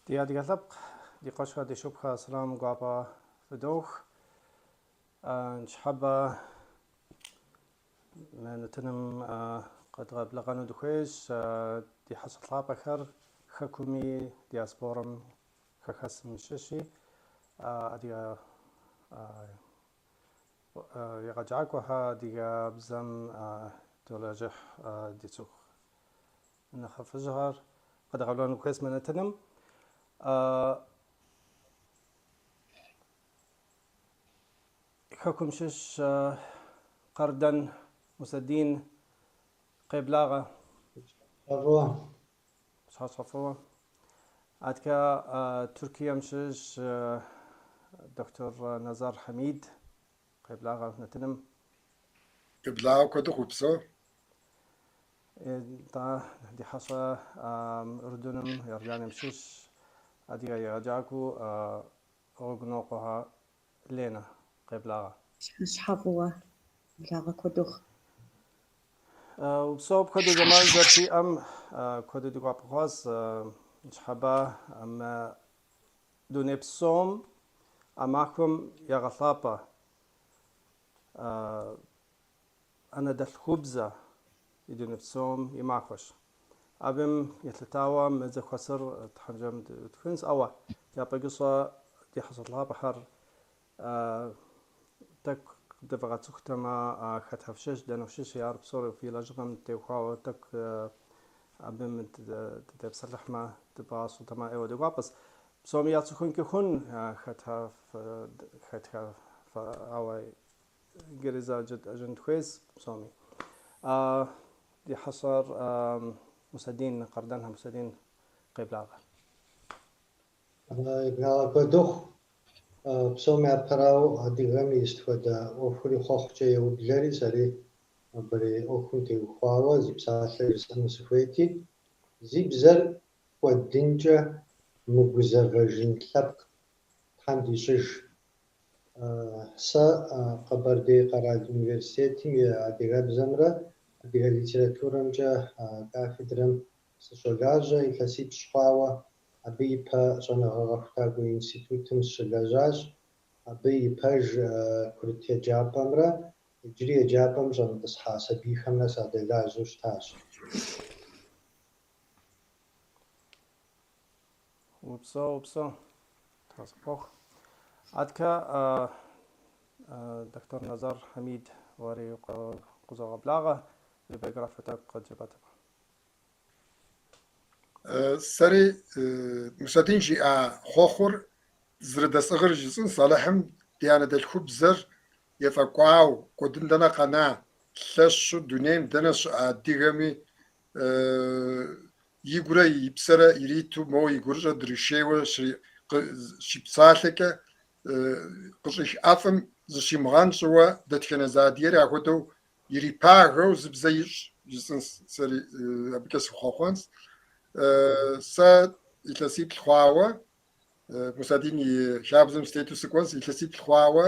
Ди адыгэ лъэпкъ, ди къуэшхэ, ди шыпхъухэ, сэлам гуапэ фыдох. Ныщхьэбэ мы нэтыным къэдгъэблэгъэну дыхуейщ ди хьэщӏэ лъапӏэхэр хэкуми диаспорэм хэхэсым щыщи, адыгэ егъэджакӏуэхэ, адыгэбзэм толэжьыхь ди цӏыху нэхъыфӏыжьхэр къэдгъэблэгъэну дыхуейщ мы нэтыным. Хэкум щыщ Къардэн Мусэдин къеблагъэ. Фӏыуэ. Пщыхьэщхьэ фӏыуэ. Аткӏэ Тыркуем щыщ доктор Назар Хьэмид къеблагъэ нэтыным. Къеблагъэ куэд ухъу, упсэу. Нтӏэ, ди хьэщӏэ Ӏурдуным, Иорданием щыщ адыгэ егъэджакӏуэу Гъуэгунокъуэхэ Ленэ къеблагъэ. Пщыхьэщхьэ фӏыуэ, благъэ куэд ухъу. Упсэу апхуэдэу зэман зэрыфиӏэм куэду ди гуапэ хъуащ. Ныщхьэбэ мы дуней псом а махуэм ягъэлъапӏэ анэдэлъхубзэ и дуней псом и махуэщ. Абым елъытауэ мы зэхуэсыр Тхьэм жиӏэм дытхынщ, ауэ япэкӏыщӏэ ди хьэщӏэ лъапӏэхэр тӏэкӏу дывгъэцӏыхутэмэ, хэтхэ фщыщ, дэнэ фщыщи, ар псори фи лэжьыгъэм теухуауэ тӏэкӏу абым дытепсэлъыхьмэ, дыбгъащӏэтэмэ, ӏейуэ ди гуапэщ. Псоми яцӏыхункӏи хъун хэтхэ хэтхэ ауэ иджыри зэ жытӏэжын дыхуейщ псоми. Ди хьэщӏэр Мусэдин, Къардэнхэ Мусэдин къеблагъэ. Еблагъэ куэд ухъу. Псом япэрауэ адыгэм и сыт хуэдэ ӏуэхури хъуэхъукӏэ еублэри, сэри нобэрей ӏуэхум теухуауэ зы псалъэ жысӏэну сыхуейти, зи бзэр кӏуэдынкӏэ мыгузэвэжын лъэпкъ Тхьэм дищӏыж. Сэ Къэбэрдей къэрал университетым и адыгэбзэмрэ адыгэ литературэмкӏэ кафедрэм сыщолажьэ илъэсипщӏ хъуауэ. Абы ипэ щӏэныгъэ-къэхутакӏуэ институтым сыщылэжьащ. Абы ипэж курыт еджапӏэмрэ иджыри еджапӏэм щӏэмытӏысхьа сабийхэмрэ садэлажьэу щытащ. Упсэу, упсэу. Тхьэ сыпхуэхъу. Аткэ доктор Назар Хьэмид уэри къызогъэблагъэ, уи биографие тӏэкӏу къыджепӏэтэмэ. Сэри Мусэдин жиӏа хъуэхъур зэрыдэсӏыгъыр жысӏэнщ, Алыхьым ди анэдэлъхубзэр ефӏэкӏуау, кӏуэдын дэнэ къэна, лъэщу дунейм дэнэ щыӏэ адыгэми игурэ и псэрэ ириту, моуэ и гурыщӏэр дришейуэ щипсалъэкӏэ къыщӏих ӏэфӏым зыщимыгъэнщӏыуэ дэтхэнэ зы адыгэри ахуэдэу ирипагэу зы бзэ ищӏ жысӏэнщ, сэри абыкӏэ сыхъуэхъуэнщ. Сэ илъэсиплӏ хъуауэ, Мусэдин и хабзэм сытету сыкӏуэнщ, илъэсиплӏ хъуауэ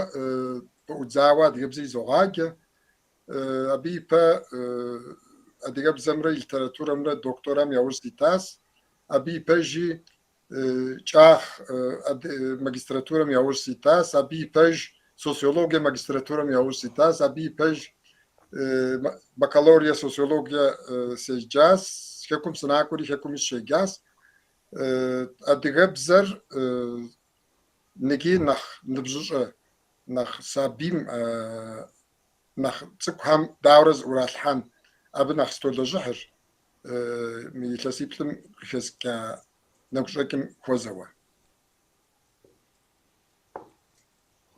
пэӏудзауэ адыгэбзэ изогъаджэ. Абы ипэ адыгэбзэмрэ литературэмрэ докторам яужь ситащ. Абы ипэжи кӏах магистратурэм яужь ситащ, абы ипэж социологие магистратурэм яужь ситащ, абы ипэж бакалавриа социологие седжащ, хэкум сынакӏуэри хэкуми сыщеджащ. Адыгэбзэр ныги нэхъ ныбжьыщӏэ, нэхъ сабийм, нэхъ цӏыкӏухэм дауэрэ зыӏуралъхьэн, абы нэхъ сытолэжьыхьыр. Мы илъэсиплӏым къыхэскӏа нэгущӏэкӏым хуэзэуэ.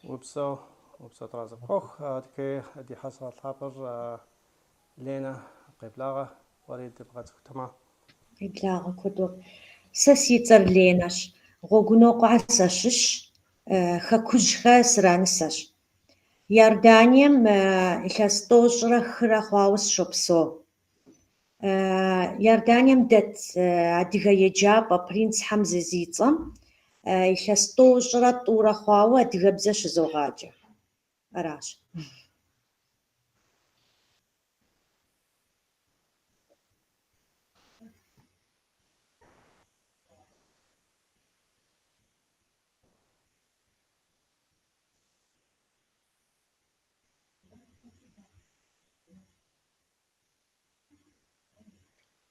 Упсэу, упсэу Тхьэ зыпхуэхъу. Адэкӏэ ди хьэщӏэ лъапӏэр Ленэ къеблагъэ, уэри дыбгъэцӏыхутэмэ. Къеблагъэ куэд ухъу. Сэ си цӏэр Ленэщ. Гъуэгунокъуэхэ сащыщщ, Хэкужьхэ сранысэщ. Иорданием илъэс тӏощӏрэ хырэ хъуауэ сыщопсэу. Иорданием дэт адыгэ еджапӏэ Принц Хьэмзэ зи цӏэм илъэс тӏощӏрэ тӏурэ хъуауэ адыгэбзэ щызогъаджэ. Аращ.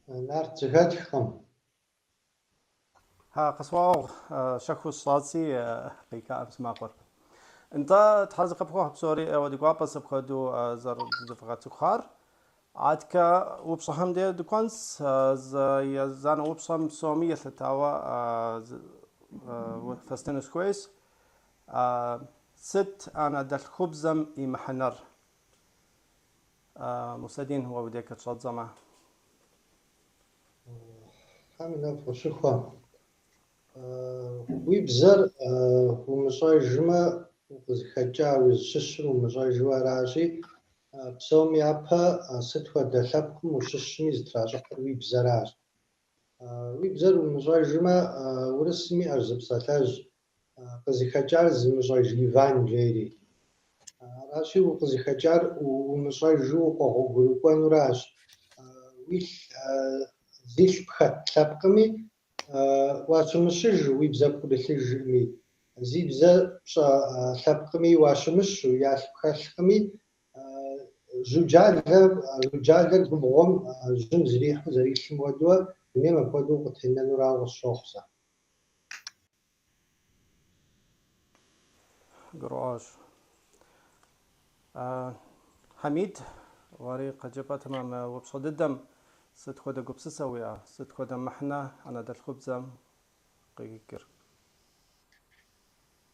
Нарт зэхэтхкъым. Хьа, къысхуагъэгъу, щэхуу сщӏаци, къикӏаӏым си макъыр. Нтӏэ, Тхьэр зэкъыпхуэхъу псори ӏейуэ ди гуапэс апхуэдэу зэрызэвгъэцӏыхуар. Аткӏэ упщӏэхэм де дыкӏуэнс, зы езанэ упщӏэм псоми елъытауэ фэстыну сыхуейщ. Сыт анэдэлъхубзэм и мыхьэнэр? Мусэдин, уэ уи дей къытщӏэддзэмэ. Тхьэм и нэфӏ къыщыхуэ. Уи бзэр умыщӏэжмэ, укъызыхэкӏа, узыщыщыр умыщӏэжу аращи, псом япэ сыт хуэдэ лъэпкъым ущыщми зытращӏыхьыр уи бзэращ. Уи бзэр умыщӏэжмэ, урысым иӏэщ зы псалъэжь, къызыхэкӏар зымыщӏэж Иван жери. Аращи, укъызыхэкӏар умыщӏэжу укъэгъуэгурыкӏуэнуращ. Уилъ, зилъ пхэт лъэпкъми уащымыщыжу, уи бзэ пӏурылъыжми, зи бзэ пщӏэ лъэпкъми уащымыщу, ялъ пхэлъкъыми, жьуджалэр губгъуэм жьым зрихьу зэрилъым хуэдэу, дунейм апхуэдэу укъытенэнурауэ къысщохъу сэ. Гурыӏуащ. Хьэмид, уэри къыджепӏэтэмэ мы упщӏэ дыдэм сыт хуэдэ гупсысэ уиӏэ, сыт хуэдэ мыхьэнэ анэдэлъхубзэм къикӏыр?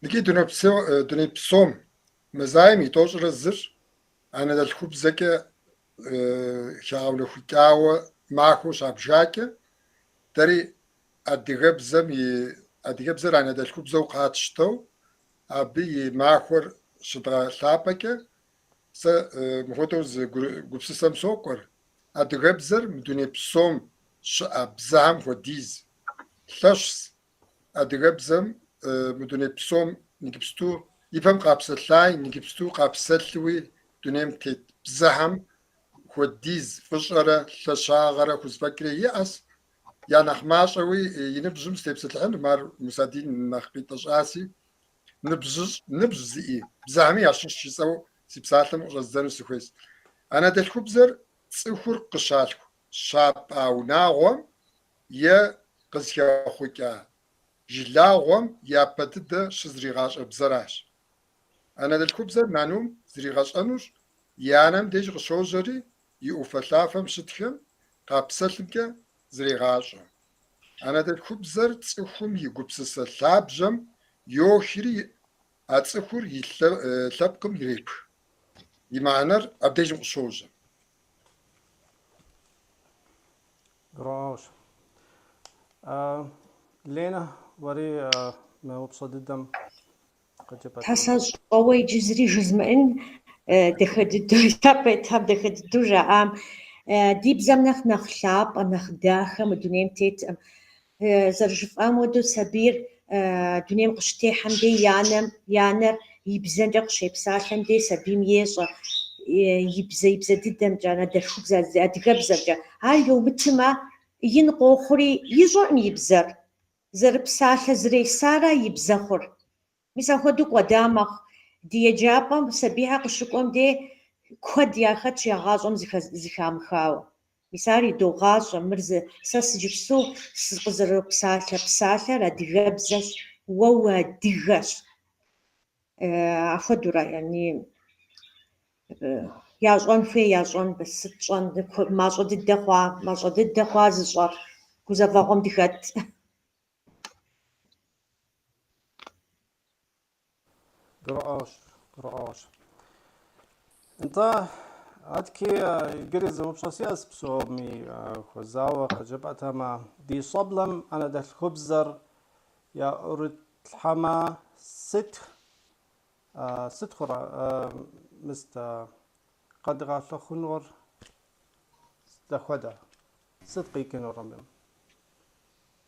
Икӏи дуней псом мазаем и 31-р анэдэлъхубзэкӏэ хагъэунэхукӏауэ махуэу щабжакӏэ, дэри адыгэбзэм и адыгэбзэр анэдэлъхубзэу къатщтэу абы и махуэр щыдгъэлъапӏэкӏэ, сэ мыхуэдэу зы гупсысэм сокӏуэр, адыгэбзэр мы дуней псом щыӏэ бзэхэм хуэдиз лъэщс, адыгэбзэм мы дуней псом иджыпсту ипэм къапсэлъаи, иджыпсту къапсэлъуи дунейм тет бзэхэм хуэдиз фӏыщӏэрэ лъэщагъэрэ хузэфӏэкӏрэ иӏэс. Я нэхъ мащӏэуи и ныбжьым сытепсэлъыхьынкъым, ар Мусадин нэхъ къитӏэщӏаси, ныбжьыщӏ, ныбжь зиӏи бзэхэми ящыщ жысӏэу си псалъэм къыщӏэздзэну сыхуейщ. Анэдэлъхубзэр цӏыхур къыщалъху щапӏа унагъуэм е къызыхэхъукӏа жылагъуэм япэ дыдэ щызригъащӏэ бзэращ. Анэдэлъхубзэр нанум зригъэщӏэнур и анэм деж къыщожьэри, и ӏуфэлъафэм щытхэм къапсэлъымкӏэ зрегъащӏэ. Анэдэлъхубзэр цӏыхум и гупсысэ лъабжьэм йохри, а цӏыхур и лъэпкъым ирепх. И мыхьэнэр абдежым къыщожьэ. Гурыӏуэгъуэщ. Ленэ, уэри мы упщӏэ дыдэм Тхьэ, сэ щӏэуэ иджы зыри жызмыӏэн, дахэ дыдэу, япэ итам дахэ дыдэу жаӏам. Ди бзэм нэхъ нэхъ лъапӏэ, нэхъ дахэ мы дунейм теткъым. Зэрыжыфӏам хуэдэу сабийр дунейм къыщытехьэм дей и анэм, и анэр и бзэмкӏэ къыщепсалъэм дей сабийм ещӏэ и бзэ, и бзэ дыдэмкӏэ, анэдэлъхубзэ, адыгэбзэмкӏэ. Ар йомытымэ, ин къохъури ищӏэкъым и бзэр. Зэрыпсалъэ зэресара и бзэ хъур. Мис апхуэдэу кӏуэда мэхъу. Ди еджапӏэм сабийхэр къыщыкӏуэм дей куэд яхэтщ я гъащӏэм зыхамыхауэ. Мис ар идогъащӏэ, мыр зы сэ сыджыпсту сыкъызэропсалъэ псалъэр адыгэбзэщ, уэ уадыгэщ. Апхуэдэурэ, яни ящӏэн хуей, ящӏэн, сыт тщӏэн, мащӏэ дыдэ хъуа, мащӏэ дыдэ хъуа зыщӏэр, гузэвэгъуэм дыхэт. Гурыӏуэгъуэщ, гурыӏуэгъуэщ. Нтӏэ, аткӏи иджыри зы упщӏэ сиӏэс псоми хуэзауэ къыджепӏэтэмэ, ди щӏэблэм анэдэлъхубзэр яӏурытлъхьэмэ, сыт сыт хъурэ мыст къэдгъэлъэхъунур здэхуэдэр? Сыт къикӏынур абы?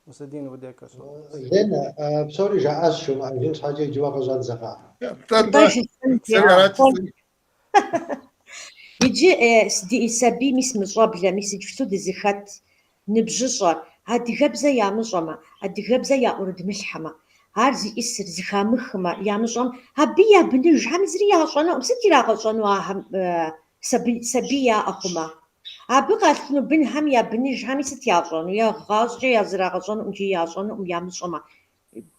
Мусэдин уи дей къыщӏэддзэнщ. Ленэ, псори жаӏащ жумыӏэжын щхьэкӏэ иджы уэ къыщӏэдзэкъэ. Нтӏэ, сэри арат жысӏэн. Иджы ди сабий мис мы щӏэблэ, мис иджыпсту дызыхэт ныбжьыщӏэр адыгэбзэ ямыщӏэмэ, адыгэбзэ яӏурыдмылъхьэмэ, ар зиӏысыр зыхамыхмэ, ямыщӏэм, абы я быныжхэм зыри ящӏэнукъым. Сыт ирагъэщӏэну ахэм сабий яӏэ хъумэ? Абы къалъхуну бынхэм я быныжхэми сыт ящӏэну? Я гъащӏэкӏэ я зрагъэщӏэнукъым икӏи ящӏэнукъым ямыщӏэмэ.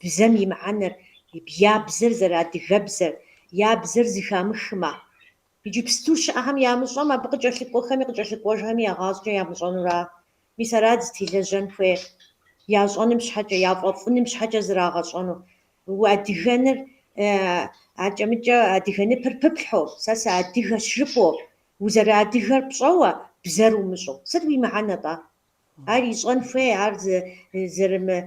Бзэм и мыхьэнэр, я бзэр зэрыадыгэбзэр, я бзэр зыхамыхмэ. Иджыпсту щыӏэхэм ямыщӏэм, абы къыкӏэлъыкӏуэхэми къыкӏэлъыкӏуэжхэми я гъащӏэкӏэ ямыщӏэнура. Мис ара дызытелэжьэн хуейр. Ящӏэным щхьэкӏэ, яфӏэфӏыным щхьэкӏэ зрагъэщӏэну. Уадыгэныр акӏэ-мыкӏэ адыгэ ныпыр пыплъхьэу, сэ сыадыгэщ жыпӏэу, узэрыадыгэр пщӏэуэ, бзэр умыщӏэу. Сыт уи мыхьэнэ-тӏэ? Ар ищӏэн хуей, ар зэрымы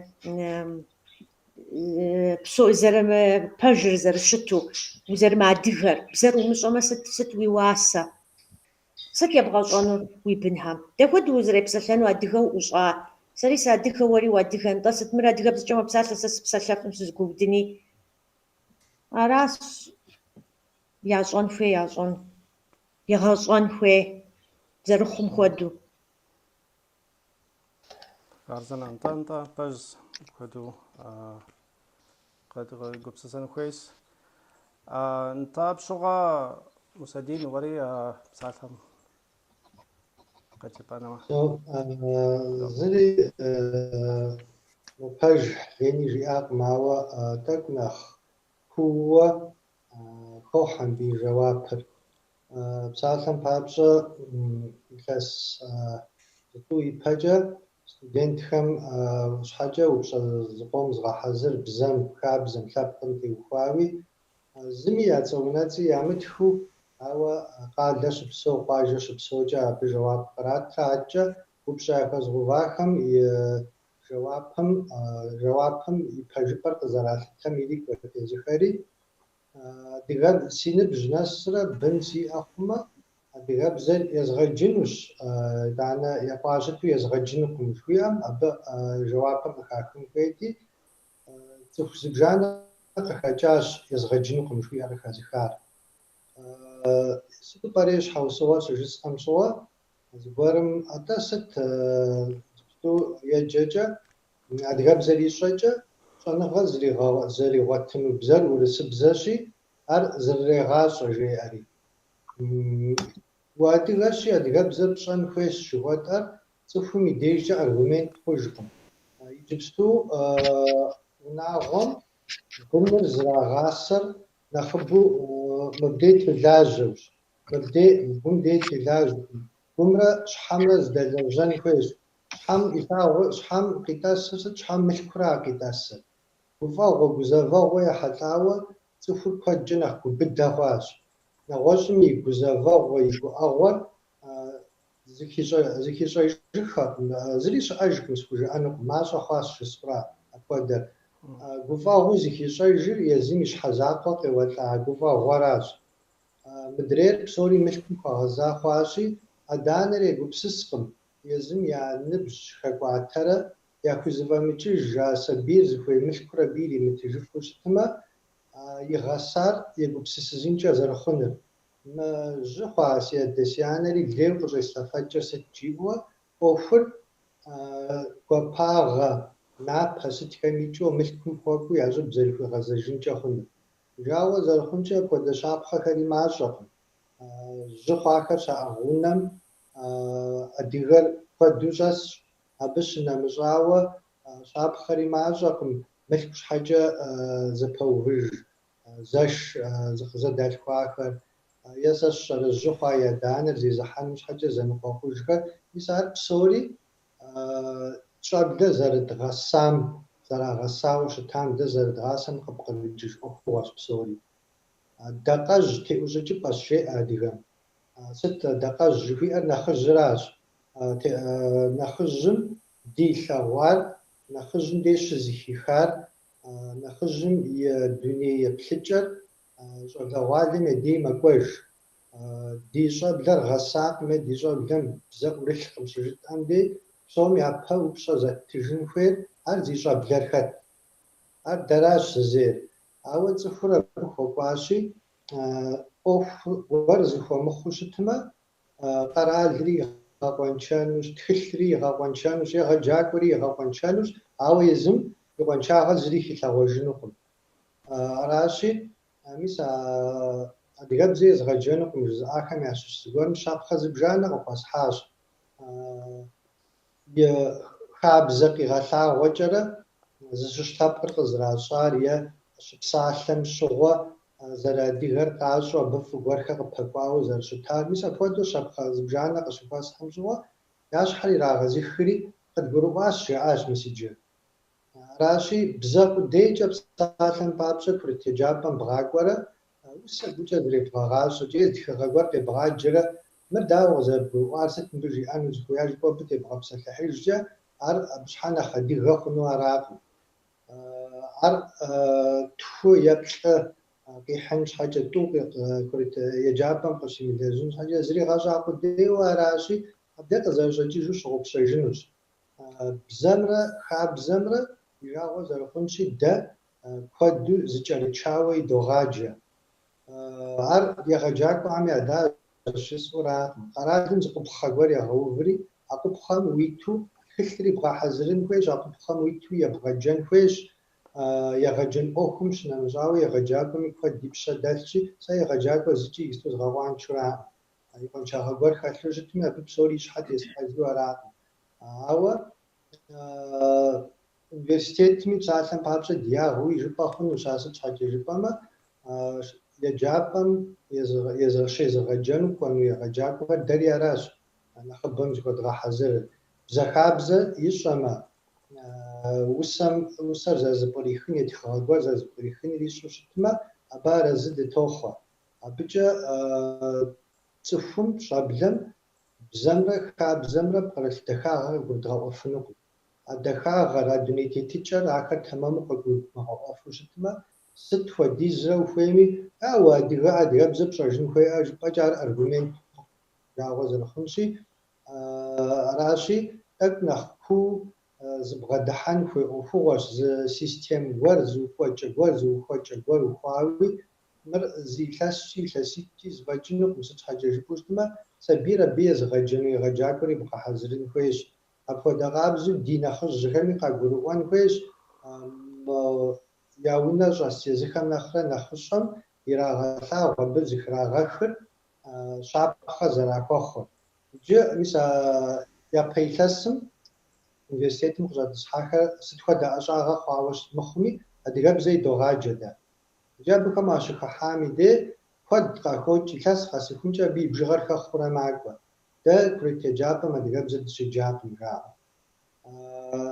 псо зэрымыпэжыр, зэрыщыту, узэрымыадыгэр. Бзэр умыщӏэмэ, сыт сыт уи уасэ? Сыт ебгъэщӏэнур уи бынхэм? Дапхуэдэу узэрепсэлъэну адыгэу уӏущӏа? Сэри сыадыгэ, уэри уадыгэ, нтӏэ сыт мыр адыгэбзэкӏэ мэпсалъэ, сэ сыпсэлъэфым сызэгуэудыни? Аращ ящӏэн хуей, ящӏэн, егъэщӏэн хуей зэрыхъум хуэдэу. Хъарзынэ, нтӏэ, нтӏэ, пэжщ, апхуэдэу къэдгъэгупсысэн хуейщ. Нтӏэ, апщыгъуэ Мусэдин, уэри псалъэм къэкӏыпӏэнумэ. Зыри мыпэж Лени жиӏакъым, ауэ тӏэкӏу нэхъ кууэ хохьэ мыбы и жэуапыр. Псалъэм папщӏэ, илъэс зытӏу ипэкӏэ студентхэм щхьэкӏэ упщӏэ зыкъом згъэхьэзыр бзэм, хабзэм, лъэпкъым теухуауи, зыми я цӏэ-унэцӏи ямытхыу, ауэ къалэ щыпсэу, къуажэ щыпсэукӏэ абы жэуап къратрэ адэкӏэ упщӏэ яхуэзгъэувахэм и жэуапым жэуапым и пэжыпӏэр къызэралъытэм ирикӏуэрт езыхэри. Адыгэ си ныбжь нэсрэ бын сиӏэ хъумэ, адыгэбзэр езгъэджынущ, итӏанэ екъуа щыту езгъэджынукъым жыхуиӏэм, абы жэуапыр къыхахын хуейти, цӏыху зыбжанэ къыхэкӏащ езгъэджынукъым жыхуиӏэр къыхэзыхар. Сыту пӏэрэ щхьэусыгъуэр щыжысӏэм щыгъуэ, зыгуэрым атӏэ сыт иджыпсту еджэкӏэ, адыгэбзэр ищӏэкӏэ, щӏэныгъэ зэригъуэтыну бзэр урысыбзэщи, ар зрырегъащӏэ, жеӏэри. Уадыгэщи, адыгэбзэр пщӏэн хуейщ жыхуэтӏэр цӏыхум и дежкӏэ аргумент хъужкъым. Иджыпсту унагъуэм быныр зрагъасэр нэхъыбэу мыбдей телажьэущ, мыбдей гум дей телажьэкъым. Гумрэ щхьэмрэ зэдэлэжьэн хуейщ. Щхьэм илъагъур, щхьэм къитӏэсыр сыт? Щхьэм мылъкура къитӏэсыр. Гуфӏэгъуэ, гузэвэгъуэ ехьэлӏауэ цӏыхур куэдкӏэ нэхъ губыдэ хъуащ. Нэгъуэщӏым и гузэвэгъуэ, и гуӏэгъуэр зыхищӏэжыххэкъым, зыри щыӏэжкъым схужыӏэнукъым, мащӏэ хъуащ жысӏэра апхуэдэр. Гуфӏэгъуэу зыхищӏэжыр езым и щхьэ закъуэ къеуэлӏа гуфӏэгъуэращ. Мыдрейр псори мылъкум хуэгъэза хъуащи, адэ-анэр егупсыскъым, езым я ныбжь хэкӏуатэрэ яхузэфӏэмыкӏыж а сабийр зыхуей мылъкур абы иримытыжыфу щытмэ, игъэсар егупсысыжынкӏэ зэрыхъуныр. Мы жьы хъуа си адэ си анэри лейуэ къыщӏеслъэфэкӏыр сыт жиӏэуэ, ӏуэхур гуапагъэ, напэ сытхэм икӏыу мылъкум хуэкӏуэу я щӏыб зэрыхуигъэзэжынкӏэ хъуныр. Жагъуэ зэрыхъункӏэ апхуэдэ щапхъэхэри мащӏэкъым. Жьы хъуахэр щаӏыгъ унэм адыгэр куэду щӏэсщ. Абы щынэмыщӏауэ щапхъэри мащӏэкъым, мылъку щхьэкӏэ зэпэувыж зэш зыкъызэдалъхуахэр, е сэ сщӏэрэ жьы хъуа и адэ-анэр зезыхьэным щхьэкӏэ зэныкъуэкъужхэр. Мис ар псори щӏэблэ зэрыдгъэсам, зэрагъэсауэ щытам, дэ зэрыдгъасэм къыпкърыкӏыж ӏуэхугъуэщ псори. Дакъэжь теӏущӏыкӏыпӏэщ, жеӏэ адыгэм. Сыт дакъэжь жыхуиӏэр? Нэхъыжьыращ. Нэхъыжьым дилъэгъуар, нэхъыжьым деж щызэхихар, нэхъыжьым и дуней еплъыкӏэр щӏалэгъуалэм я дей мэкӏуэж. Ди щӏэблэр гъэсакъым е ди щӏэблэм бзэ ӏурылъкъым щыжытӏэм дей, псом япэ упщӏэ зэттыжын хуейр ар зи щӏэблэр хэт? Ар дэращ зызейр. Ауэ цӏыхур абы хуэкӏуащи, ӏуэху гуэр зыхуэмыхъуу щытмэ, къэралри игъэкъуэншэнущ, тхылъри игъэкъуэншэнущ, егъэджакӏуэри игъэкъуэншэнущ, ауэ езым и къуаншагъэ зыри хилъэгъуэжынукъым. Аращи, мис а адыгэбзэ езгъэджэнукъым жызыӏахэм ящыщ зыгуэрым щапхъэ зыбжанэ къыхуэсхьащ. И хабзэ къигъэлъагъуэкӏэрэ зыщыщ лъэпкъыр къызэращӏар е щыпсалъэм щыгъуэ зэрыадыгэр къащӏэу абы фӏы гуэрхэр къыпэкӏуауэ зэрыщытар. Мис апхуэдэу щапхъэ зыбжанэ къыщыхуэсхьым щыгъуэ, я щхьэр ирагъэзыхри къыдгурыӏуащ, жаӏащ мис иджы. Аращи, бзэ къудейкӏэ псалъэм папщӏэ курыт еджапӏэм бгъакӏуэрэ усэ гукӏэ зребгъэгъащӏэкӏэ е тхыгъэ гуэр къебгъаджэрэ мыр дауэ къызэрыбгурыӏуар, сыт мыбы жиӏэну зыхуеяр жыпӏэу абы тебгъэпсэлъыхьыжкӏэ, ар абы щхьэ нэхъ адыгэ хъуну аракъым. Ар тху е плӏы къихьын щхьэкӏэ, тӏу курыт еджапӏэм къыщимылэжьын щхьэкӏэ зригъэщӏа къудейуэ аращи, абдей къызэрыщӏэкӏыжу щыгъупщэжынущ. Бзэмрэ хабзэмрэ и жагъуэ зэрыхъунщи, дэ куэду зыкӏэрычауэ идогъаджэ. Ар егъэджакӏуэхэм я лажьэщ жысӏэуракъым. Къэралым зы къупхъэ гуэр егъэуври, а къупхъэм уиту тхылъри бгъэхьэзырын хуейщ, а къупхъэм уиту ебгъэджэн хуейщ. Егъэджэн ӏуэхум щынэмыщӏауэ егъэджакӏуэми куэд и пщэ дэлъщи, сэ егъэджакӏуэ зыкӏи иджыпсту згъэкъуаншэуракъым. И къуаншагъэ гуэр хэлъу щытми, абы псори и щхьэ теслъхьэжу аракъым. Ауэ университетми псалъэм папщӏэ ди ягъэуи жыпӏэ хъунущ, ар сыт щхьэкӏэ жыпӏэмэ, еджапӏэм щезыгъэджэну кӏуэну егъэджакӏуэхэр дэри аращ нэхъыбэм зыхуэдгъэхьэзырыр. Бзэ хабзэ ищӏэмэ, усэм усэр зэрызэпкърихын е тхыгъэ гуэр зэрызэпкърихыныр ищӏэу щытмэ, абы арэзы дытохъуэ. Абыкӏэ цӏыхум, щӏэблэм бзэмрэ хабзэмрэ пкърылъ дахагъэр къыгурыдгъэӏуэфынукъым. А дахагъэр, а дуней тетыкӏэр ахэр тэмэму къыгурыдмыгъэӏуэфу щытмэ, сыт хуэдизрэ ухуейми, а уадыгэ, адыгэбзэ пщӏэжын хуейӏэ жыпӏэкӏэ ар аргумент жагъуэ зэрыхъунщи, аращи, тӏэкӏу нэхъ куу зыбгъэдыхьэн хуей ӏуэхугъуэщ, зы систем гуэр, зы ухуэкӏэ гуэр, зы ухуэкӏэ гуэр ухуауи, мыр зы илъэскӏи, илъэситӏкӏи зэфӏэкӏынукъым, сыт щхьэкӏэ жыпӏэу щытмэ, сабийр абы езыгъэджэну егъэджакӏуэри бгъэхьэзырын хуейщ. Апхуэдэ къабзэу ди нэхъыжьхэми къагурыӏуэн хуейщ, я унэ щӏэс езыхэм нэхърэ нэхъыщӏэм ирагъэлъагъу абы зыхрагъэхыр щапхъэ зэрахуэхъур. Иджы, мис а япэ илъэсым университетым къыщӏэтӏысхьахэр сыт хуэдэ ӏэщӏагъэ хъуауэ мыхъуми, адыгэбзэ идогъаджэ дэ. Иджы абыхэм уащыхыхьам и дей куэд къахокӏ, илъэс къэсыхункӏэ абы и бжыгъэр хэхъуурэ макӏуэ. Дэ курыт еджапӏэм адыгэбзэ дыщеджакъым, жаӏэу.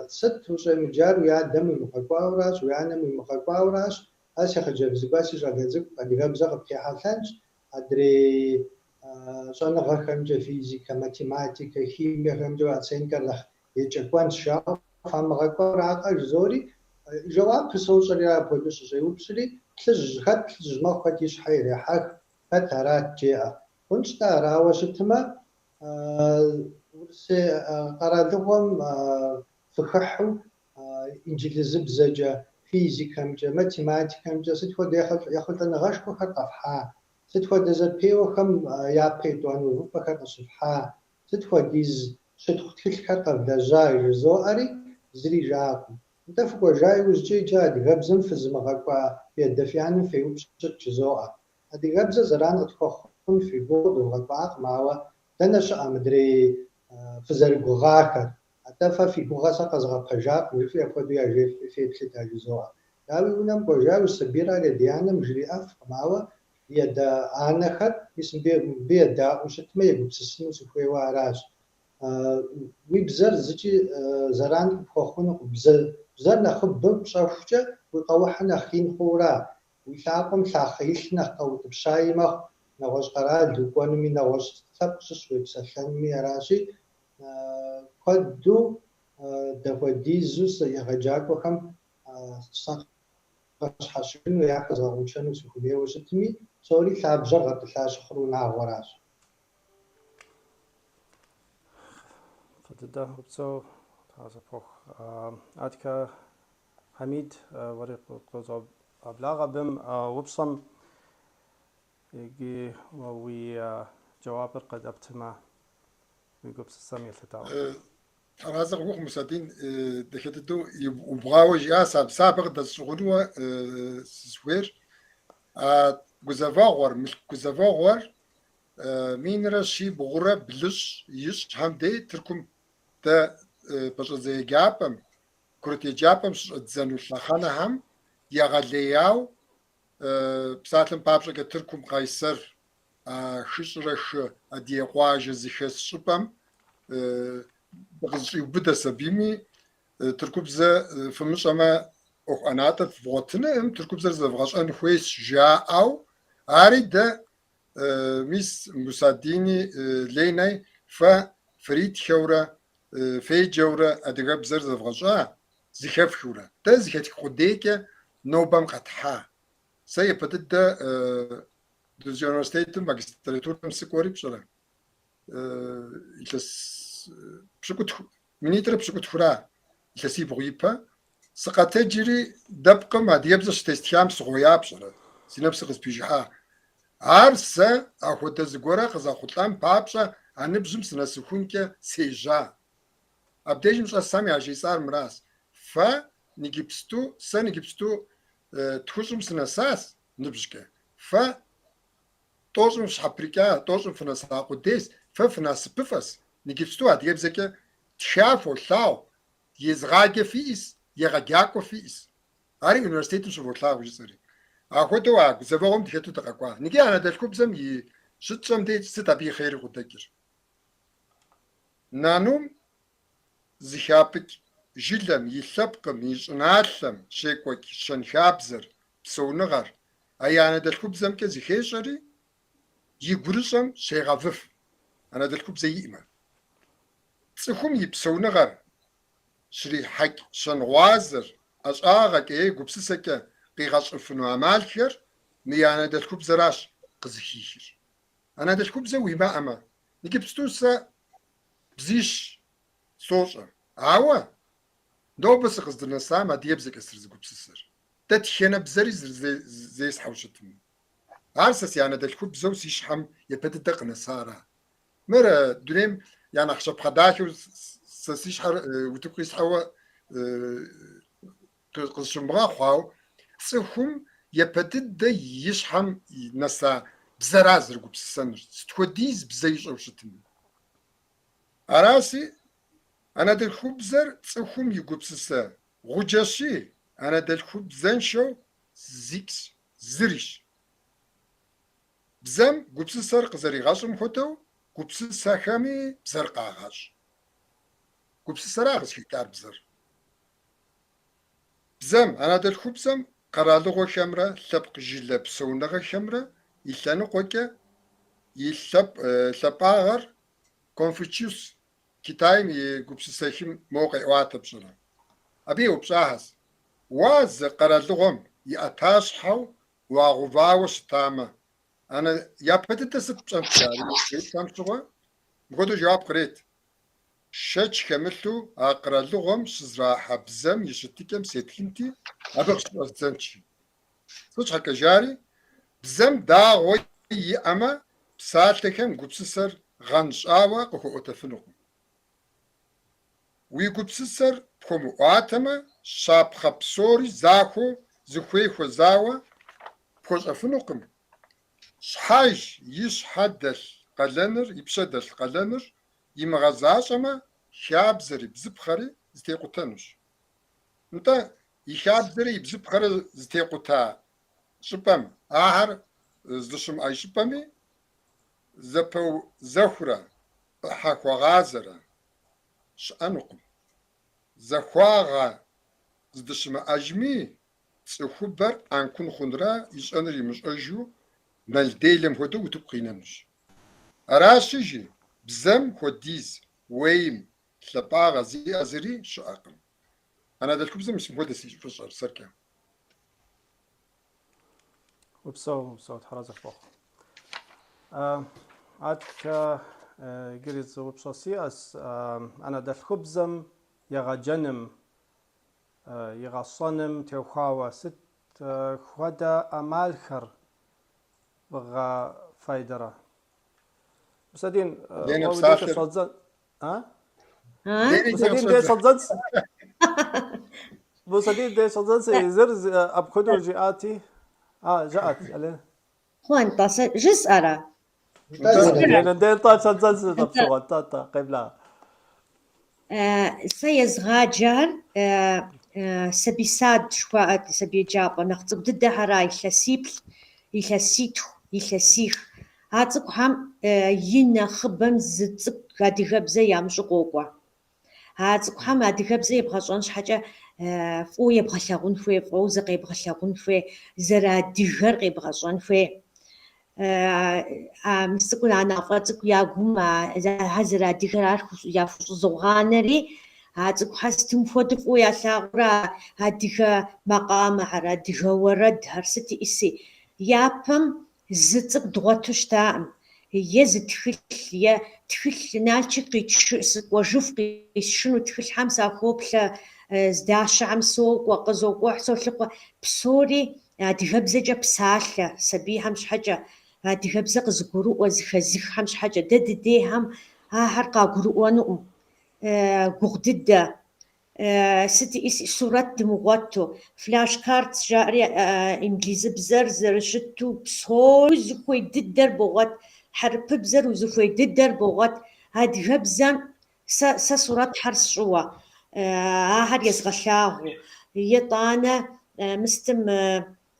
Сыт ущӏемыджар уи адэм уимыгъэкӏуауращ, уи анэм уимыгъэкӏуауращ, а си хъыджэбз цӏыкӏу, а си щӏалэ цӏыкӏу адыгэбзэ къыптехьэлъэнщ, адрей щӏэныгъэхэмкӏэ, физикэ, математикэ, химиехэмкӏэ оценкэр нэхъ екӏэкӏуэнщ, жаӏэу фамыгъэкӏуаракъэ жызори, жэуап сощӏэри апхуэдэу щыщӏеупщӏри, плъыжь, хэт плъыжь мэхъу, хэт и щхьэ ирехьэх, хэт арат жеӏэ. Хъунщ-тӏэ, арауэ щытмэ, Урысей къэралыгъуэм фыхыхьу инджылызыбзэкӏэ, физикэмкӏэ, математикэмкӏэ сыт хуэдэ ехъулӏэныгъэшхуэхэр къэфхьа, сыт хуэдэ зэпеуэхэм япэ етӏуанэ увыпӏэхэр къыщыфхьа, сыт хуэдиз щытхъу тхылъхэр къэвлэжьа жызоӏэри, зыри жаӏэкъым. Нтӏэ фыкӏуэжа иужькӏэ иджы адыгэбзэм фызымыгъэкӏуа фи адэ-фи анэм феупщӏыт жызоӏэ. Адыгэбзэ зэран къытхуэхъун фи гугъэу дывгъэкӏуакъым, ауэ дэнэ щыӏэ мыдрей фызэрыгугъахэр? Атӏэ фэ фи гугъэ сэ къэзгъэпэжакъым, жыфӏи апхуэдэу яжефӏи феплъыт яжызоӏэ. Дауи, унэм кӏуэжа иужь сабийр ар и адэ-анэм жриӏэфкъым, ауэ ди адэ-анэхэр мис мыбы едаӏуэу щытмэ, егупсысыну сыхуейуэ аращ. Уи бзэр зыкӏи зэран къыпхуэхъунукъым. Бзэр нэхъыбэу пщӏэхукӏэ уи къэухьыр нэхъ ин хъуура, уи лъакъуэм лъахъэ илъ нэхъ къэутӏыпщаи мэхъу, нэгъуэщӏ къэрал укӏуэнуми, нэгъуэщӏ лъэпкъ щыщ уепсэлъэнуми аращи, куэду дапхуэдизу сэ егъэджакӏуэхэм сакъыщхьэщыжыну, яхэзгъэкъуэншэну сыхуэмейуэ щытми, псори лъабжьэр гъэтӏылъа щыхъур унагъуэращ. Фӏы дыдэ, упсэу, Тхьэ зэпоху. Аткэ Хьэмид, уэри къызобгъэблагъэ абым упщӏэм икӏи уи жэуапыр къыдэптмэ, уи гупсысэм елъытауэ. Тхьэразэ къыпхухъу, Мусадин, дахэ дыдэу убгъуауэ жиӏащ, сэ абы къыдэсщӏыгъунуэ сызыхуейр. А гузэвэгъуэр, мылъку гузэвэгъуэр. Минрэ щибгъурэ блыщӏ ищӏхэм дей Тыркум дэ пэщӏэдзэ еджапӏэм, курыт еджапӏэм щыщӏэддзэну лъэхъэнэхэм егъэлеяу, псалъэм папщӏэкӏэ Тыркум Къайсэр а хыщӏрэ хы адыгэ къуажэ зыхэс щӏыпӏэм дыкъызыщӏиубыдэ сабийми тыркубзэ фымыщӏэмэ ӏуэху ӏэнатӏэ вгъуэтынукъым, тыркубзэр зэвгъэщӏэн хуейщ жаӏэу, ари дэ мис Мусадини Ленэй фэ фритхэурэ, феджэурэ адыгэбзэр зэвгъэщӏа, зыхэфхыурэ. Дэ зыхэтх къудейкӏэ нобэм къэтхьа. Сэ япэ дыдэ Дузджэ университетым магистратурэм сыкӏуэри пщӏэрэ, илъэс пщыкӏутху, минитӏрэ пщыкӏутхура, илъэсибгъу ипэ, сыкъэтэджри дэпкъым адыгэбзэ щытестхам сыгъуея пщӏэрэ, си нэпсыр къыспижыхьа. Ар сэ ахуэдэ зыгуэрэ къызэхъулӏэн папщӏэ а ныбжьым сынэсыхункӏэ сежьа. Абдежым щӏэсхэм яжесӏар мыращ, фэ ныджыпсту, сэ ныджыпсту тхущӏым сынэсащ ныбжькӏэ. Фэ тӏощӏым фыщхьэпрыкӏа, тӏощӏым фынэса къудейщ, фэ фынасыпыфӏэщ, ныджыпсту адыгэбзэкӏэ тха фолъагъу, езыгъаджэ фиӏэщ, егъэджакӏуэ фиӏэщ. Ари университетым щыволъагъу жысӏэри. Ахуэдэу а гузэвэгъуэм дыхэту дыкъэкӏуа. Ныджы анэдэлъхубзэм и щытщӏэм деж сыт абы и хъеру къыдэкӏыр? Нанум зыхапӏыкӏ жылэм, и лъэпкъым, и щӏыналъэм щекӏуэкӏ щэнхабзэр, псэуныгъэр а и анэдэлъхубзэмкӏэ зыхещӏэри, и гурыщӏэм щегъэвыф, анэдэлъхубзэ иӏэмэ. Цӏыхум и псэуныгъэр щрихьэкӏ щэнгъуазэр, ӏэщӏагъэкӏэ е гупсысэкӏэ къигъэщӏыфыну ӏэмалхэр мы и анэдэлъхубзэращ къызыхихыр. Анэдэлъхубзэ уимыӏэмэ, иджыпсту сэ бзищ сощӏэ, ауэ нобэ сыкъыздынэсам адыгэбзэкӏэ срызыгупсысэр. Дэтхэнэ бзэри зесхьэу щытми. Ар сэ си анэдэлъхубзэу си щхьэм япэ дыдэ къынэсара. Мыр дунейм я нэхъ щапхъэ дахэу сэ си щхьэр утыку къисхьэуэ къызыщымыгъэхъу, ауэ цӏыхум япэ дыдэ и щхьэм нэса бзэра зэрыгупсысэнур, сыт хуэдиз бзэ ищӏэу щытми. Аращи, анэдэлъхубзэр цӏыхум и гупсысэ гъуджэщи, анэдэлъхубзэншэу зикӏщ, зырищ. Бзэм гупсысэр къызэригъэщӏым хуэдэу, гупсысэхэми бзэр къагъэщӏ. Гупсысэра къызыхэкӏар бзэр. Бзэм, анэдэлъхубзэм къэралыгъуэхэмрэ лъэпкъ жылэ псэуныгъэхэмрэ и лъэныкъуэкӏэ и лъапӏагъэр Конфуциус Китайм и гупсысэхым моуэ къеӏуатэ пщӏэрэ. Абы еупщӏахэщ, Уэ зы къэралыгъуэм и ӏэтащхьэу уагъэувауэ щытамэ, анэ япэ дыдэ сыт пщӏэнт жари щеупщӏам щыгъуэ, мыпхуэдэу жэуап кърет, Шэч хэмылъу а къэралыгъуэм щызэрахьэ бзэм и щытыкӏэм сеплъынти, абы къыщыщӏэздзэнт, жи. Сыт щхьэкӏэ жари, бзэм дагъуэ иӏэмэ, псалъэхэм гупсысэр гъэнщӏауэ къыхуэӏуэтэфынукъым. Уи гупсысэр пхуэмыӏуатэмэ, щапхъэ псори захуэу зыхуей хуэзауэ пхуэщӏэфынукъым. Щхьэж и щхьэ дэлъ къалэныр, и пщэ дэлъ къалэныр имыгъэзащӏэмэ, хабзэри бзыпхъэри зэтекъутэнущ. Нтӏэ, и хабзэрэ и бзыпхъэрэ зэтекъута щӏыпӏэм, ахэр здыщымыӏэж щӏыпӏэми зэпэузэхурэ ӏыхьэ хуэгъазэрэ щыӏэнукъым. Захуагъэ здыщымыӏэжми, цӏыхубэр ӏэнкун хъунрэ ищӏэныр имыщӏэжу мэл делэм хуэдэу утыку къинэнущ. Аращи, жи, бзэм хуэдиз уейм лъапӏагъэ зиӏэ зыри щыӏэкъым. Анэдэлъхубзэм мис мыпхуэдэ си фӏыщӏэр сэркӏэ. Упсэу, упсэу, Тхьэразэ пхухъу. Аткӏэ иджыри зы упщӏэ сиӏэщ. Анэдэлъхубзэм егъэджэным, егъэщӏэным теухуауэ сыт хуэдэ ӏэмалхэр бгъэфейдэрэ? Мусэдин, Ленэ уэ уи дежкӏэ псалъэр. щӏэдзэн. А? А? Ленэ Мусэдин дей щӏэдзэ. щӏэдзэнц. Мусэдин дей щӏэдзэнц, езыр апхуэдэу жиӏати. А, жыӏэт, Ленэ. Хъуэн, тӏасэ, жысӏэрэ? Нтӏэ, Зенэ. Зенэ, дэ нтӏэ щӏэддзэнщ апщыгъуэ. Нтӏэ, нтӏэ, къеблагъэ. Сэ езгъаджэр сабий сад жыхуаӏэ сабий еджапӏэ нэхъ цӏыкӏу дыдэхьэра илъэсиплӏ, илъэситху, илъэсих. А цӏыкӏухэм и нэхъыбэм зы цӏыкӏу адыгэбзэ ямыщӏу къокӏуэ. А цӏыкӏухэм адыгэбзэ ебгъэщӏэн щхьэкӏэ фӏыуэ ебгъэлъагъун хуей, фӏыуэ зыкъебгъэлъагъун хуей, зэрыадыгэр къебгъэщӏэн хуей. А мыс цӏыкӏур, а нафӏэ цӏыкӏу я гум а зэрыадыгэр ар яхущӏызогъанэри, а цӏыкӏухэр сытым хуэдэу фӏыуэ ялъагъурэ адыгэ макъамэхэр, адыгэ уэрэдхэр, сыт иӏыси. Япэм зы цӏыкӏу дгъуэту щытаӏым, е зы тхылъ, е тхылъ Налшык къитшы, сыкӏуэжыху къисшыну тхылъхьэм сахоплъэ, здащэхэм сокӏуэ, къызокӏухь, солъыхъуэ. Псори адыгэбзэкӏэ псалъэ сабийхэм щхьэкӏэ, адыгэбзэ къызыгурыӏуэ, зыхэзыххэм щхьэкӏэ, дэ дыдейхэм ахэр къагурыӏуэнукъым. Гугъу дыдэ. Сыт иӏыс сурэт дымыгъуэту, флаш-карт жаӏэри инглизыбзэр зэрыщыту псори узыхуей дыдэр богъуэт, хьэрыпыбзэр узыхуей дыдэр богъуэт, адыгэбзэм сэ сэ сурэтхэр сщӏыуэ, ахэр езгъэлъагъуу, етӏанэ мыстым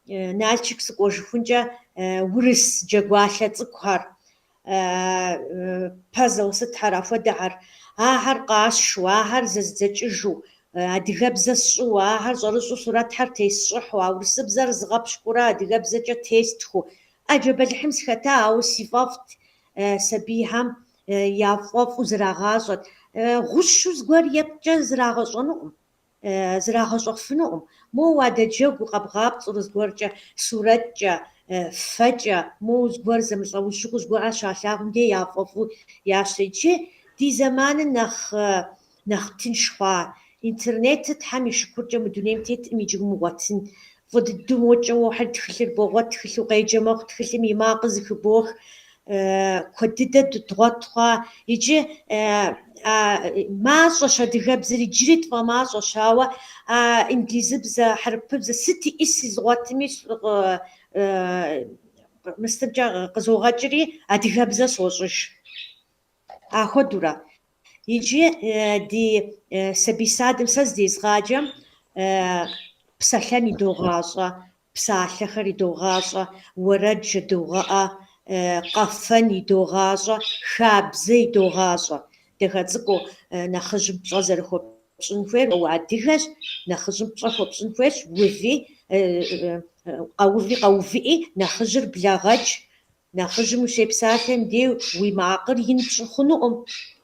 Налшык сыкӏуэжыхункӏэ урыс джэгуалъэ цӏыкӏухэр, пазл сытхэр, апхуэдэхэр, ахэр къасшу, ахэр зэздзэкӏыжу, адыгэбзэ сщӏыуэ, ахэр щӏэрыщӏэу сурэтхэр тесщӏыхьу, а урысыбзэр згъэпщкӏурэ адыгэбзэкӏэ тестхыу. ӏэджэ бэлыхьым сыхэта, ауэ си фӏэфӏт сабийхэм я фӏэфӏу зрагъащӏэт. Гъущу зыгуэр епткӏэ зрагъэщӏэнукъым. Зрагъэщӏэфынукъым. Моуэ уадэджэгуу къэбгъапцӏэурэ зыгуэркӏэ, сурэткӏэ, фэкӏэ, моуэ зыгуэр зэмылӏэужьыгъуэу зыгуэрхэр щалъагъум дей яфӏэфӏу ящтэ. Иджы ди зэманыр нэхъ нэхъ тынш хъуа. Интернетыр Тхьэм и шыкуркӏэ мы дунейм теткъым иджы умыгъуэтын. Фӏы дыдэу мокӏэ уохьэр, тхылъыр богъуэт, тхылъ укъеджэ мэхъу, тхылъым и макъыр зыхыбох. Куэд дыдэ дгъуэт хъуа. Иджы мащӏэщ адыгэбзэр, иджыри тфӏэмащӏэщ, ауэ а инглизыбзэ, хьэрыпыбзэ сыт иӏыси згъуэтми, мыстымкӏэ къызогъэкӏри адыгэбзэ сощӏыж. Ахуэдурэ. Иджы ди сабий садым сэ здезгъаджэм псэлъэн идогъащӏэ, псалъэхэр идогъащӏэ, уэрэд жыдогъэӏэ, къэфэн идогъащӏэ, хабзэ идогъащӏэ. Дахэ цӏыкӏуу нэхъыжьым пщӏэ зэрыхуэпщӏын хуейр, уадыгэщ, нэхъыжьым пщӏэ хуэпщӏын хуейщ, уви, къэуви къэувыӏи, нэхъыжьыр блэгъэкӏ, Нэхъыжьым ущепсалъэм дей уи макъыр ин пщӏы хъунукъым,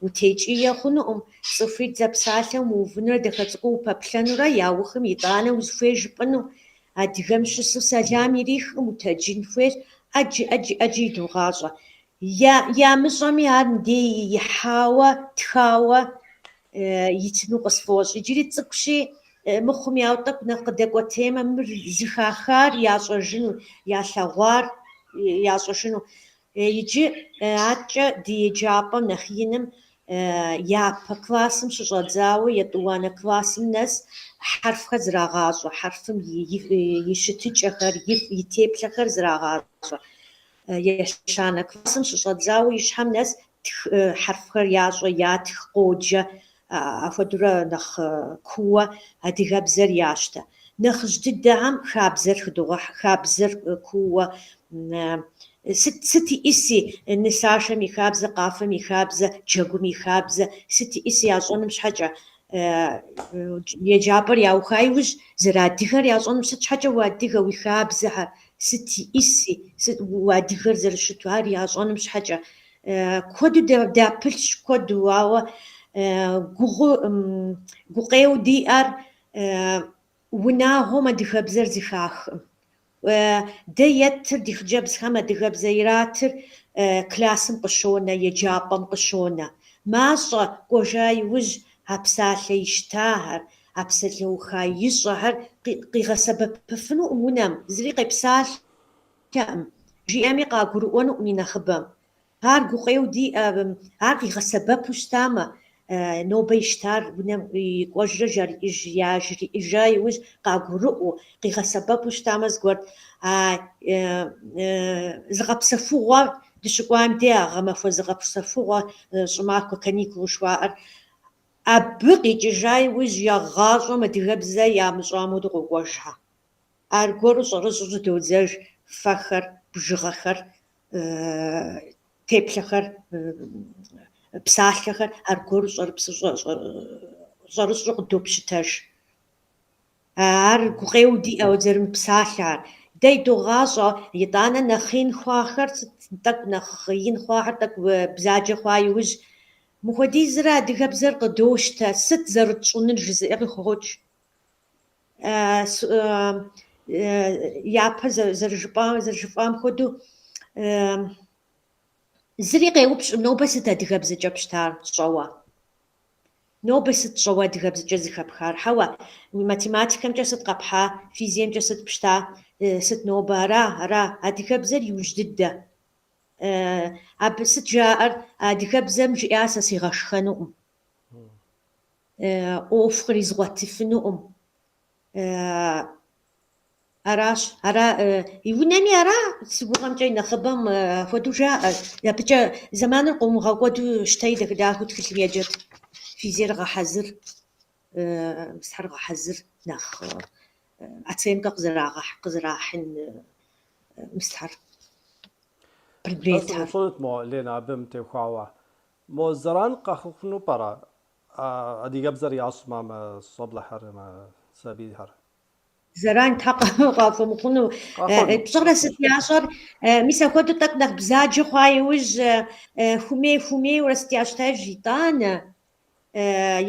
утекӏие хъунукъым, цӏыхуитӏ зэпсалъэм уувынурэ дахэ цӏыкӏуу упэплъэнурэ яухым итӏанэ узыхуей жыпӏэну. Адыгэм щысу сэлам ирихкъым, утэджын хуейщ, ӏэджи, ӏэджи, ӏэджи идогъащӏэ. Ямыщӏэми ар мыдей ихьауэ, тхауэ итыну къысфӏощӏ. Иджыри цӏыкӏущи, мыхъуми, ауэ тӏэкӏу нэхъ къыдэкӏуэтеймэ, мыр зыхахар ящӏэжыну, ялъэгъуар ящӏэжыну. Иджы аткӏэ ди еджапӏэм нэхъ иным япэ классым щыщӏэдзауэ етӏуанэ классым нэс хьэрфхэр зрагъащӏэ, хьэрфым и щытыкӏэхэр, и теплъэхэр зрагъащӏэ. Ещанэ классым щыщӏэдзауэ и щхьэм нэс хьэрфхэр ящӏэ, ятх, къоджэ, ахуэдурэ нэхъ кууэ адыгэбзэр ящтэ. Нэхъыжь дыдэхэм хабзэр хыдогъэхьэ, хабзэр кууэ сыт сыт иӏыси нысашэм и хабзэ, къафэм и хабзэ, джэгум и хабзэ, сыт иӏыси ящӏэным щхьэкӏэ еджапӏэр яуха иужь зэрыадыгэр ящӏэным сыт щхьэкӏэ уадыгэ, уи хабзэхэр, сыт иӏыси, сыт уадыгэр зэрыщыту ар ящӏэным щхьэкӏэ. Куэду дапылъщ, куэду, ауэ гугъу гукъеуэ диӏэр унагъуэм адыгэбзэр зыхахым. Дэ еттыр ди хъыджэбзхэм адыгэбзэ иратыр классым къыщонэ, еджапӏэм къыщонэ. Мащӏэ кӏуэжа иужь а псалъэ ищтахэр, а псалъэуха ищӏэхэр къигъэсэбэпыфынукъым унэм, зыри къепсалъэкъым, жиӏэми къагурыӏуэнукъым и нэхъыбэм. Ар гукъеуэ диӏэ, ар къигъэсэбэпу щытамэ, нобэ ищтар унэм кӏуэжрэ яжриӏэжа иужь къагурыӏуэу, къигъэсэбэпу щытамэ зыгуэрт. А зыгъэпсэхугъуэр дыщыкӏуам де а гъэмахуэ зыгъэпсэхугъуэ, щӏымахуэ каникул жыхуаӏэр. Абы къикӏыжа иужь я гъащӏэм адыгэбзэ ямыщӏам хуэдэу къокӏуэжхьэ. Аргуэру щӏэрыщӏэу щӏыдодзэж фэхэр, бжыгъэхэр, теплъэхэр, псалъэхэр аргуэру щӏэрыщӏэу къыдопщытэж. Ар гукъеуэу диӏэу зэрымыпсалъэхэр. Дэ идогъащӏэ, итӏанэ нэхъ ин хъуахэр, сыт тӏэкӏу нэхъ ин хъуахэр тӏэкӏу бзаджэ хъуа иужь, мыхуэдизрэ адыгэбзэр къыдощтэ, сыт зэрытщӏынур жызыӏэ къыхокӏ. Япэ зэрыжыпӏам, зэрыжыфӏам хуэдэу, зыри къеупщӏым, нобэ сыт адыгэбзэкӏэ пщтар щӏэуэ? Нобэ сыт щӏэуэ адыгэбзэкӏэ зыхэпхар? Хьэуэ, уи математикэмкӏэ сыт къэпхьа, физиемкӏэ сыт пщта, сыт нобэ? Ара, ара, адыгэбзэр иужь дыдэ. Абы сыт жаӏэр? Адыгэбзэм жиӏа сэ сигъэшхэнукъым. ӏуэху къризгъуэтыфынукъым. Аращ, ара, и унэми ара, си гугъэмкӏэ и нэхъыбэм хуэдэу жаӏэ. Абыкӏэ зэманыр къыумыгъэкӏуэду щтэи дахэ-дахэу тхылъым еджэт. Физиер гъэхьэзыр, мысхьэр гъэхьэзыр нэхъ оценкэ къызэрагъэхь, къызэрахьын мысхьэр, предметхэр. Сыщӏынут мо, Ленэ, абым теухуауэ. Мо зэран къахуэхъуну пӏэрэ адыгэбзэр ящӏмэ мы щӏэблэхэр, мы сабийхэр? Зэран тхьэ къахуэмыхъуну. Пщӏэрэ сыт ящӏэр? Мис апхуэдэу тӏэкӏу нэхъ бзаджэ хъуа иужь, хумей-хумейуэрэ сыт ящтэж итӏанэ.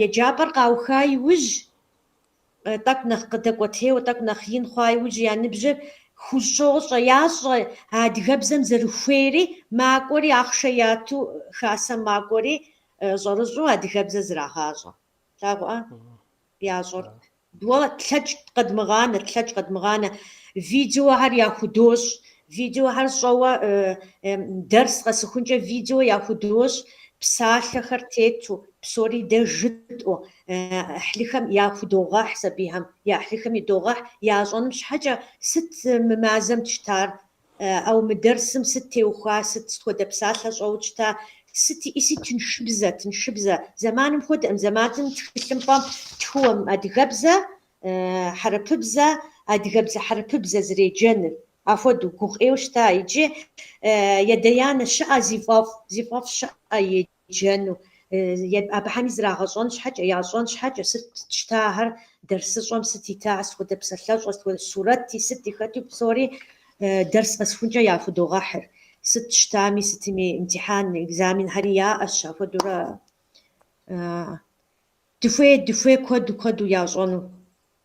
Еджапӏэр къауха иужь, тӏэкӏу нэхъ къыдэкӏуэтейуэ, тӏэкӏу нэхъ ин хъуа иужь я ныбжьыр хущӏощӏэ, ящӏэ адыгэбзэм зэрыхуейри, макӏуэри ахъшэ яту хасэм макӏуэри щӏэрыщӏэу адыгэбзэ зрагъащӏэ. Плъагъуӏэ? Ящӏэр. Уэ тлъэкӏ къэдмыгъанэ, тлъэкӏ къэдмыгъанэ. Видеохэр яхудощӏ. Видеохэр щӏэуэ дэрс къэсыхункӏэ видео яхудощӏ, псалъэхэр тету, псори дэ жытӏэу, ӏыхьлыхэм яхудогъэхь сабийхэм, я ӏыхьлыхэм идогъэхь, ящӏэным щхьэкӏэ сыт мы мазэм тщтар, Ауэ мы дэрсым сыт теухуа, сыт сыт хуэдэ псалъэ щӏэуэ тщта, сыт иӏыси тыншыбзэ, тыншыбзэ. Зэманым хуэдэкъым, зэманым тхылъымпӏэм тхыуэ адыгэбзэ, хьэрыпыбзэ, адыгэбзэ хьэрыпыбзэ зэреджэныр. Апхуэдэу гукъеуэу щыта. Иджы ядэ-янэ щыӏэ зи фӏэфӏ, зи фӏэфӏ щыӏэ еджэну, абыхэми зрагъэщӏэн щхьэкӏэ, ящӏэн щхьэкӏэ, сыт тщтахэр, дэрсыщӏэм сыт ита, сыт хуэдэ псалъэщӏэ, сыт хуэдэ сурэти, сыти хэту псори дэрс къэсыхункӏэ яхудогъэхьыр. Сыт тщтами, сытми имтихьан, экзаменхэри яӏэщ, апхуэдэурэ дыхуей, дыхуей куэду, куэду ящӏэну.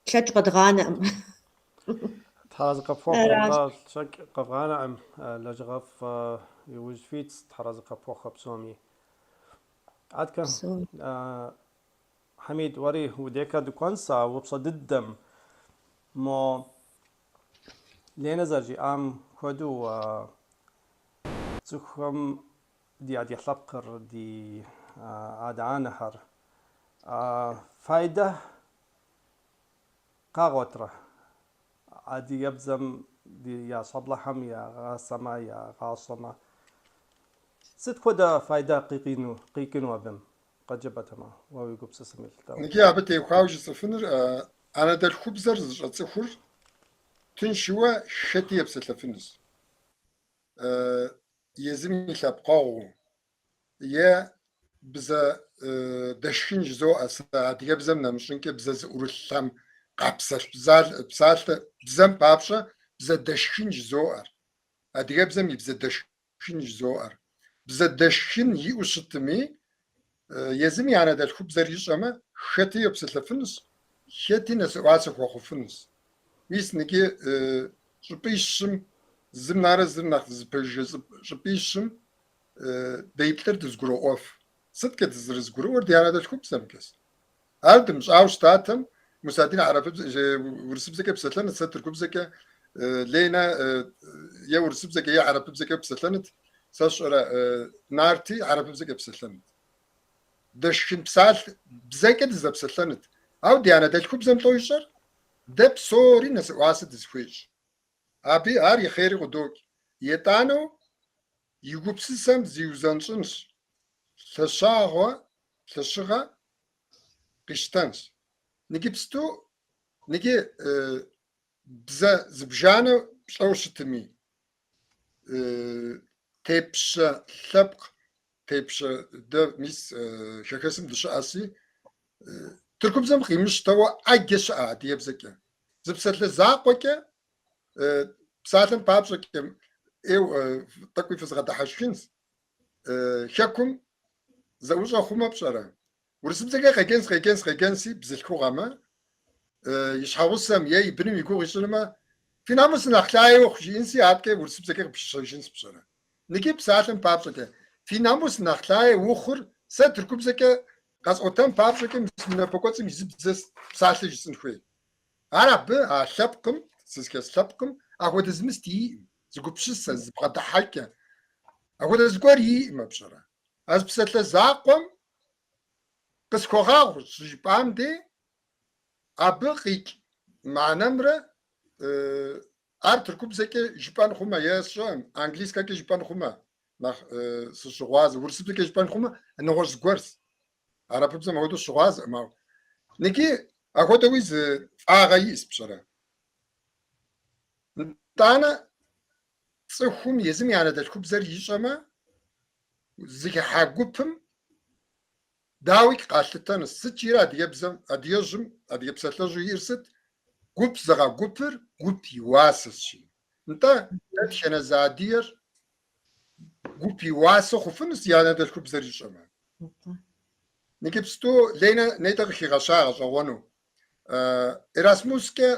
Тлъэкӏ къэдгъанэкъым. Тхьэразэ къыпхуэхъу, Аращ. нтӏэ, лъэкӏ къэвгъанэкъым, лэжьыгъэфӏ иужь фитщ, тхьэразэ къыпхуэхъу псоми. Аткэ, Псоми. Хьэмид, уэри удекэ дыкӏуэнщ а упщӏэ дыдэм. Мо Ленэ зэрыжиӏам хуэдэу цӏыхухэм ди адыгэ лъэпкъыр, ди адэ-анэхэр файдэ къагъуэтрэ адыгэбзэм ди я щӏэблэхэм ягъасэмэ, ягъащӏэмэ, сыт хуэдэ файдэ къикӏыну, къикӏыну абым къэджэбэтэмэ, уэ уи гупсысэм елъытауэ? Иджы абы теухуауэ жысӏэфынур анэдэлъхубзэр зыщӏэ цӏыхур тыншыуэ хэти епсэлъэфынущ. Езым и лъэпкъэгъуу е бзэ дэшхын жызоӏэ сэ адыгэбзэм нэмыщӏынкӏэ бзэ зыӏурылъхэм къапсэлъ псалъэ бзэм папщӏэ бзэ дэшхын жызоӏэр. Адыгэбзэм и бзэ дэшхын жызоӏэр. Бзэ дэшхын иӏэу щытми, езым и анэдэлъхубзэр ищӏэмэ, хэти епсэлъэфынущ, хэти нэсыӏуасэ хуэхъуфынущ. Мис ныджы щӏыпӏищым, зым нэрэ зыр нэхъ зыпэжыжьэ щӏыпӏищым Деиплӏыр дызгуроӏуэф. Сыткӏэ дызэрызгурыӏуэр ди анэдэлъхубзэмкӏэщ. Ар дымыщӏауэ щытатэм, Мусадин хьэрыпыбзэ, урысыбзэкӏэ псэлъэнут, сэ тыркубзэкӏэ, Ленэ е урысыбзэкӏэ е хьэрыпыбзэкӏэ псэлъэнут, сэ сщӏэрэ Нарти хьэрыпыбзэкӏэ псэлъэнут. Дэшхын псалъ бзэкӏэ дызэпсэлъэнут. Ауэ ди анэдэлъхубзэм лӏо ищӏэр, дэ псори нэсыӏуасэ дызыхуещӏ. Абы ар и хъери къыдокӏ. Етӏанэу. И гупсысэм зиузэнщӏынщ, лъэщагъуэ, лъэщыгъэ къищтэнщ. Ныгыпсту ныгы бзэ зыбжанэ пщӏэу щытми, тепщэ лъэпкъ, тепщэ дэ мис хэхэсым дыщыӏэси, тыркубзэм къимыщтэуэ ӏэджэ щыӏэ адыгэбзэкӏэ. Зы псалъэ закъуэкӏэ псалъэм папщӏэкӏэ ӏейуэ тӏэкӏуи фызгъэдыхьэшхынщ. Хэкум зэӏущӏэ хъумэ пщӏэрэ? Урысыбзэкӏэ къеджэнс, къеджэнс, къеджэнси бзылъхугъэмэ, и щхьэгъусэм е и быным и гугъу ищӏынумэ, фи намус нэхъ лъае ухъу жиӏэнси, аткӏэ урысыбзэкӏэ къыпыщэжынс пщӏэрэ? Ныджы псалъэм папщӏэкӏэ, фи намус нэхъ лъае ухъур сэ тыркубзэкӏэ къэсӏуэтэн папщӏэкӏэ мис мы напэкӏуэцӏым и зы бзэ псалъэ жысӏэн хуей. Ар абы, а лъэпкъым, сызыхэс лъэпкъым, ахуэдэ зы мыст иӏым, зы гупсысэ, зы бгъэдыхьэкӏэ, ахуэдэ зыгуэр иӏымэ, пщӏэрэ? А зы псалъэ закъуэм къысхуэгъэгъу щыжыпӏам дей, абы къикӏ мыхьэнэмрэ ар тыркубзэкӏэ жыпӏэн хъумэ, е сщӏэӏым, английскэкӏэ жыпӏэн хъумэ, нэхъ сыщыгъуазэ, урысыбзэкӏэ жыпӏэн хъумэ, нэгъуэщӏ зыгуэрщ. Арапыбзэм апхуэдэу щыгъуазэкъым, ауэ. Ныджы ахуэдэуи зы фӏагъэ иӏэщ, пщӏэрэ? Нтӏанэ цӏыхум езым и анэдэлъхубзэр ищӏэмэ, зыхыхьа гупым дауикӏ къалъытэнущ. Сыт жиӏэрэ адыгэбзэм, адыгэжьым, адыгэ псалъэжьу иӏэр сыт? Гуп зыгъэгупыр гуп и уасэщ, жи. Нтӏэ, дэтхэнэ зы адыгэр гуп и уасэ хъуфынущ и анэдэлъхубзэр ищӏэмэ. Иджыпсту Ленэ нетӏэ къыхигъэща гъэщӏэгъуэну. Эрасмускӏэ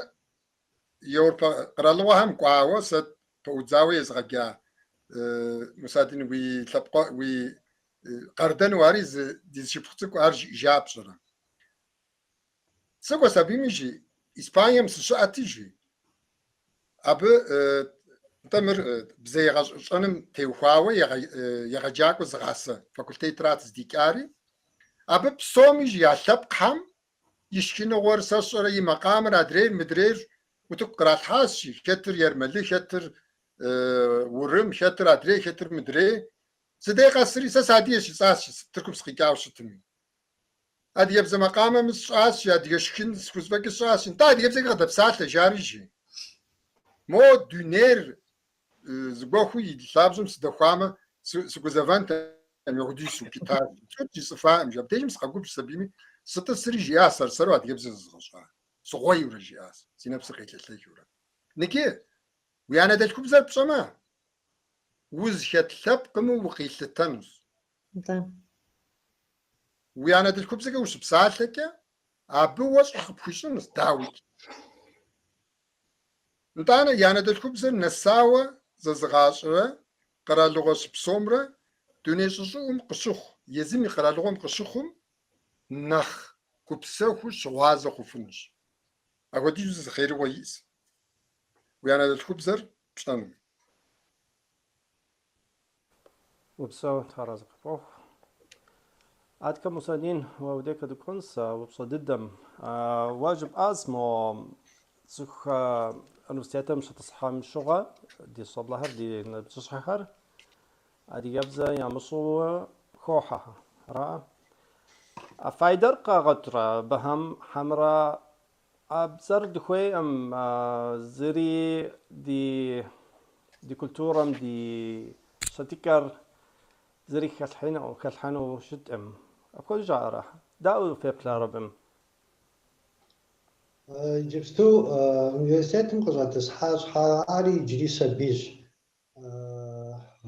Еуропэ къэралыгъуэхэм кӏуауэ сэ пэӏудзауэ езгъэджа Мусадин уи лъэпкъуэ уи къардэну ари зы ди зы шыпхъу цӏыкӏу ар жиӏэжа пщӏэрэ. Сыкӏуэс абыми жи, Испанием сыщыӏэти жи. Абы нтӏэ мыр бзэ егъэщӏэным теухуауэ егъэджакӏуэ зыгъасэ факультетрат здикӏари. Абы псоми жи я лъэпкъхэм и шхыныгъуэр сэ сщӏэрэ и макъамэр адрейр мыдрейр утыку къралъхьащ жи, хэтыр ермэлы, хэтыр урым, хэтыр адрей, хэтыр мыдрей. Си дей къэсри, сэ сыадыгэщ жысӏащ жи, Тыркум сыкъикӏауэ щытми. Адыгэбзэ макъамэм сщӏащ жи, адыгэ шхын схузэфӏэкӏыр сщӏащ. Нтӏэ, адыгэбзэкӏэ къыдэпсалъэ, жари жи. Мо дунейр зыгуэхуу и лъабжьэм сыдэхуамэ, сыгузэвэнтэкъым, апхуэдизу сыукӏытащ. Цӏут жысӏэфакъым, жи. Абдежым сыкъэгубжьщ абими, сытӏысри жиӏащ, сэр-сэру адыгэбзэ зэзгъэщӏа. Сыгъуейурэ жиӏащ, си нэпсыр къелъэлъэхыурэ. Ныджы, уи анэдэлъхубзэр пщӏэмэ, узыхэт лъэпкъымы укъилъытэнущ. Нтӏэ. Уи анэдэлъхубзэкӏэ ущыпсалъэкӏэ, абы уэ щӏыхь къыпхуищӏынущ, дауикӏ. Нтӏанэ, и анэдэлъхубзэр нэсауэ зэзыгъащӏэрэ къэралыгъуэ щыпсэумрэ дуней щӏыщӏыӏум къыщыхъу, езым и къэралыгъуэм къыщыхъум нэхъ гупсэхуу щыгъуазэ хъуфынущ. Апхуэдизу зы хъерыгъуэ иӏэщ уи анэдэлъхубзэр пщӏэным. Упсэу, Тхьэразэ къыпхуэхъу. Аткэ Мусадин, уэ уи дей къыдыкӏуэнщ упщӏэ дыдэм. Уэ жыпӏащ мо цӏыху университетым щытӏысхьэм щыгъуэ ди щӏэблэхэр, ди ныбжьыщӏэхэр адыгэбзэ ямыщӏэу хохьэ. Ара? А файдэр къагъэкӏрэ абыхэм хьэмэрэ а бзэр дыхуейкъым, зыри ди ди культурэм, ди щытыкӏэр зыри хэлъхьэну хэлъхьэну щыткъым. Апхуэдэу жаӏэрэ? Дауэ феплърэ абым? Иджыпсту университетым къыщӏэтӏысхьа щхьэ ари иджыри сабийщ.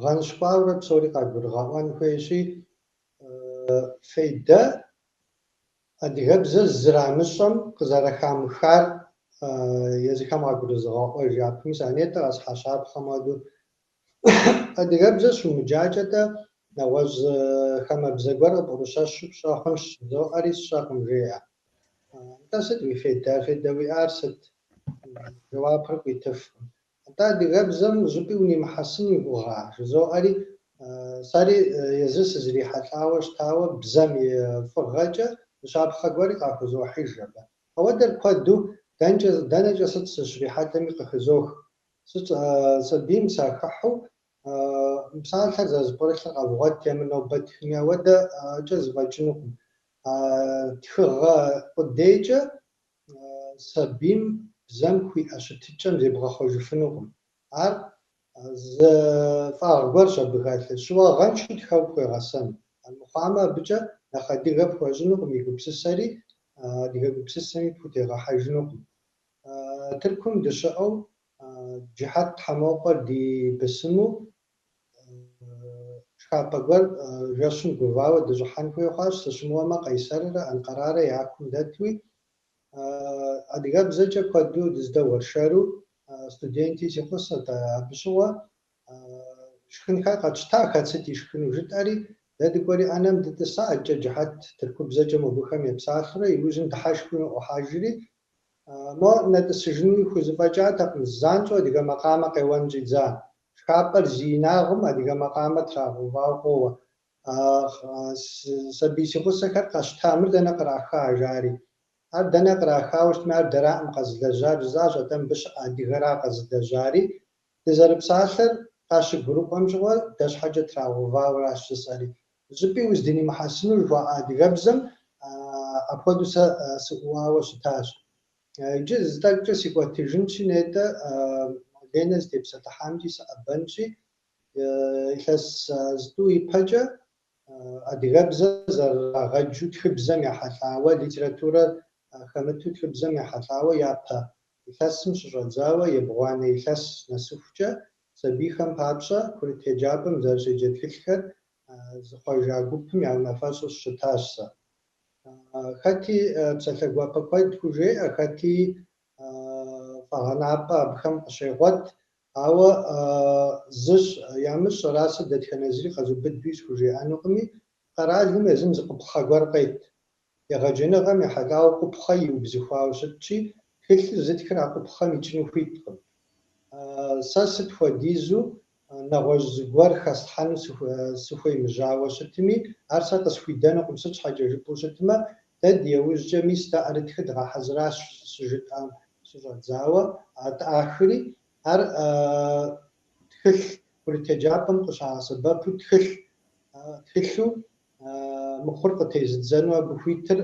Гъэныщкӏуауэрэ псори къагурыгъэӏуэн хуейщи, фейдэ Адыгэбзэр зэрамыщӏэм къызэрыхамыхар езыхэм къагурызыгъэӏуэж япэм. Мис а нетӏэ къэсхьа щапхъэм хуэдэу. Адыгэбзэр щумыджакӏэ-тӏэ, нэгъуэщӏ хамэбзэ гуэр къыпӏурыщэщу пщӏэ хъунщ, жызоӏэри сщӏэкъым, жеӏэ. Нтӏэ сыт уи фейдэ? Фейдэ уиӏар сыт? Жэуапыр къуитыфкъым. Нтӏэ адыгэбзэм зыщӏыпӏи унимыхьэсын уи гугъа, жызоӏэри, сэри езыр сызрихьэлӏауэ щытауэ бзэм и фӏыгъэкӏэ щапхъэ гуэри къахузохьыж абы. Ауэдэр куэду дэнкӏэ, дэнэкӏэ сыт сыщрихьэлӏэми къыхызох. Сыт сабийм сахыхьу. Мы псалъэр зэрызэпкърылъыр къэвгъуэт е мыр нобэ тхыми, ауэдэкӏэ зэфӏэкӏынукъым. Тхыгъэ къудейкӏэ сабийм бзэм хуиӏэ щытыкӏэм зебгъэхъуэжыфынукъым. Ар зы фӏагъ гуэрщ абы хэлъыр. Щыуагъэншэу тхэу пхуегъэсэн. Армыхъуамэ, абыкӏэ нэхъ адыгэ пхуэщӏынукъым и гупсысэри, адыгэ гупсысэми пхутегъэхьэжынукъым. Тыркум дыщыӏэу Джыхьэт Тхьэмокъуэр ди бысыму шхапӏэ гуэр жэщым гувауэ дыщӏыхьэн хуей хъуащ, сыщымыуэмэ Къайсэррэ Анкъарарэ я кум дэтуи. Адыгэбзэкӏэ куэду дыздэуэршэру студенти си гъусэт абы щыгъуэ. Шхынхэр къэтщта, хэт сыт ишхыну жытӏэри, дэ дыкӏуэри ӏэнэм дытӏыса, адэкӏэ Джыхьэт тыркубзэкӏэ мобыхэм епсалъэурэ, иужьым дыхьэшхыу ӏухьэжри, мо нэтӏысыжынуи хузэфӏэкӏатэкъым, занщӏэу адыгэ макъамэ къеуэн щӏидза. Шхапӏэр зи инагъым адыгэ макъамэ трагъэувауэ къоуэ. Сабий си гъусэхэр къэщта, мыр дэнэ къраха, жари. Ар дэнэ кърахауэ щытми, ар дэраӏым къэзылэжьар жысӏащ, атӏэ мыбы щыӏэ адыгэра къэзылэжьари. Дызэрыпсалъэр къащыгурыӏуэм щыгъуэ дэ щхьэкӏэ трагъэувауэращ жысӏэри. Зыщӏыпӏи уздынимыхьэсыну жыхуаӏэ адыгэбзэм апхуэдэу сэ сыӏууауэ щытащ. Иджы зы тӏэкӏукӏэ сикӏуэтыжынщи, нетӏэ Ленэ зытепсэлъыхьамкӏи сыӏэбэнщи, илъэс зытӏу ипэкӏэ адыгэбзэ зэрырагъэджу тхыбзэм ехьэлӏауэ, литературэр хэмыту тхыбзэм ехьэлӏауэ япэ илъэсым щыщӏэдзауэ ебгъуанэ илъэс нэсыхукӏэ сабийхэм папщӏэ курыт еджапӏэм зэрыщеджэ тхылъхэр зыхъуэжа гупым я унафэщӏу сыщытащ сэ. Хэти псалъэ гуапэ куэд хужеӏэ, хэти фӏэгъэнапӏэ абыхэм къыщегъуэт, ауэ зыщ ямыщӏэра сэ дэтхэнэ зыри къэзубыдуи схужеӏэнукъыми, къэралым езым зы къупхъэ гуэр къет. Егъэджэныгъэм ехьэлӏауэ къупхъэ иубзыхуауэ щытщи, тхылъыр зытхыр а къупхъэм икӏыну хуиткъым. Сэ сыт хуэдизу нэгъуэщӏ зыгуэр хэслъхьэну сыхуемыжьауэ щытми, ар сэ къысхуидэнукъым, сыт щхьэкӏэ жыпӏэу щытмэ, дэ ди яужькӏэ мис дэ ӏэрытхыр дгъэхьэзыращ щыжытӏам щыщӏэдзауэ, тӏахри, ар тхылъ курыт еджапӏэм къыщагъэсэбэпу тхылъу мыхъур къытезыдзэну абы хуитыр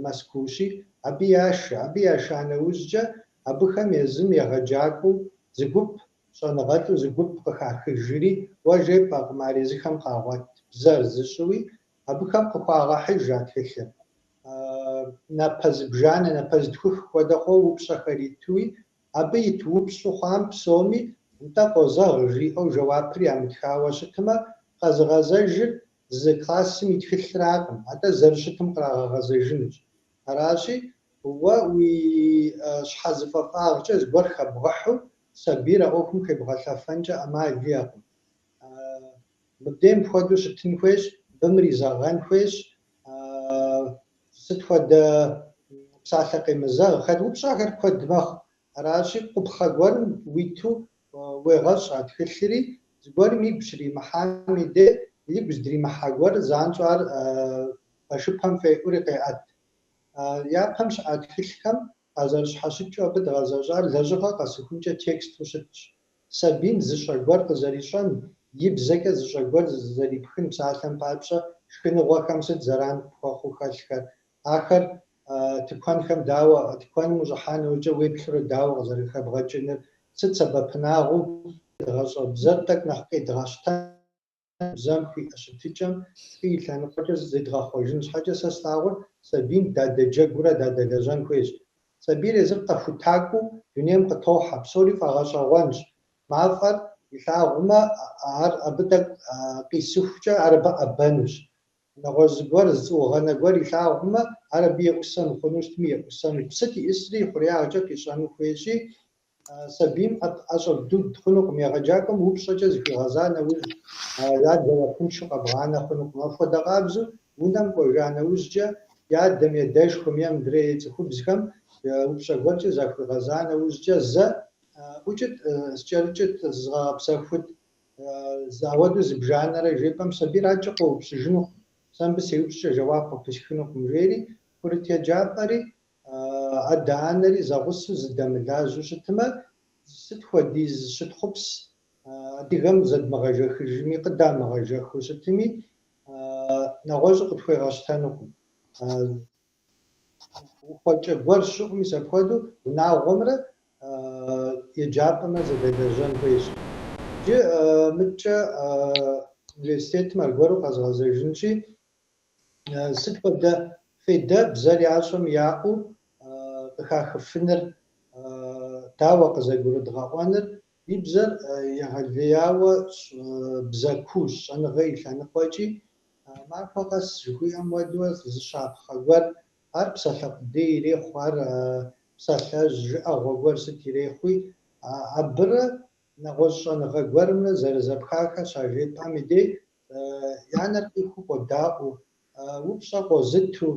Мэзкуущи, абы яшэ. Абы яша нэужькӏэ абыхэм езым егъэджакӏуэу зы гуп, щӏэныгъэлӏу зы гуп къыхахыжри, уэ жепӏэкъым, ар езыхэм къагъуэт бзэр зыщӏыуи, абыхэм къыхуагъэхьыж а тхылъыр. Напэ зыбжанэ, напэ зытхух хуэдэ хъууэ упщӏэхэр итуи, абы ит упщӏу хъуам псоми нтӏэ къозэгъ жиӏэу жэуапыр ямытхауэ щытмэ, къэзыгъэзэжыр зы классым и тхылъракъым, атӏэ зэрыщытым кърагъэгъэзэжынущ. Аращи, уэ уи щхьэзыфӏэфӏагъкӏэ зыгуэр хэбгъэхьу сабийр а ӏуэхум хебгъэлъэфэнкӏэ ӏэмал иӏэкъым. Мыбдейм хуэдэу щытын хуейщ, мыбы мыр изэгъэн хуейщ, сыт хуэдэ псалъэ къемызэгъ, хэт упщӏэхэр куэд мэхъу. Аращи, къупхъэ гуэрым уиту уегъэщӏ а тхылъри, зыгуэрым игу щримыхьам и де, игу здримыхьа гуэр занщӏэу ар башыпэм фӏеӏури къеӏэт. Япэм щыӏа тхылъхэм къазэрыщхьэщыкӏыу абы дгъэзэщӏар лэжьыгъэ къэсыхункӏэ тексту щытщ. Сабийм зыщӏэ гуэр къызэрищӏэн, и бзэкӏэ зыщӏэ гуэр зэрипхын псалъэм папщӏэ, шхыныгъуэхэм сыт зэран пхуэхъуу хэлъхэр, ахэр тыкуэнхэм дауэ, тыкуэным ущӏыхьа нэужькӏэ уеплъурэ дауэ къызэрыхэбгъэкӏыныр, сыт сэбэпынагъыу дгъэщӏэ бзэр тӏэкӏу нэхъ къедгъэщтэн, бзэм хуиӏэ щытыкӏэм фӏы и лъэныкъуэкӏэ зедгъэхъуэжын щхьэкӏэ сэ слъагъур сабийм дадэджэгурэ дадэлэжьэн хуейщ. Сабийр езыр къэхутакӏуэу дунейм къытохьэ, псори фӏэгъэщӏэгъуэнщ. Мафӏэр илъагъумэ, ар абы тӏэкӏу къисыхукӏэ ар абы ӏэбэнущ. Нэгъуэщӏ зыгуэр, зы цӏуугъэнэ гуэр илъагъумэ, ар абы еӏусэ мыхъуну щытми еӏусэнущ. Сыт иӏысри ихъуреягъкӏэ къищӏэну хуейщи, сабийм ӏэщӏэбдуд хъунукъым. Егъэджакӏуэм упщӏэкӏэ зыхуигъэза нэужь, ар жэуапыншэу къэбгъанэ хъунукъым. Апхуэдэ къабзэу унэм кӏуэжа нэужькӏэ, и адэм е адэшхуэм е мыдрей цӏыхубзхэм упщӏэ гуэркӏэ захуигъэза нэужькӏэ зэ ӏукӏыт, скӏэрыкӏыт, зызгъэгъэпсэхут, ауэдэу зыбжанэрэ жепӏэм сабийр адэкӏэ къоупщӏыжынукъым, сэ мыбы сеупщӏкӏэ жэуап къыпысхынукъым, жери курыт еджапӏэри адэ-анэри зэгъусэу зыдэмылажьэу щытмэ, сыт хуэдиз щытхъупс Адыгэм зэдмыгъэжэхыжми, къыдамыгъэжэхыу щытми, нэгъуэщӏу къытхуегъэщтэнукъым. Ухуэкӏэ гуэр щыӏэу мис апхуэдэу унагъуэмрэ еджапӏэмрэ зэдэлэжьэн хуейщ. Иджы мыдкӏэ университетым аргуэру къэзгъэзэжынщи, сыт хуэдэ фейдэ бзэр ящӏэм яӏэу къыхахыфыныр, дауэ къызэгурыдгъэӏуэныр, ди бзэр егъэлеяуэ бзэ куущ щӏэныгъэ и лъэныкъуэкӏи, махуэ къэс жыхуиӏэм хуэдэу зы щапхъэ гуэр, ар псалъэ къудей ирехъу, ар псалъэжь, жыӏэгъуэ гуэр сыт ирехъуи, абырэ нэгъуэщӏ щӏэныгъэ гуэрымрэ зэрызэпхахэр щажепӏэм и дей я нэр къихуу къодаӏуэу, упщӏэ къозыту,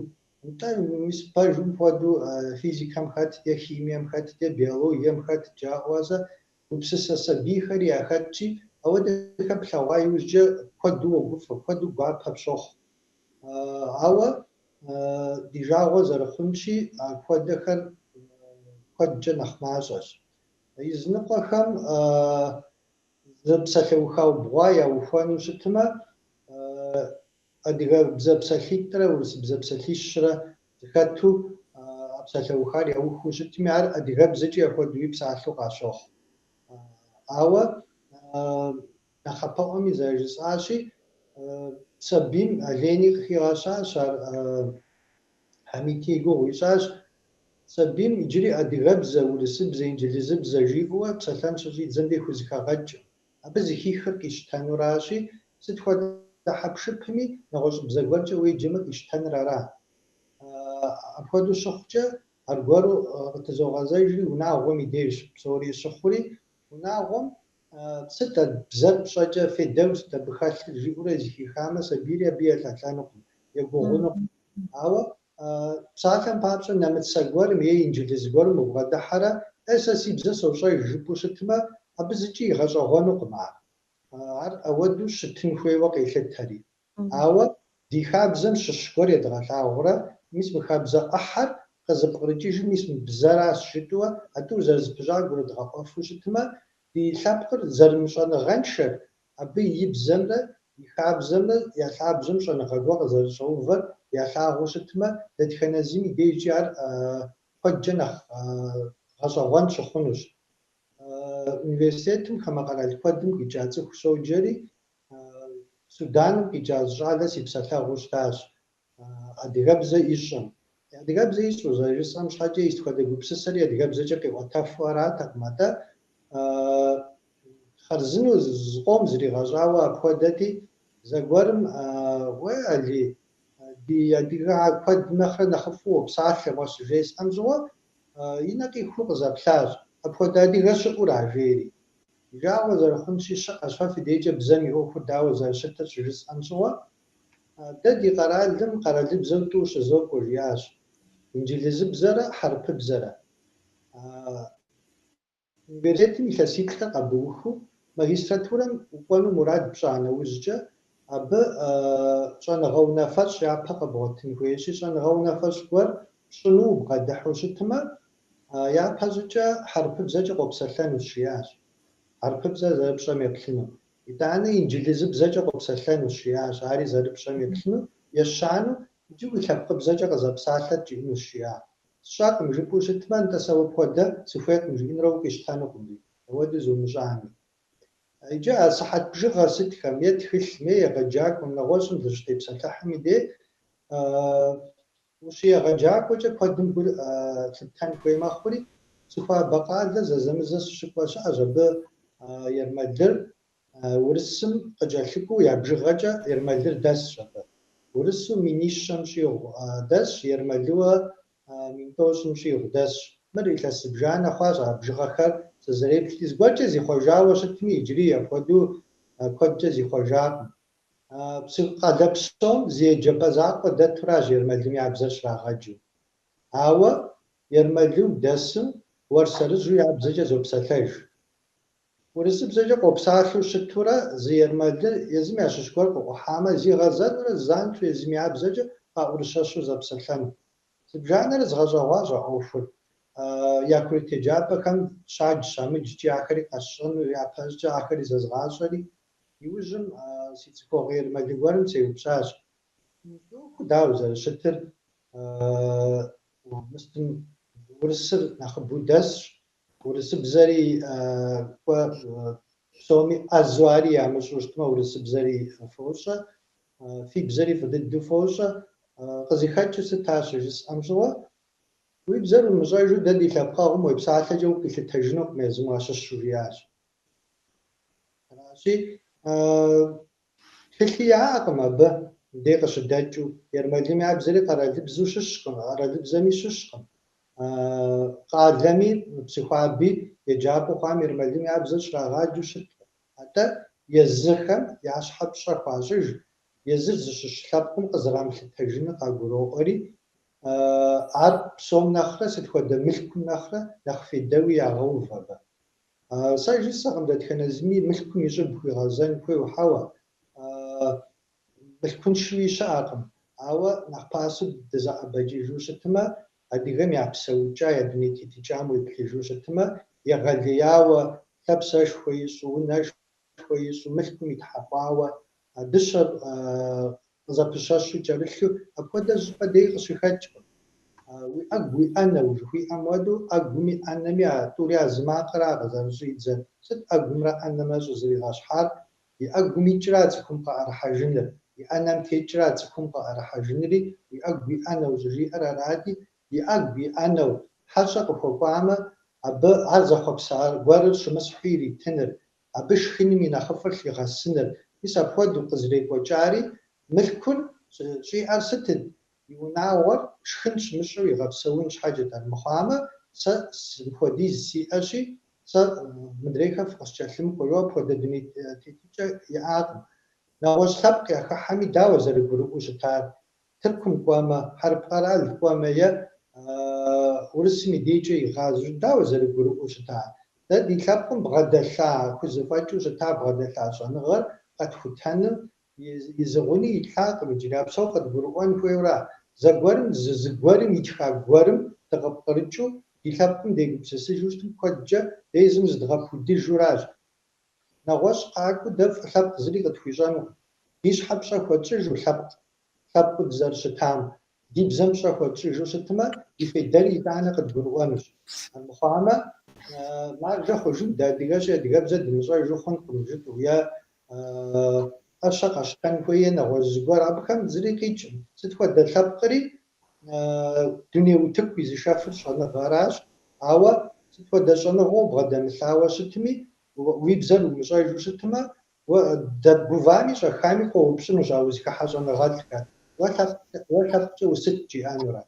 нтӏэ, мис пэжым хуэдэу физикэм хэтт е химием хэтт е биологием хэтт жаӏэу сэ гупсысэ сабийхэри яхэтщи, ауэдэхэр плъэгъуа иужькӏэ куэду уогуфӏэ, куэду гуапэ пщохъу. Ауэ ди жагъуэ зэрыхъунщи, апхуэдэхэр куэдкӏэ нэхъ мащӏэщ. Изыныкъуэхэм зы псалъэуха убгъуа яухуэну щытмэ, адыгэбзэ псалъитӏрэ урысыбзэ псалъищрэ зэхэту а псалъэухар яухыу щытми, ар адыгэбзэкӏи апхуэдэуи псалъэу къащохъу. Ауэ нэхъапэӏуэми зэрыжысӏащи, сабийм Лени къыхигъэщащ, ар Хьэмити и гугъу ищӏащ, сабийм иджыри адыгэбзэ, урысыбзэ, инджылызыбзэ жиӏэуэ псэлъэн щыщӏидзэм дей хузэхэгъэкӏым. Абы зэхихыр къищтэнуращи, сыт хуэдэ хьэпшыпми нэгъуэщӏыбзэ гуэркӏэ уеджэмэ къищтэныр ара. Апхуэдэу щыхъукӏэ, аргуэру къытызогъэзэжри, унагъуэм и дежщ псори щыхъури, унагъуэм сыт а бзэр пщӏэкӏэ фейдэу сыт абы хэлъыр жиӏэурэ зэхихамэ, сабийри абы елӏэлӏэнукъым, егугъунукъым. Ауэ псалъэм папщӏэ нэмыцэ гуэрым е инджылыз гуэрым убгъэдыхьэрэ, е сэ си бзэ сощӏэж жыпӏэу щытмэ, абы зыкӏи игъэщӏэгъуэнукъым ар. Ар ауэдэу щытын хуейуэ къелъытэри. Ауэ ди хабзэм щыщ гуэр едгъэлъагъурэ, мис мы хабзэ ӏыхьэр къызыпкърыкӏыжыр мис мы бзэращ жытӏэуэ, а тӏур зэрызэпыщӏар гурыдгъэӏуэфу щытмэ, ди лъэпкъыр зэрымыщӏэныгъэншэр, абы и бзэмрэ и хабзэмрэ я лъабжьэм щӏэныгъэ гуэр къызэрыщӏэувэр ялъагъуу щытмэ, дэтхэнэ зым и дежкӏи ар куэдкӏэ нэхъ гъэщӏэгъуэн щыхъунущ. Университетым хамэ къэрал куэдым къикӏа цӏыху щоджэри, Суданым къикӏа зы щӏалэ си псэлъэгъуу щытащ, адыгэбзэ ищӏэм. Адыгэбзэ ищӏэу зэрыжысӏэм щхьэкӏэ и сыт хуэдэ гупсысэри адыгэбзэкӏэ къиӏуэтэфу аратэкъым, атӏэ хъарзынэу зыкъом зригъэщӏауэ апхуэдэти, зэгуэрым уэ, Али, ди адыгэ куэд нэхърэ нэхъыфӏу уопсалъэ уэ щыжесӏэм щыгъуэ, и нэ къихуу къызэплъащ, апхуэдэ адыгэ щыӏэура, жери. Жагъуэ зэрыхъунщи, щыӏэщ, фэ фи дежкӏэ бзэм и ӏуэхур дауэ зэрыщытыр щыжысӏэм щыгъуэ, дэ ди къэралым къэралыбзэу тӏу щызокӏуэ, жиӏащ, инджылызыбзэрэ хьэрыпыбзэрэ. Университетым илъэсиплӏыр къэбыухыу магистратурэм укӏуэну мурад пщӏа нэужькӏэ, абы щӏэныгъэ унафэщӏ япэ къэбгъуэтын хуейщи, щӏэныгъэ унафэщӏ гуэр пщӏыну убгъэдыхьэу щытмэ, япэ щӏыкӏэ хьэрыпыбзэкӏэ къопсэлъэнущ, жиӏащ. Хьэрыпыбзэр зэрыпщӏэм еплъыну. Итӏанэ инджылызыбзэкӏэ къопсэлъэнущ, жиӏащ, ари зэрыпщӏэм еплъыну. Ещанэу, иджы уи лъэпкъыбзэкӏэ къызэпсалъэт жиӏэнущ, жиӏа. Сщӏэкъым жыпӏэу щытмэ, нтӏэ сэ уэ пхуэдэ сыхуейкъым жиӏэнурэ укъищтэнукъым, жи, ауэдэу зумыщӏами. Иджы а сыхьэт бжыгъэ сытхэм, е тхылъым, е егъэджакӏуэм, нэгъуэщӏым дыщытепсэлъыхьым и дей, ущыегъэджакӏуэкӏэ куэдым гу лъыптэн хуей мэхъури, Псыхуабэ къалэ зэзэмызэ сыщыкӏуэ щыӏэщ, абы ермэлыр урысым къыкӏэлъыкӏуэу я бжыгъэкӏэ ермэлыр дэсщ абы. Урысу минищэм щӏигъу дэсщ, ермэлыуэ 1000 щӏигъу дэсщ. Мыр илъэс зыбжанэ хъуащ а бжыгъэхэр сызэреплъри, зыгуэркӏэ зихъуэжауэ щытми, иджыри апхуэдэу куэдкӏэ зихъуэжакъым. Къалэ псом зы еджапӏэ закъуэ дэтуращ ермэлым я бзэр щрагъэджу. Ауэ ермэлыу дэсым уэрсэрыжьу я бзэкӏэ зопсэлъэж. Урысыбзэкӏэ къопсалъэу щытурэ зы ермэлы езым ящыщ гуэр къыӏухьамэ, зигъэзэнурэ занщӏэу езым я бзэкӏэ къаӏурыщэщу зэпсэлъэну. Зыбжанэрэ згъэщӏэгъуащ а ӏуэхур. Я курыт еджапӏэхэм щадж щамыджкӏи ахэри къэсщӏэну, япэщӏыкӏэ ахэри зэзгъащӏэри, иужьым си цӏыхугъу ермэлы гуэрым сеупщӏащ. Ӏуэхур дауэ зэрыщытыр? Мыстым урысыр нэхъыбэу дэсщ, урысыбзэри кӏуэ псоми ӏэзэу ари ямыщӏэу щытмэ, урысыбзэри фощӏэ, фи бзэри фӏы дыдэу фощӏэ. Къызыхэкӏыр сыт ар щыжысӏэм щыгъуэ, уи бзэр умыщӏэжу дэ ди лъэпкъэгъум уепсалъэкӏэ укъилъытэжынукъым езым уащыщу, жиӏащ. Аращи, тхылъи яӏэкъым абы мыбдей къыщыдэкӏыу. Ермэлым я бзэри къэралыбзэу щыщкъым, къэралыбзэми щыщкъым. Къалэми, Псыхуаби еджапӏэу хъуам ермэлым я бзэр щрагъаджэу щыткъым. Атӏэ езыхэм я щхьэ пщӏэ хуащӏыж, езыр зыщыщ лъэпкъым къызэрамылъытэжыныр къагуроӏуэри, ар псом нэхърэ, сыт хуэдэ мылъкум нэхърэ нэхъ фейдэуи ягъэув абы. Сэ жысӏэкъым дэтхэнэ зыми мылъкум и щӏыб хуигъэзэн хуейуэ, хьэуэ. Мылъкуншэуи щыӏэкъым, ауэ нэхъ пасэу дызэӏэбэкӏыжу щытмэ, адыгэм я псэукӏа, я дуней тетыкӏам уеплъыжу щытмэ, егъэлеяуэ лъапсэшхуэ ищӏу, унэшхуэ ищӏу, мылъкум итхьэкъуауэ, дыщэр къызэпыщэщу кӏэрылъу, апхуэдэ зыщӏыпӏэ дей къыщыхэкӏкъым. Уи ӏэгу уи ӏэнэу жыхуиӏэм хуэдэу, ӏэгуми ӏэнэми а тӏури а зы макъыра къызэрыщӏидзэр. Сыт ӏэгумрэ ӏэнэмрэ щӏызэригъэщхьар? И ӏэгум икӏра цӏыхум къыӏэрыхьэжыныр, и ӏэнэм текӏра цӏыхум къыӏэрыхьэжынри, уи ӏэгу уи ӏэнэу щӏыжиӏэр арати, и ӏэгу и ӏэнэу хьэщӏэ къыхуэкӏуамэ, абы ар зэхъуэпса гуэрыр щымысхьу иритыныр, абы шхыным и нэхъыфӏыр лъигъэсыныр. Мис апхуэдэу къызэрекӏуэкӏари, мылъкур щӏиӏэр сытыт? И унагъуэр шхын щымыщӏэу игъэпсэун щхьэкӏэт армыхъуамэ, сэ мыпхуэдиз сиӏэщи, сэ мыдрейхэр фыкъыскӏэлъымыкӏуэ, жиӏэу апхуэдэ дуней тетыкӏэ иӏакъым. Нэгъуэщӏ лъэпкъ яхыхьэми дауэ зэрыгурыӏуэу щытар? Тыркум кӏуэмэ, хьэрып къэрал кӏуэмэ е Урысым и дейкӏэ игъазэу дауэ зэрыгурыӏуэу щытар? Дэ ди лъэпкъым бгъэдэлъа, хузэфӏэкӏыу щыта бгъэдэлъа щӏэныгъэр къэтхутэным и зы гъуни итлъакъым иджыри, а псор къыдгурыӏуэн хуейуэра? Зэгуэрым зы зыгуэрым итха гуэрым дыкъыпкърыкӏыу ди лъэпкъым дегупсысыжу щытым куэдкӏэ дэ езым зыдгъэпудыжуращ. Нэгъуэщӏ къакӏуэу дэ фӏы лъэпкъ зыри къытхуищӏэнукъым. Ди щхьэ пщӏэ хуэтщӏыжу лъэпкъ, лъэпкъыу дызэрыщытам, ди бзэм пщӏэ хуэтщӏыжу щытмэ, и фейдэри итӏанэ къыдгурыӏуэнущ. Армыхъуамэ, маржэ хъужын, дыадыгэщи, адыгэбзэ дымыщӏэжу хъункъым жытӏэу е ӏэщэ къэщтэн хуей е нэгъуэщӏ зыгуэр, абыхэм зыри къикӏым. Сыт хуэдэ лъэпкъри дуней утыку изышэфыр щӏэныгъэращ, ауэ сыт хуэдэ щӏэныгъэу бгъэдэмылъауэ щытми, уи бзэр умыщӏэжу щытмэ, уэ гувами щӏэхами къоупщӏынущ а узыхыхьэ щӏэныгъэлӏхэр. Уэ уэ лъэпкъкӏэ усыт жиӏэнурэ.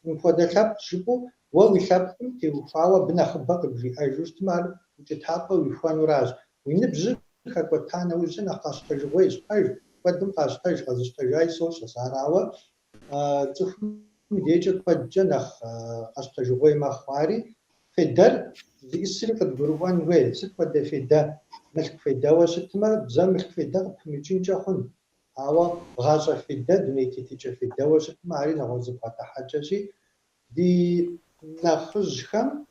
Мыпхуэдэ лъэпкъ жыпӏэу уэ уи лъэпкъым теухуауэ абы нэхъыбэ къыбжиӏэжу щытмэ, ар укӏытапӏэ уихуэнуращ. Уи ныбжьыр хэкӏуэта нэужькӏэ нэхъ къэщтэжыгъуейщ, пэж, куэдым къащтэж, къэзыщтэжаи сощӏэ сэ ар, ауэ цӏыхум и дежкӏэ куэдкӏэ нэхъ къэщтэжыгъуей мэхъу ари. Фейдэр зиӏысри къыдгурыӏуэн хуей, сыт хуэдэ фейдэ? Мылъку фейдэуэ щытмэ, бзэм мылъку фейдэ къыпымыкӏынкӏэ хъун. Ауэ гъащӏэ фейдэ, дуней тетыкӏэ фейдэуэ щытмэ, ари нэгъуэщӏ зы бгъэдыхьэкӏэщи, ди нэхъыжьхэм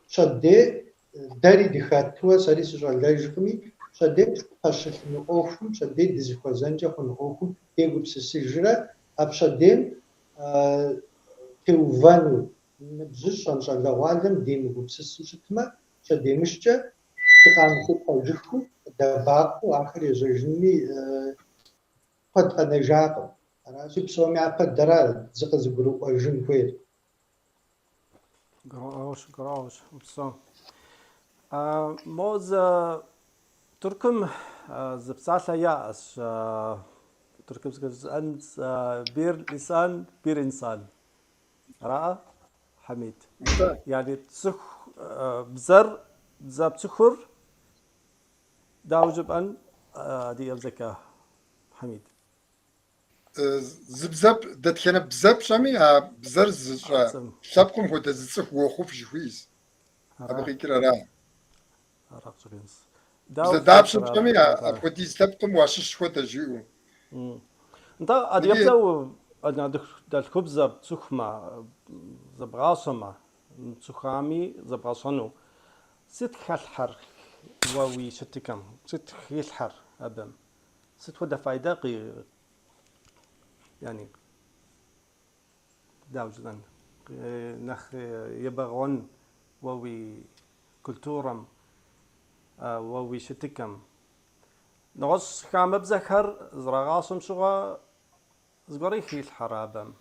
пщэдей дэри дыхэтуэ, сэри сыщӏалэжкъыми, пщэдей тпэщылъыну ӏуэхум, пщэдей дызыхуэзэнкӏэ хъуну ӏуэхум дегупсысыжрэ, а пщэдейм теувэну ныбжьыщӏэм, щӏалэгъуалэм демыгупсысу щытмэ, пщэдеймыщкӏэ дыкъамыхутэжыххэу, къыдэбакъуэу ахэр ежьэжынми куэд къэнэжакъым. Аращи, псом япэ дэра зыкъызыгурыӏуэжын хуейр. Гурыӏуэгъуэщ, гурыӏуэгъуэщ, упсэу. Мо зы Тыркум зы псалъэ яӏэщ, тыркубзэкӏэ жысӏэн bir lisan, bir insan. Араӏэ, Хьэмид? Yani цӏыху бзэр, бзэ пцӏыхур дауэ жыпӏэн адыгэбзэкӏэ, Хьэмид? Зы бзэ, дэтхэнэ бзэ пщӏэми, а бзэр зыщӏэ лъэпкъым хуэдэ зы цӏыху уохъуф жыхуиӏэщ. Абы къикӏыр ара. Бзэ дапщэ пщӏэми, апхуэдиз лъэпкъым уащыщ хуэдэ жиӏэу. Нтӏэ, адыгэбзэ анэдэлъхубзэ пцӏыхумэ, зэбгъащӏэмэ. Мыцӏыхуами зэбгъэщӏэну. Сыт хэлъхьэр уэ уи щытыкӏэм? Сыт хилъхьэр абым? Сыт хуэдэ файдэ къи яни дауэ жысӏэн, нэхъ ебэгъуэн уэ уи культурэм, уэ уи щытыкӏэм? Нэгъуэщӏ хамэбзэхэр зрагъащӏэм щыгъуэ зыгуэри хилъхьэрэ абым?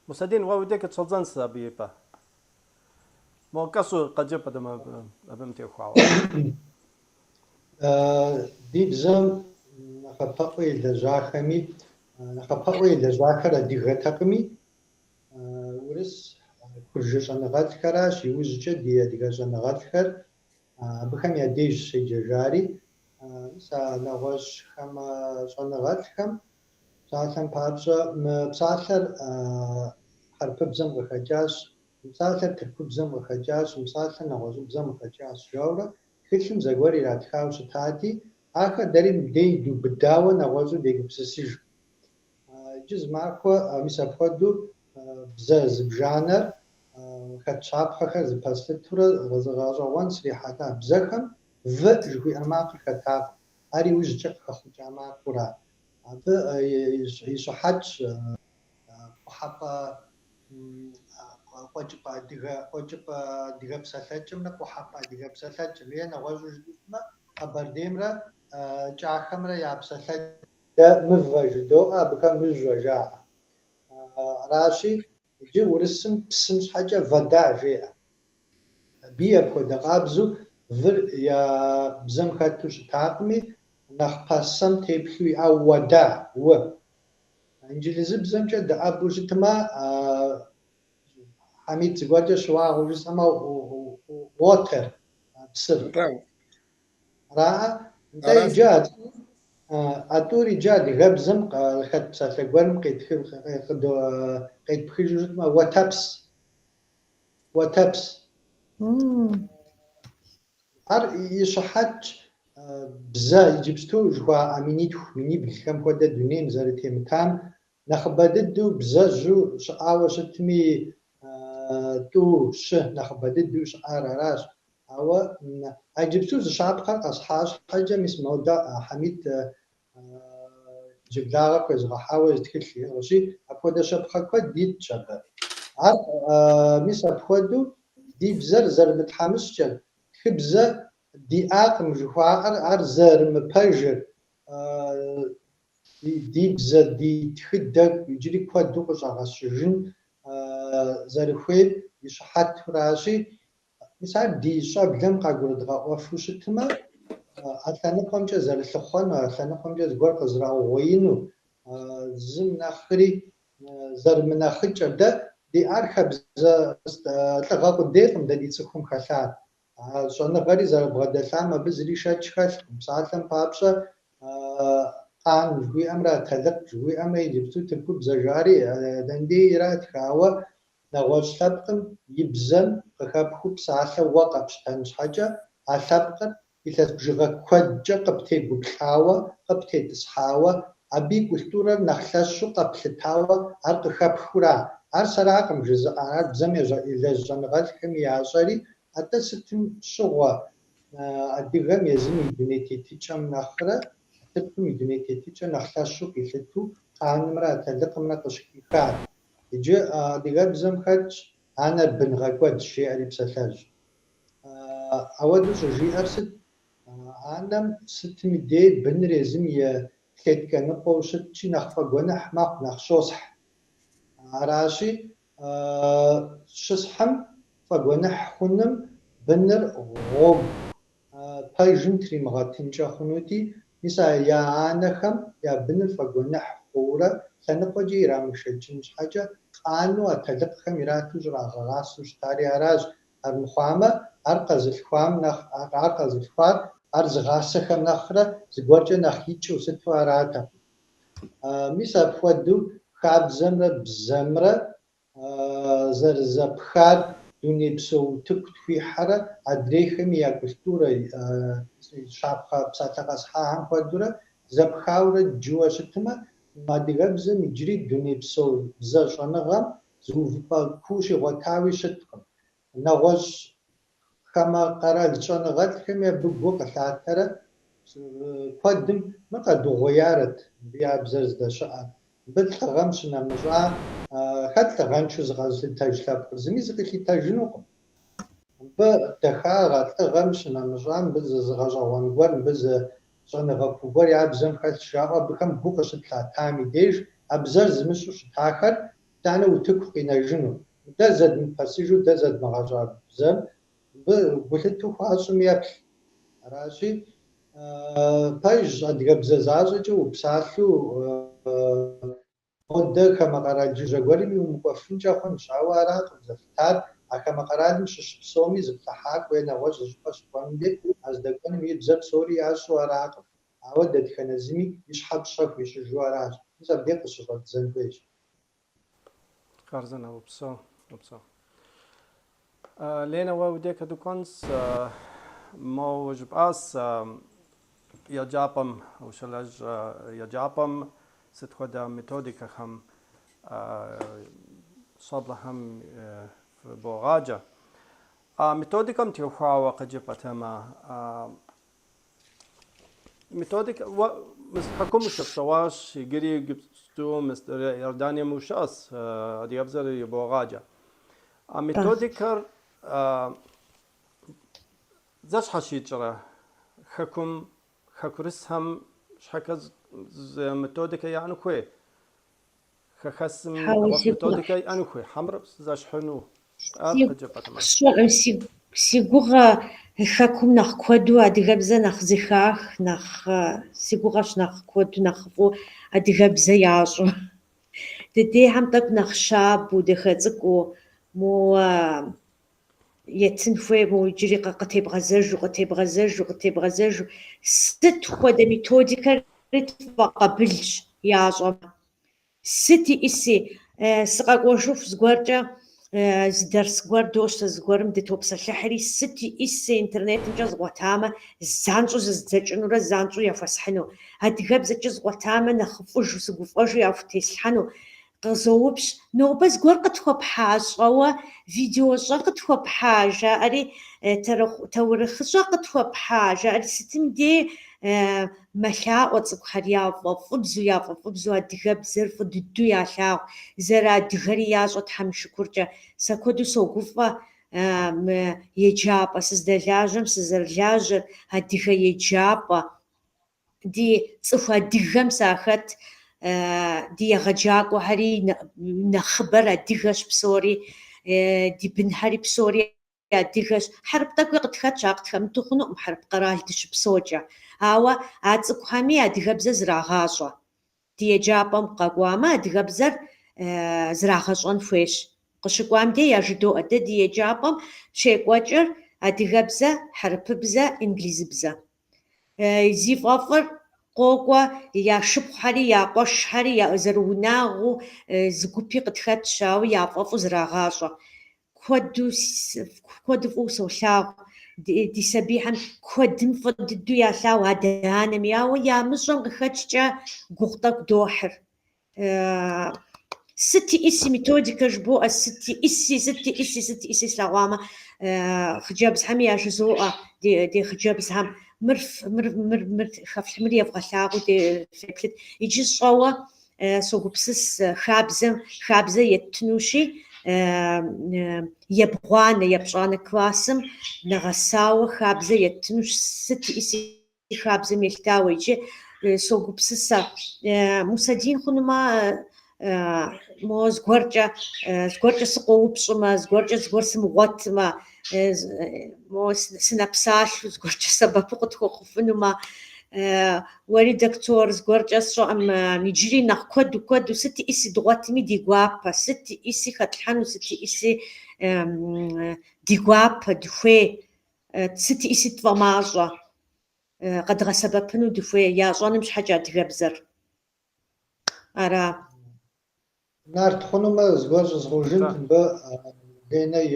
Мусэдин, уэ уи дей къытщӏэдзэнщ абы и пӏэ. Мо кӏэщӏу къэджэпӏэ абым теухуауэ. Ди бзэм нэхъапэӏуэ елэжьахэми, нэхъапэӏуэ елэжьахэр адыгэтэкъыми, урыс, куржы щӏэныгъэлӏхэращ, иужькӏэ ди адыгэ щӏэныгъэлӏхэр абыхэм я деж щеджэжари. Мис а нэгъуэщӏ хамэ щӏэныгъэлӏхэм псалъэм папщӏэ, мы псалъэр хьэрыпыбзэм къыхэкӏащ, мы псалъэр тыркубзэм къыхэкӏащ, мы псалъэр нэгъуэщӏыбзэм къыхэкӏащ, жаурэ тхылъым зэгуэр иратхауэ щытати, ахэр дэри мыбдей идубыдауэ нэгъуэщӏу дегупсысыж. Иджы зы махуэ мис апхуэдэу бзэ зыбжанэр хэт щапхъэхэр зэпэслъытурэ гъэщӏэгъуэн срихьэлӏа бзэхэм в жыхуиӏэ макъыр хэтакъым. Ар иужькӏэ къыхэхъукӏа макъыура. Абы и щыхьэтщ къухьэпӏэ къуэкӏыпӏэ адыгэ, къуэкӏыпӏэ адыгэ псэлъэкӏэмрэ къухьэпӏэ адыгэ псэлъэкӏэм, е нэгъуэщӏу жыпӏэмэ, Къэбэрдеймрэ Кӏахэмрэ я псэлъэкӏ. Дэ мывэ жыдоӏэ, абыхэм мыжъо жаӏэ. Аращи, иджы урысым псым щхьэкӏэ вода жеӏэ. Абыи апхуэдэ къабзэу выр я бзэм хэту щытакъыми, нэхъ пасэм теплъу иӏа уэда, у. Инджылызыбзэмкӏэ дыӏэбэу щытмэ, Хьэмид зыгуэркӏэ щыуагъэу жысӏэмэ, water, псыр. Араӏэ? Нтӏэ иджы а тӏур иджы адыгэбзэм хэт псалъэ гуэрым къетпхыжу щытмэ, уэтэпс. Уэтэпс. Ар и щыхьэтщ бзэ иджыпсту жыхуаӏэ минитху, миниблхэм хуэдэ дунейм зэрытемытам, нэхъыбэ дыдэу бзэжьу щыӏауэ щытми, тӏу, щы нэхъыбэ дыдэу щыӏар аращ. Ауэ а иджыпсту зы щапхъэр къэсхьа щхьэкӏэ, мис модэ Хьэмид иджыблагъэ хуезгъэхьауэ зы тхылъ иӏыгъщи, апхуэдэ щапхъэ куэд итщ абы. Ар мис апхуэдэу ди бзэр зэрымытхьэмыщкӏэр, тхыбзэ диӏакъым жыхуаӏэр, ар зэрымыпэжыр, ди бзэ, ди тхыдэ иджыри куэду къыщӏэгъэщыжын зэрыхуейр и щыхьэтуращи, мис ар ди щӏэблэм къагурыдгъэӏуэфу щытмэ, а лъэныкъуэмкӏэ зэрылъыхъуэну, а лъэныкъуэмкӏэ зыгуэр къызэраугъуеину, зым нэхъри зэрымынэхъыкӏэр. Дэ диӏар хабзэ лӏыгъэ къудейкъым дэ ди цӏыхум хэлъар. А щӏэныгъэри зэрыбгъэдэлъам абы зыри шэч хэлъкъым. Псалъэм папщӏэ, къан жыхуиӏэмрэ атэлыкъ жыхуиӏэмрэ иджыпсту тыркубзэ жари дэндей иратх, ауэ нэгъуэщӏ лъэпкъым и бзэм къыхэпхыу псалъэ уэ къэпщтэн щхьэкӏэ, а лъэпкъыр илъэс бжыгъэ куэдкӏэ къыптегуплӏауэ, къыптетӏысхьауэ, абы и культурэр нэхъ лъэщу къэплъытауэ ар къыхэпхыура. Ар сэракъым жызыӏэр, ар бзэм елэжь щӏэныгъэлӏхэми ящӏэри, атӏэ сытым щыгъуэ адыгэм езым и дуней тетыкӏэм нэхърэ, тыркум и дуней тетыкӏэр нэхъ лъэщу къилъыту къанымрэ атэлыкъымрэ къыщыхихар. Иджы адыгэбзэм хэтщ анэр бын гъэкӏуэдщ, жеӏэри псалъэжь. Ауэдэу щӏыжиӏэр сыт? Анэм сытым и дей быныр езым и клеткэ ныкъуэу щытщи, нэхъ фӏэгуэныхь мэхъу, нэхъ щосхь. Аращи, щысхьым фӏэгуэныхь хъуным быныр гъуэгу пэжым тримыгъэтынкӏэ хъунути, мис а я анэхэм я быныр фӏэгуэныхь хъуурэ лъэныкъуэкӏэ ирамышэкӏын щхьэкӏэ къану атэлыкъхэм ирату щӏрагъэгъасэу щытари аращ. Армыхъуамэ, ар къэзылъхуам нэхъ, ар къэзылъхуар ар зыгъасэхэм нэхърэ зыгуэркӏэ нэхъ икӏыу сыту аратэкъым. Мис апхуэдэу хабзэмрэ бзэмрэ зэрызэпхар дунейпсо утыку тхуихьэрэ адрейхэми я культурэ щапхъэ псалъэ къэсхьахэм хуэдэурэ зэпхаурэ дджыуэ щытмэ, адыгэбзэм иджыри дунейпсо бзэ щӏэныгъэм зы увыпӏэ куу щигъуэтауи щыткъым. Нэгъуэщӏ хамэ къэрал щӏэныгъэлӏхэми абы гу къылъатэрэ куэдым мыр къэдугъуеярэт мыбы я бзэр здэщыӏэр. Мыбы лӏыгъэм щынэмыщӏа, хэт лӏыгъэншэу зыкъэзылъытэж лъэпкъыр? Зыми зыкъилъытэжынукъым. Мыбы дахагъэ, лӏыгъэм щынэмыщӏа, мыбы зы гъэщӏэгъуэн гуэр, мыбы зы щӏэныгъэ куу гуэр я бзэм хэлъщ жаӏэу абыхэм гу къыщытлъатам и деж, а бзэр зымыщӏэу щытахэр итӏанэ утыку къинэжыну. Дэ зэдмыпэсыжу, дэ зэдмыгъэщӏа бзэм мыбы гулъытэу хуащӏым еплъ. Аращи, пэжщ, адыгэбзэ защӏэкӏэ упсалъэу модэ хамэ къэрал жыжьэ гуэрми умыкӏуэфынкӏэ хъунщ, ауэ аракъым зэлъытар а хамэ къэралым щыщ псоми зыплъыхьакӏуэ е нэгъуэщӏ зы щӏыпӏэ щыкӏуэнум дей, а здэкӏуэнум и бзэ псори ящӏэу аракъым, ауэ дэтхэнэ зыми и щхьэ пщӏэ хуищӏыжу аращ. Мис абдей къыщыщӏэддзэн хуейщ. Хъарзынэ, упсэу, упсэу. Ленэ, уэ уи декэ дыкӏуэнс, моуэ жыпӏас, еджапӏэм ущылэжь еджапӏэм сыт хуэдэ методикэхэм щӏэблэхэм фыбогъаджэ. А методикэм теухуауэ къыджепӏэтэмэ, методикэ, уэ мыс хэкум ущыпсэуащ, иджыри иджыпсту мыс Иорданием ущыӏэс, адыгэбзэр ибогъаджэ. А методикэр зэщхьэщикӏрэ хэкум, хэкурысхэм щхьэкӏэ зы методикэ яӏэну хуей? Хэхэсым Хьэуэ, нэгъуэщӏ си методикэ иӏэну хуей, хьэмэрэ зэщхьыну? Ар си къыджепӏэтэмэ. си гугъэ хэкум нэхъ куэду адыгэбзэ нэхъ зыхах, нэхъ си гугъэщ нэхъ куэду нэхъыфӏу адыгэбзэ ящӏу. Дыдейхэм тӏэкӏу нэхъ щабэу, дахэ цӏыкӏуу, моуэ етын хуей, моуэ иджыри къытебгъэзэжу, къытебгъэзэжу, къытебгъэзэжу. Сыт хуэдэ методикэри тфӏэкъабылщ ящӏэмэ. Сыт иӏыси, сыкъэкӏуэжыху зыгуэркӏэ зы дэрс гуэр дощтэ, зыгуэрым дытопсэлъыхьри, сыт иӏыси интернетымкӏэ згъуэтамэ, занщӏэу зэздзэкӏынурэ занщӏэу яхуэсхьыну. Адыгэбзэкӏэ згъуэтамэ, нэхъыфӏыжу, сыгуфӏэжу яхутеслъхьэну. Къызоупщӏ, нобэ зыгуэр къытхуэпхьа щӏэуэ, видеощӏэ къытхуэпхьа, жаӏэри, таурыхъыщӏэ къытхуэпхьа, жаӏэри, сытым дей мэлъаӏуэ цӏыкӏухэр яфӏэфӏыбзу, яфӏэфӏыбзу адыгэбзэр фӏы дыдэу ялъагъу, зэрыадыгэри ящӏэ Тхьэм и шыкуркӏэ. Сэ куэду согуфӏэ мы еджапӏэ сыздэлажьэм сызэрылажьэр, адыгэ еджапӏэ. Ди цӏыху адыгэм сахэт, ди егъэджакӏуэхэри нэхъыбэр адыгэщ псори, ди бынхэри псори адыгэщ. Хьэрып тӏэкӏуи къытхэтщ, ар къытхэмыту хъунукъым хьэрып къэрал дыщыпсэукӏэ. Ауэ а цӏыкӏухэми адыгэбзэ зрагъащӏэ. Ди еджапӏэм къэкӏуамэ, адыгэбзэр зрагъэщӏэн хуейщ. Къыщыкӏуам дей яжыдоӏэ, дэ ди еджапӏэм щекӏуэкӏыр адыгэбзэ, хьэрыпыбзэ, инглизыбзэ. Зи фӏэфӏыр къокӏуэ, я шыпхъухэри, я къуэшхэри, я зэрыунагъуэу зы гупи къытхэтщ, ауэ я фӏэфӏу зрагъащӏэ. Куэду куэду фӏыуэ солъагъу ди сабийхэм куэдым фӏы дыдэу ялъагъу адэ-анэми, ауэ ямыщӏэм къыхэкӏкӏэ гугъу тӏэкӏу дохьыр. Сыт иӏыси методикэ жыбоӏэ, сыт иӏыси, сыт иӏыси, сыт иӏыси слъэгъуамэ, хъыджэбзхэми яжызоӏэ ди хъыджэбзхэм, мыр мыр мыр мыр хэфлъхьэ, мыр евгъэлъагъуу феплъыт. Иджы щӏэуэ согупсыс хабзэм хабзэ еттынущи, ебгъуанэ, епщӏанэ классым нэгъэсауэ хабзэ еттынущ, сыт иӏыси хабзэм елъытауэ. Иджы согупсысэ, Мусэдин хъунумэ, мо зыгуэркӏэ, зыгуэркӏэ сыкъоупщӏымэ, зыгуэркӏэ зыгуэр сымыгъуэтмэ, мо сынэпсалъэу зыгуэркӏэ сэбэпу къытхуэхъуфынумэ, уэри доктор зыгуэркӏэ сщӏэӏым, иджыри нэхъ куэду, куэду, сыт иӏыси дгъуэтми ди гуапэ, сыт иӏыси хэтлъхьэну, сыт иӏыси ди гуапэ, дыхуей, сыт иӏыси тфӏэмащӏэ, къэдгъэсэбэпыну дыхуей, ящӏэным щхьэкӏэ адыгэбзэр. Ара. Нарт хъунумэ, зыгуэр щӏызгъужынт мыбы Ленэ и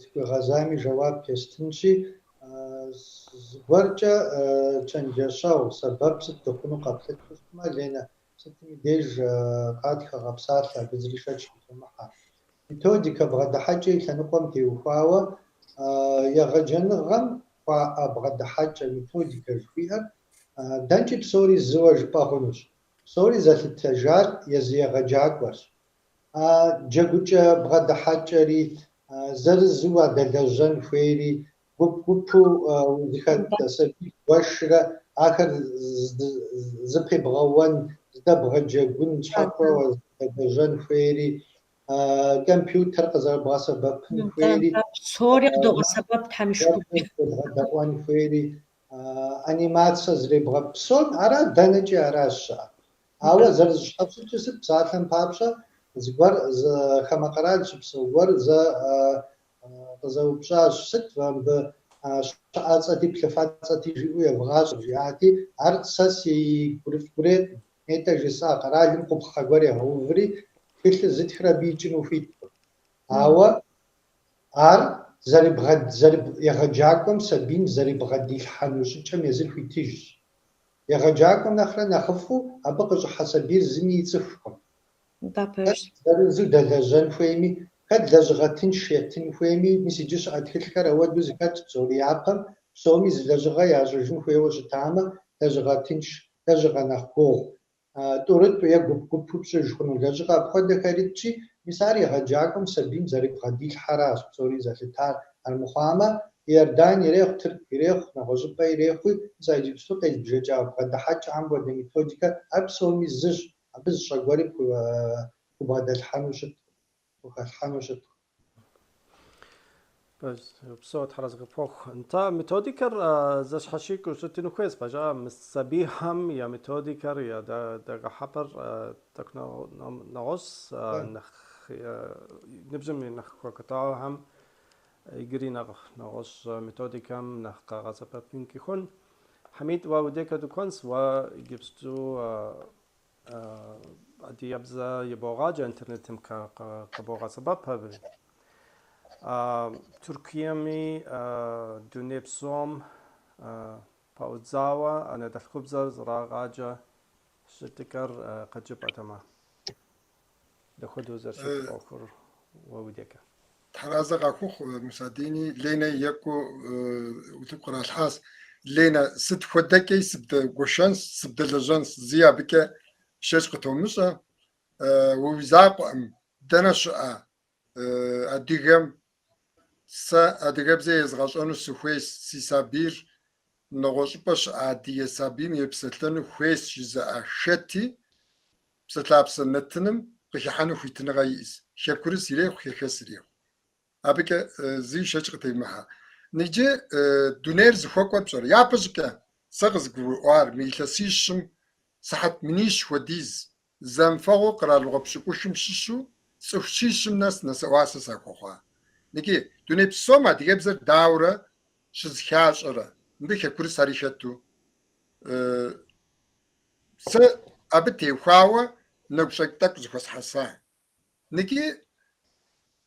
зыхуигъэзами жэуап естынщи, зыгуэркӏэ чэнджэщэгъу, сэбэп сыт дыхъуну къэплъытэу щытмэ, Ленэ, Сытым и деж къатхэ, гъэпсалъэ, абы зыри шэч къытомыхьэ. Методикэ бгъэдыхьэкӏэ и лъэныкъуэм теухуауэ егъэджэныгъэм хуаӏэ бгъэдыхьэкӏэ, методикэ жыхуиӏэр дэнкӏи псори зыуэ жыпӏэ хъунущ. Псори зэлъытэжар езы егъэджакӏуэрщ. А джэгукӏэ бгъэдыхьэкӏэри, зырызу уадэлэжьэн хуейри, гуп-гупу узыхэт сабий гуэшрэ ахэр зыпебгъэуэн, здэбгъэджэгун, щхьэхуэу зыдэлэжьэн хуейри, компьютер къызэрыбгъэсэбэпын хуейри, Псори къыдогъэсэбэп Тхьэм и шыкуркӏэ. бгъэдэӏуэн хуейри, анимацэ зребгъэ... Псом ара дэнэкӏи аращ щыӏэр. Ауэ зэрызэщхьэщыкӏыр сыт псалъэм папщӏэ, зыгуэр зы хамэ къэрал щыпсэу гуэр зэ къызэупщӏащ, сыт мыбы щыӏэцӏэти плъыфэцӏэти жиӏэу евгъащӏэ жиӏати, ар сэ си гурыфӏ-гурейкъым. Нетӏэ жысӏа къэралым къупхъэ гуэр егъэуври, тхылъыр зытхыр абы икӏыну хуиткъым. Ауэ ар егъэджакӏуэм сабийм зэрибгъэдилъхьэну щӏыкӏэм езыр хуитыжщ. Егъэджакӏуэм нэхърэ нэхъыфӏу абы къыщӏыхьэ сабийр зыми ицӏыхукъым. Нтӏэ, Хэт пэжщ. зырызу дэлэжьэн хуейми, хэт лэжьыгъэ тынш етын хуейми, мис иджы щыӏэ тхылъхэр ауэдэу зэхэтщ псори япэм, псоми зы лэжьыгъэ ящӏыжын хуейуэ щытамэ, лэжьыгъэ тынш, лэжьыгъэ нэхъ гугъу, тӏурытӏу е гуп-гупу пщӏыж хъуну лэжьыгъэ апхуэдэхэр итщи, мис ар егъэджакӏуэм сабийм зэрыбгъэдилъхьэращ псори зэлъытар. Армыхъуамэ, Иордан ирехъу, Тырку ирехъу, нэгъуэщӏыпӏэ ирехъуи, мис а иджыпсту къезбжэкӏа бгъэдыхьэкӏэхэм хуэдэ методикэр, ар псоми зыщ, абы зы щӏэ гуэри пхубгъэдэлъхьэну щыткъым, пхухэлъхьэну щыткъым. Пэжщ, упсэу, Тхьэразэ къыпхуэхъу. Нтӏэ, методикэр зэщхьэщыкӏыу щытын хуейщ, пэжа? Мы сабийхэм я методикэр, я дэгъэхьэпӏэр тӏэкӏу нэгъуэщӏ, нэхъ ныбжьым нэхъ хэкӏуэтахэм иджыри нэгъуэщӏ методикэм нэхъ къагъэсэбэпынкӏи хъун. Хьэмид, уэ уи декӏэ дыкӏуэнщ, уэ иджыпсту адыгэбзэ ебогъаджэ интернетым къыбогъэсэбэп абы. Тыркуеми дуней псом пэӏудзауэ анэдэлъхубзэр зэрагъаджэ щытыкӏэр къыджепӏэтэмэ. Дапхуэдэу зэрыщыт ӏуэхур уэ уи декӏэ? Тхьэразэ къахухъу Мусадини, Ленэ екӏуу утыку къралъхьащ. Ленэ, сыт хуэдэкӏэи сыбдэгуэшэнщ, сыбдэлэжьэнщ, зи абыкӏэ шэч къытомыщӏэ. Уэ уи закъуэкъым, дэнэ щыӏэ адыгэм сэ адыгэбзэ езгъэщӏэну сыхуейщ, си сабийр нэгъуэщӏыпӏэ щыӏэ адыгэ сабийм епсэлъэну хуейщ жызыӏэ хэти, Псэлъапсэ нэтыным къыхыхьэну хуитыныгъэ иӏэщ, хэкурыс ирехъу, хэхэс ирехъу. Абыкӏэ зыи шэч къытемыхьэ. Иджы дунейр зыхуэкӏуэр пщӏэрэ? Япэщӏыкӏэ сэ къызгурыӏуар мы илъэсищым сыхьэт минищ хуэдиз зэмыфэгъуу къэралыгъуэ пщыкӏухым щыщу цӏыху щищым нэс нэсэӏуасэ сахуэхъуа. Икӏи дуней псом адыгэбзэр дауэрэ щызыхащӏэрэ, мыбы хэкурысхэри хэту Сэ абы теухуауэ нэгущӏэкӏ тӏэкӏу зыхуэсхьэса. Икӏи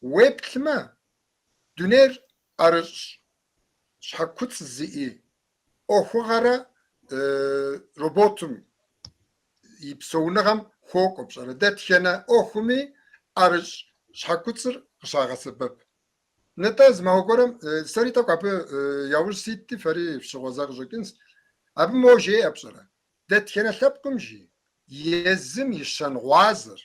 уеплъмэ, дунейр ӏэрыщӏ щхьэкуцӏ зиӏи ӏуэхугъэрэ роботым и псэуныгъэм хуокӏуэ пщӏэрэ. Дэтхэнэ ӏуэхуми ӏэрыщӏ щхьэкуцӏыр къыщагъэсэбэп. Нтӏэ, зы махуэ гуэрым сэри тӏэкӏу абы яужь ситти, фэри фщыгъуэзэ къыщӏэкӏынщ. Абы моуэ жеӏэ пщӏэрэ. Дэтхэнэ лъэпкъым, жи, езым и щэнгъуазэр,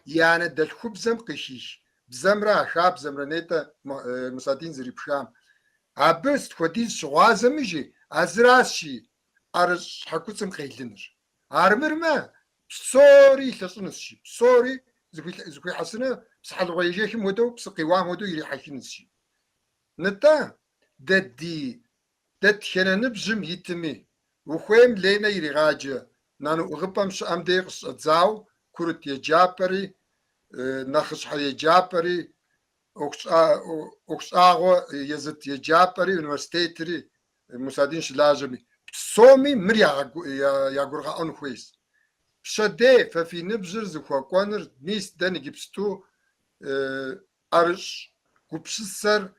и анэдэлъхубзэм къыхих бзэмрэ а хабзэмрэ нетӏэ Мусадин зэрипхам. Абы сыт хуэдиз щыгъуазэми, жи, а зыращ, жи, ӏэрыщӏ щхьэкуцӏым къелыныр. Армырмэ, псори илъэщӏынущ, жи, псори зыхуихьэсыну псыхьэлыгъуэ ежэхым хуэдэу, псы къиуам хуэдэу ирихьэхынущ, жи. Нтӏэ, дэ ди Дэтхэнэ ныбжьым итми, ухуейм Ленэ иригъаджэ нану ӏыгъыпӏэм щыӏэм дей къыщыщӏэдзауэ курыт еджапӏэри, нэхъыщхьэ еджапӏэри, ӏуэхущӏагъуэ езыт еджапӏэри, университетри, Мусадин щылажьэми, псоми мыр ягурыгъэӏуэн хуейщ. Пщэдей фэ фи ныбжьыр зыхуэкӏуэныр мис дэ ныджыпсту ӏэрыщӏ гупсысэр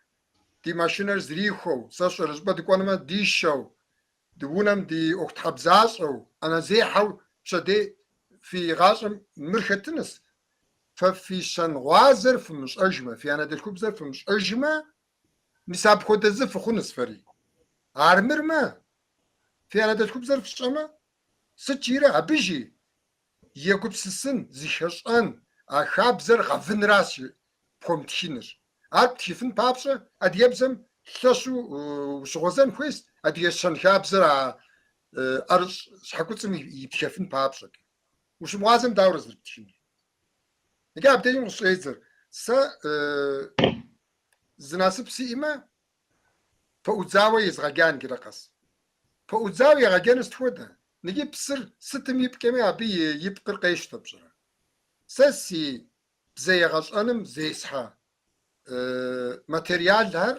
ди машинэр зрихуэу, сэ сщӏэрэ щӏыпӏэ дыкӏуэнумэ дишэу, ди унэм ди ӏуэхутхьэбзащӏэу, ӏэнэзехьэу пщэдей фи гъащӏэм мыр хэтынущ, фэ фи щэнгъуазэр фымыщӏэжмэ, фи анэдэлъхубзэр фымыщӏэжмэ, мис апхуэдэ зы фыхъунущ фэри. Армырмэ, фи анэдэлъхубзэр фщӏэмэ, сыт жиӏэрэ абы жи, егупсысын, зыхэщӏэн, а хабзэр гъэвынращ пхуэмытхыныр. Ар птхыфын папщӏэ адыгэбзэм лъэщу ущыгъуэзэн хуейщ, адыгэ щэнхабзэр а ӏэрыщӏ щхьэкуцӏым ипхэфын папщӏэкӏэ. Ущымыгъуазэм дауэрэ зэрыптхынур? Иджы абдежым къыщӏедзэр. Сэ зы насып сиӏэмэ, пэӏудзауэ езгъэджан иджырэ къэс. Пэӏудзауэ егъэджэныр сыт хуэдэ? Ныджы псыр сытым ипкӏэми абы и пкъыр къещтэ, пщӏэрэ. Сэ си бзэ егъэщӏэным зесхьэ материалхэр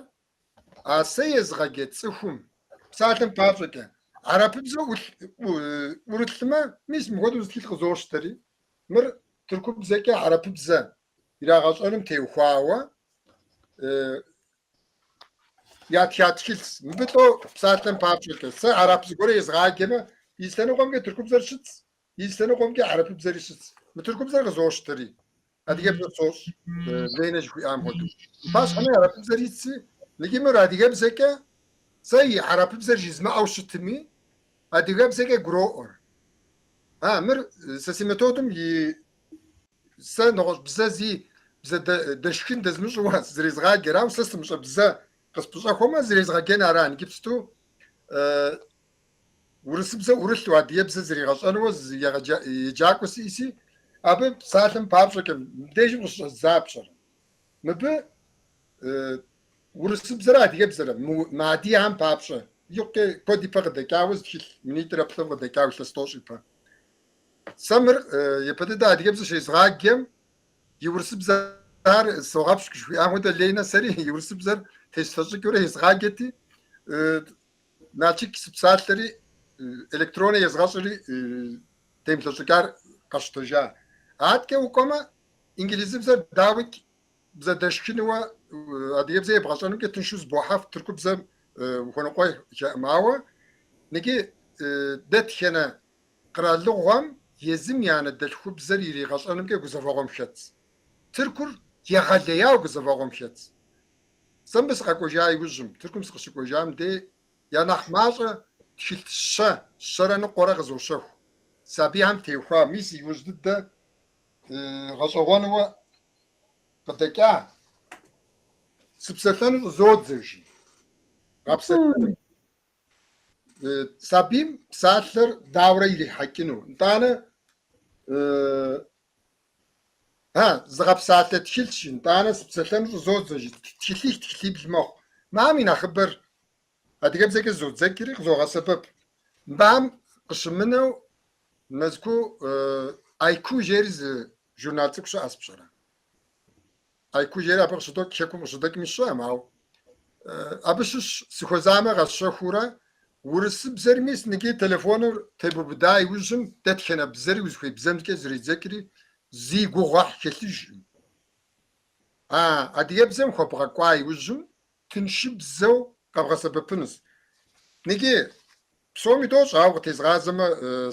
а сэ езгъэджэ цӏыхум, псалъэм папщӏэкӏэ, арапыбзэ ӏурылъмэ, мис мыхуэдэу зы тхылъ къызощтэри, мыр тыркубзэкӏэ арапыбзэ ирагъэщӏэным теухуауэ ятха тхылъ. Мыбы лӏо псалъэм папщӏэкӏэ, сэ арап зыгуэрэ езгъаджэмэ, и лъэныкъуэмкӏэ тыркубзэр щытщ, и лъэныкъуэмкӏэ хьэрыпыбзэри щытщ. Мы тыркубзэр къызощтэри, адыгэбзэр сощӏ, Ленэ жыхуиӏам хуэдэу. И пащхьэми хьэрыпыбзэр итщи, ныджы мыр адыгэбзэкӏэ, сэ и хьэрыпыбзэр жызмыӏэу щытми, адыгэбзэкӏэ гуроӏуэр. А, мыр сэ си методым и сэ нэгъуэщӏ бзэ зи бзэ дэшхын дэзмыщӏыуэ зэрезгъаджэр, ауэ сэ сымыщӏэ бзэ къыспыщӏэхуэмэ зэрезгъэджэн ара иджыпсту урысыбзэ ӏурылъу адыгэбзэ зригъэщӏэнуэ зы еджакӏуэ сиӏэси, абы псалъэм папщӏэкӏэ мыбдежым къыщыщӏэздза пщӏэрэ. Мыбы урысыбзэрэ адыгэбзэрэ мыадыгэхэм папщӏэ икъукӏэ куэд ипэ къыдэкӏауэ зы тхылъ минитӏрэ плӏым къыдэкӏауэ илъэс тӏощӏ ипэ. Сэ мыр япэ дыдэ адыгэбзэ щезгъаджэм и урысыбзэр согъэпщкӏу жыхуиӏам хуэдэ Ленэ сэри и урысыбзэр теслъэщӏыкӏыурэ езгъаджэти, Налшык сыпсалъэри электронэ езгъэщӏри темылъэщӏыкӏар къэсщтэжа. Аткӏэ укӏуэмэ, инглизыбзэр дауикӏ бзэ дэшхынуэ адыгэбзэ ебгъэщӏэнымкӏэ тыншу зыбохьэф, тыркубзэм ухуэныкъуэхэкъым, ауэ ныджы дэтхэнэ къэралыгъуэм езым и анэдэлъхубзэр иригъэщӏэнымкӏэ гузэвэгъуэм хэтщ. Тыркур егъэлеяуэ гузэвэгъуэм хэтщ. Сэ мыбы сыкъэкӏуэжа иужьым, Тыркум сыкъыщыкӏуэжам дей, я нэхъ мащӏэ тхылъ щэ, щэрэ ныкъуэрэ къызощэху. Сабийхэм теухуа, мис иужь дыдэ гъэщӏэгъуэнуэ къыдэкӏа. Сыпсэлъэну щӏызодзэ, жи. Гъэпсэлъэну. Сабийм псалъэр дауэрэ ирихьэкӏыну? Нтӏанэ, А, зыгъэпсалъэ тхылъщ, нтӏанэ сыпсэлъэну щӏызодзэ, жи, тхылъих, тхылъибл мэхъу. Мыхэм и нэхъыбэр адыгэбзэкӏэ зодзэкӏри къызогъэсэбэп. Мыбыхэм къыщымынэу Мэзкуу Айку жери зы журнал цӏыкӏу щыӏэщ, пщӏэрэ? Айку жери абы къыщыдокӏ, хэкум къыщыдэкӏми сщӏэкъым, ауэ абы щыщ сыхуэзамэ къэсщэхуурэ урысыбзэр мис ныджы телефоныр тебубыда иужьым дэтхэнэ бзэри узыхуей бзэмкӏэ зэредзэкӏри зи гугъуехь хэлъыжкъым. А адыгэбзэм хуэбгъэкӏуа иужьым тыншыбзэу къэбгъэсэбэпынущ. Ныджы псоми дощӏэ, ауэ къытезгъазэмэ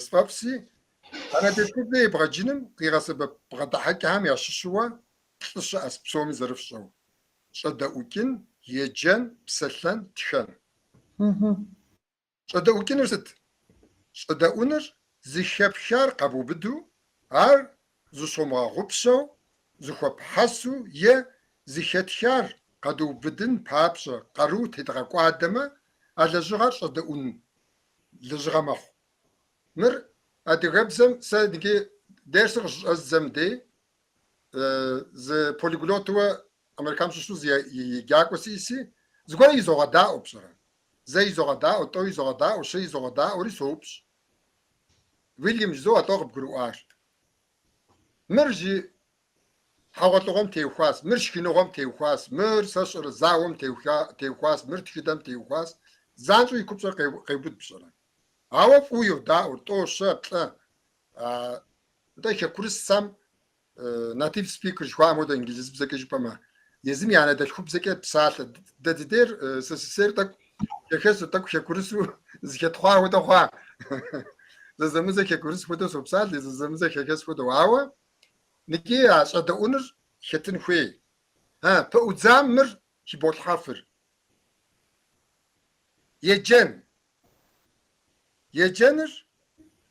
сфӏэфӏси, анэдэлъхубзэ ебгъэджыным къигъэсэбэп бгъэдыхьэкӏэхэм ящыщуэ плӏы щыӏэщ псоми зэрыфщӏэу. Щӏэдэӏукӏын, еджэн, псэлъэн, тхэн. Щӏэдэӏукӏыныр сыт? Щӏэдэӏуныр зыхэпхар къэбубыду, ар зыщомыгъэгъупщэу, зыхуэпхьэсу е зыхэтхар къэдубыдын папщӏэ къару тедгъэкӏуадэмэ, а лэжьыгъэр щӏэдэӏун лэжьыгъэ мэхъу. Мыр адыгэбзэм сэ ныджы дерсыр къыщыщӏэздзэм дей зы полиглотуэ Америкэм щыщу зы еджакӏуэ сиӏэси, зыгуэрэ изогъэдаӏуэ, пщӏэрэ? Зэ изогъэдаӏуэ, тӏэу изогъэдаӏуэ, щэ изогъэдаӏуэри соупщӏ. Уильям жызоӏэ, лӏо къыбгурыӏуар. Мыр жи хьэгъуэлӏыгъуэм теухуащ, мыр шхыныгъуэм теухуащ, мыр сэ сщӏэрэ зауэм теухуащ, мыр тхыдэм теухуащ. Занщӏэу и купщӏэр къеубыд, пщӏэрэ? Ауэ фӏыуэ йодаӏуэр, тӏо, щэ, плӏэ. Нтӏэ хэкурысхэм native speaker жыхуаӏэм хуэдэ инглызыбзэкӏэ жыпӏэмэ, езым и анэдэлъхубзэкӏэ псалъэ. Дэ дыдейр СССР тӏэкӏу хэхэсу, тӏэкӏу хэкурысу зыхэтхъуа хуэдэ хъуа. Зэзэмызэ хэкурыс хуэдэу сопсалъэ, зэзэмызэ хэхэс хуэдэу. Ауэ ныджи а щӏэдэӏуныр хэтын хуей. А, пэӏудзам мыр хыболъхьэфыр. Еджэн. Еджэныр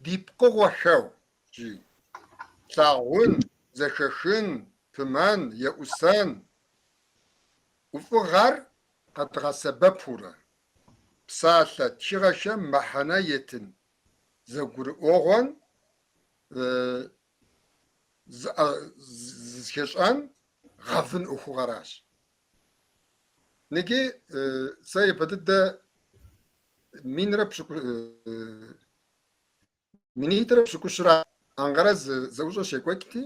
ди пкъыгъуэхэу, жи. Лъагъун, зэхэхын, пымэн, еӏусэн. ӏуфӏыгъэр къэдгъэсэбэпурэ, псалъэ тхыгъэхэм мыхьэнэ етын, зэгурыӏуэгъуэн, зыхэщӏэн, гъэвын ӏуэхугъэращ. Ныджи сэ япэ дыдэ минрэ пщыкӏу минитӏрэ пщыкӏущрэ Анкъэрэ зы зэӏущӏэ щекӏуэкӏти,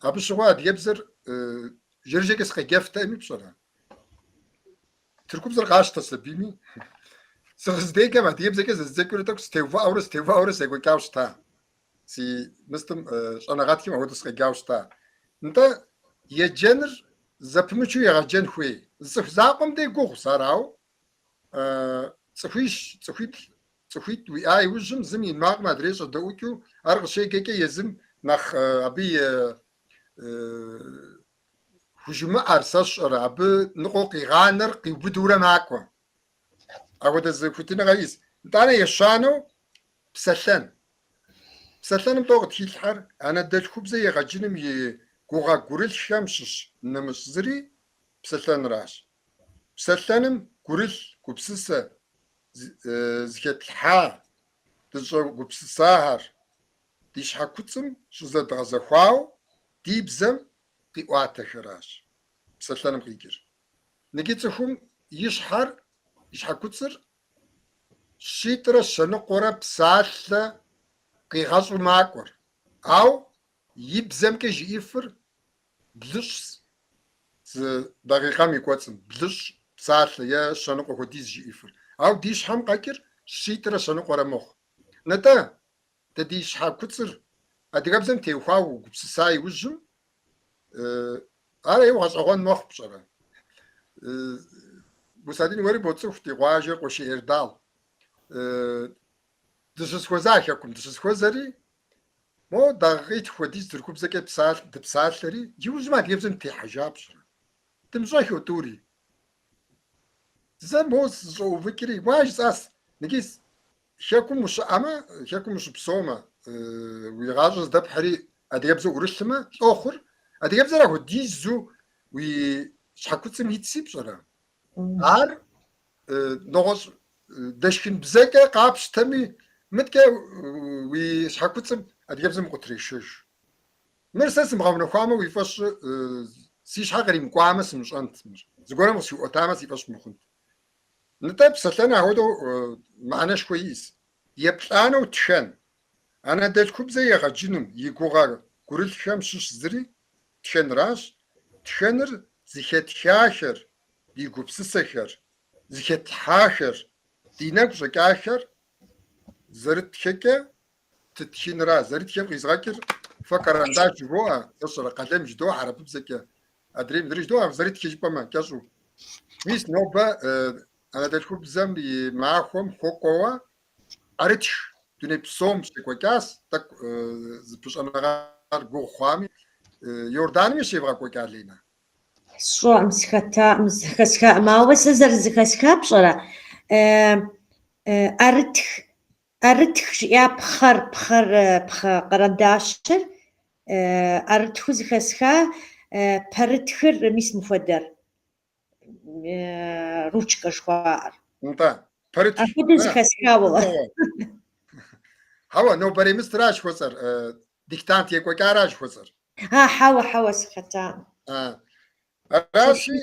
абы щыгъуэ адыгэбзэр жэрыжэкӏэ сыкъеджэфтэӏыми пщӏэрэ? Тыркубзэр къащтэ сабийми, сыкъыздеджэм адыгэбзэкӏэ зэздзэкӏыурэ тӏэкӏу сытеувыӏэурэ сытеувыӏэурэ секӏуэкӏауэ щыта. Си мыстым щӏэныгъэтхым апхуэдэу сыкъеджауэ щыта. Нтӏэ, еджэныр зэпымычу егъэджэн хуей. Зы цӏыху закъуэм дей гугъущ ар, ауэ цӏыхуищ, цӏыхуиплӏ, цӏыхуитӏ уиӏа иужьым зым и макъым адрей щӏэдэӏукӏыу, ар къыщеджэкӏэ езым нэхъ абы и хужымыӏэр, сэ сщӏэрэ, абы ныкъуэу къигъанэр къиубыдурэ макӏуэ. Апхуэдэ зы хуитыныгъэ иӏэс. Нтӏанэ ещанэу псэлъэн. Псэлъэным тӏэу къытхилъхьэр анэдэлъхубзэ егъэджыным и гугъэ гурылъхэм щыщ нэмыщӏ зыри псэлъэнращ. Псэлъэным гурылъ, гупсысэ зыхэтлъхьа, дыщӏэгупсысахэр ди щхьэкуцӏым щызэдгъэзэхуауэ ди бзэм къиӏуатэхэращ псэлъэным къикӏыр. Ныджы цӏыхум и щхьэр, и щхьэкуцӏыр щитӏрэ щэныкъуэрэ псалъэ къигъэщӏу макӏуэр, ауэ и бзэмкӏэ жиӏэфыр блыщӏ зы дакъикъэм и кӏуэцӏым, блыщӏ псалъэ е щэныкъуэ хуэдиз жиӏэфыр. Ауэ ди щхьэм къэкӏыр щитӏрэ щэныкъуэрэ мэхъу. Нтӏэ, дэ ди щхьэкуцӏыр адыгэбзэм теухуауэ угупсыса иужьым, ар ӏейуэ гъэщӏэгъуэн мэхъу, пщӏэрэ? Мусадин уэри боцӏыху ди къуажэр Къуэшей Эрдал. Дыщысхуэза хэкум дыщысхуэзэри, мо дакъикъитху хуэдиз тыркубзэкӏэ дыпсалъэри, иужьым адыгэбзэм дытехьэжа, пщӏэрэ? Дымыщӏэххэу тӏури. Зэ мо сыщӏэувыкӏри, уа жысӏас, ныджи хэкум ущыӏэмэ, хэкум ущыпсэумэ, уи гъащӏэр здэпхьри адыгэбзэ ӏурылъмэ, лӏо хъур, адыгэбзэр апхуэдизу уи щхьэкуцӏым итси, пщӏэрэ? Ар нэгъуэщӏ дэшхын бзэкӏэ къапщтэми, мыткӏэ уи щхьэкуцӏым адыгэбзэм укъытрешэж. Мыр сэ сымыгъэунэхуамэ, уи фӏэщ си щхьэ къримыкӏуамэ сымыщӏэнт мыр. Зыгуэрым къысхуиӏуэтамэ, си фӏэщ мыхъунт. Нтӏэ, псэлъэн апхуэдэу мыхьэнэшхуэ иӏэс. Еплӏанэу тхэн. Анэдэлъхубзэ егъэджыным и гугъэ гурылъхэм щыщ зыри тхэнращ. Тхэныр зыхэтхахэр, ди гупсысэхэр, зыхэтлъхьахэр, ди нэгу щӏэкӏахэр зэрытхэкӏэ тытхынра. Зэрытхэм къизгъэкӏыр фэ карандаш жывоӏэ, сэ сщӏэрэ, къалэм жыдоӏэ хьэрыпыбзэкӏэ, адрейм мыдрей жыдоӏэ, зэрытхэ жыпӏэмэ, кӏэщӏу. Мис нобэ анэдэлъхубзэм и махуэм хуэкӏуэуэ ӏэрытх дуней псом щекӏуэкӏащ, тӏэкӏу зыпыщӏэныгъэр гугъу хъуами. Иорданми щевгъэкӏуэкӏа, Ленэ? Сщӏэкъым, сыхэтакъым, зэхэсхакъым, ауэ сэ зэрызэхэсха пщӏэрэ, ӏэрытх, ӏэрытх жиӏа пхъэр, пхъэр, пхъэ къэрэндащыр, ӏэрытхыу зэхэсха, пэрытхыр мис мыхуэдэр, ручкэ жыхуаӏэр. Нтӏэ, пэрытх. Апхуэдэу зэхэсха уэлэ. Хьэуэ, нобэрей мыстра жыхуэсӏэр, диктант екӏуэкӏара жыхуэсӏэр. А, хьэуэ, хьэуэ, сыхэтакъым. Аращи,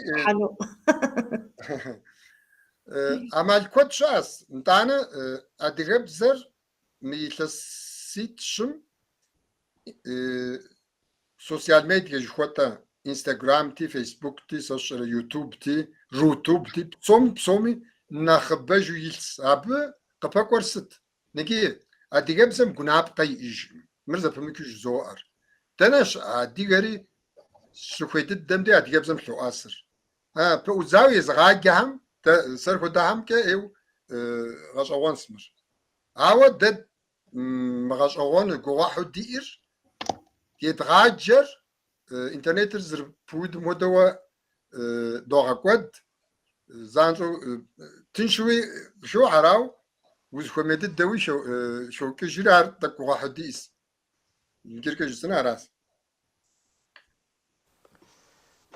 ӏэмал куэд щыӏэщ. Нтӏанэ, адыгэбзэр мы илъэситӏ-щым социал медиа жыхуэтӏэ Инстаграмти, Фейсбукти, сэ сщӏэрэ Ютубти, Рутубти, псоми псоми нэхъыбэжу илъс. Абы къыпэкӏуэр сыт? Ныджы, адыгэбзэм гъунапкъэ иӏэжкъым. Мыр зэпымычу жызоӏэр. Дэнэ щыӏэ адыгэри щыхуей дыдэм де адыгэбзэм лъоӏэсыр. Пэӏудзауэ езыгъаджэхэм, дэ сэр хуэдэхэмкӏэ ӏейуэ гъэщӏэгъуэнщ мыр. Ауэ дэ Мыгъэщӏэгъуэну, гугъуехьу диӏэр, едгъаджэр интернетыр зэрыпыудым хуэдэуэ догъэкӏуэд, занщӏэу тыншуи къыхохьэр, ауэ узыхуэмей дыдэуи хокӏыжри, ар тӏэкӏу гугъуехьу диӏэс. Иджыркӏэ жысӏэну аращ.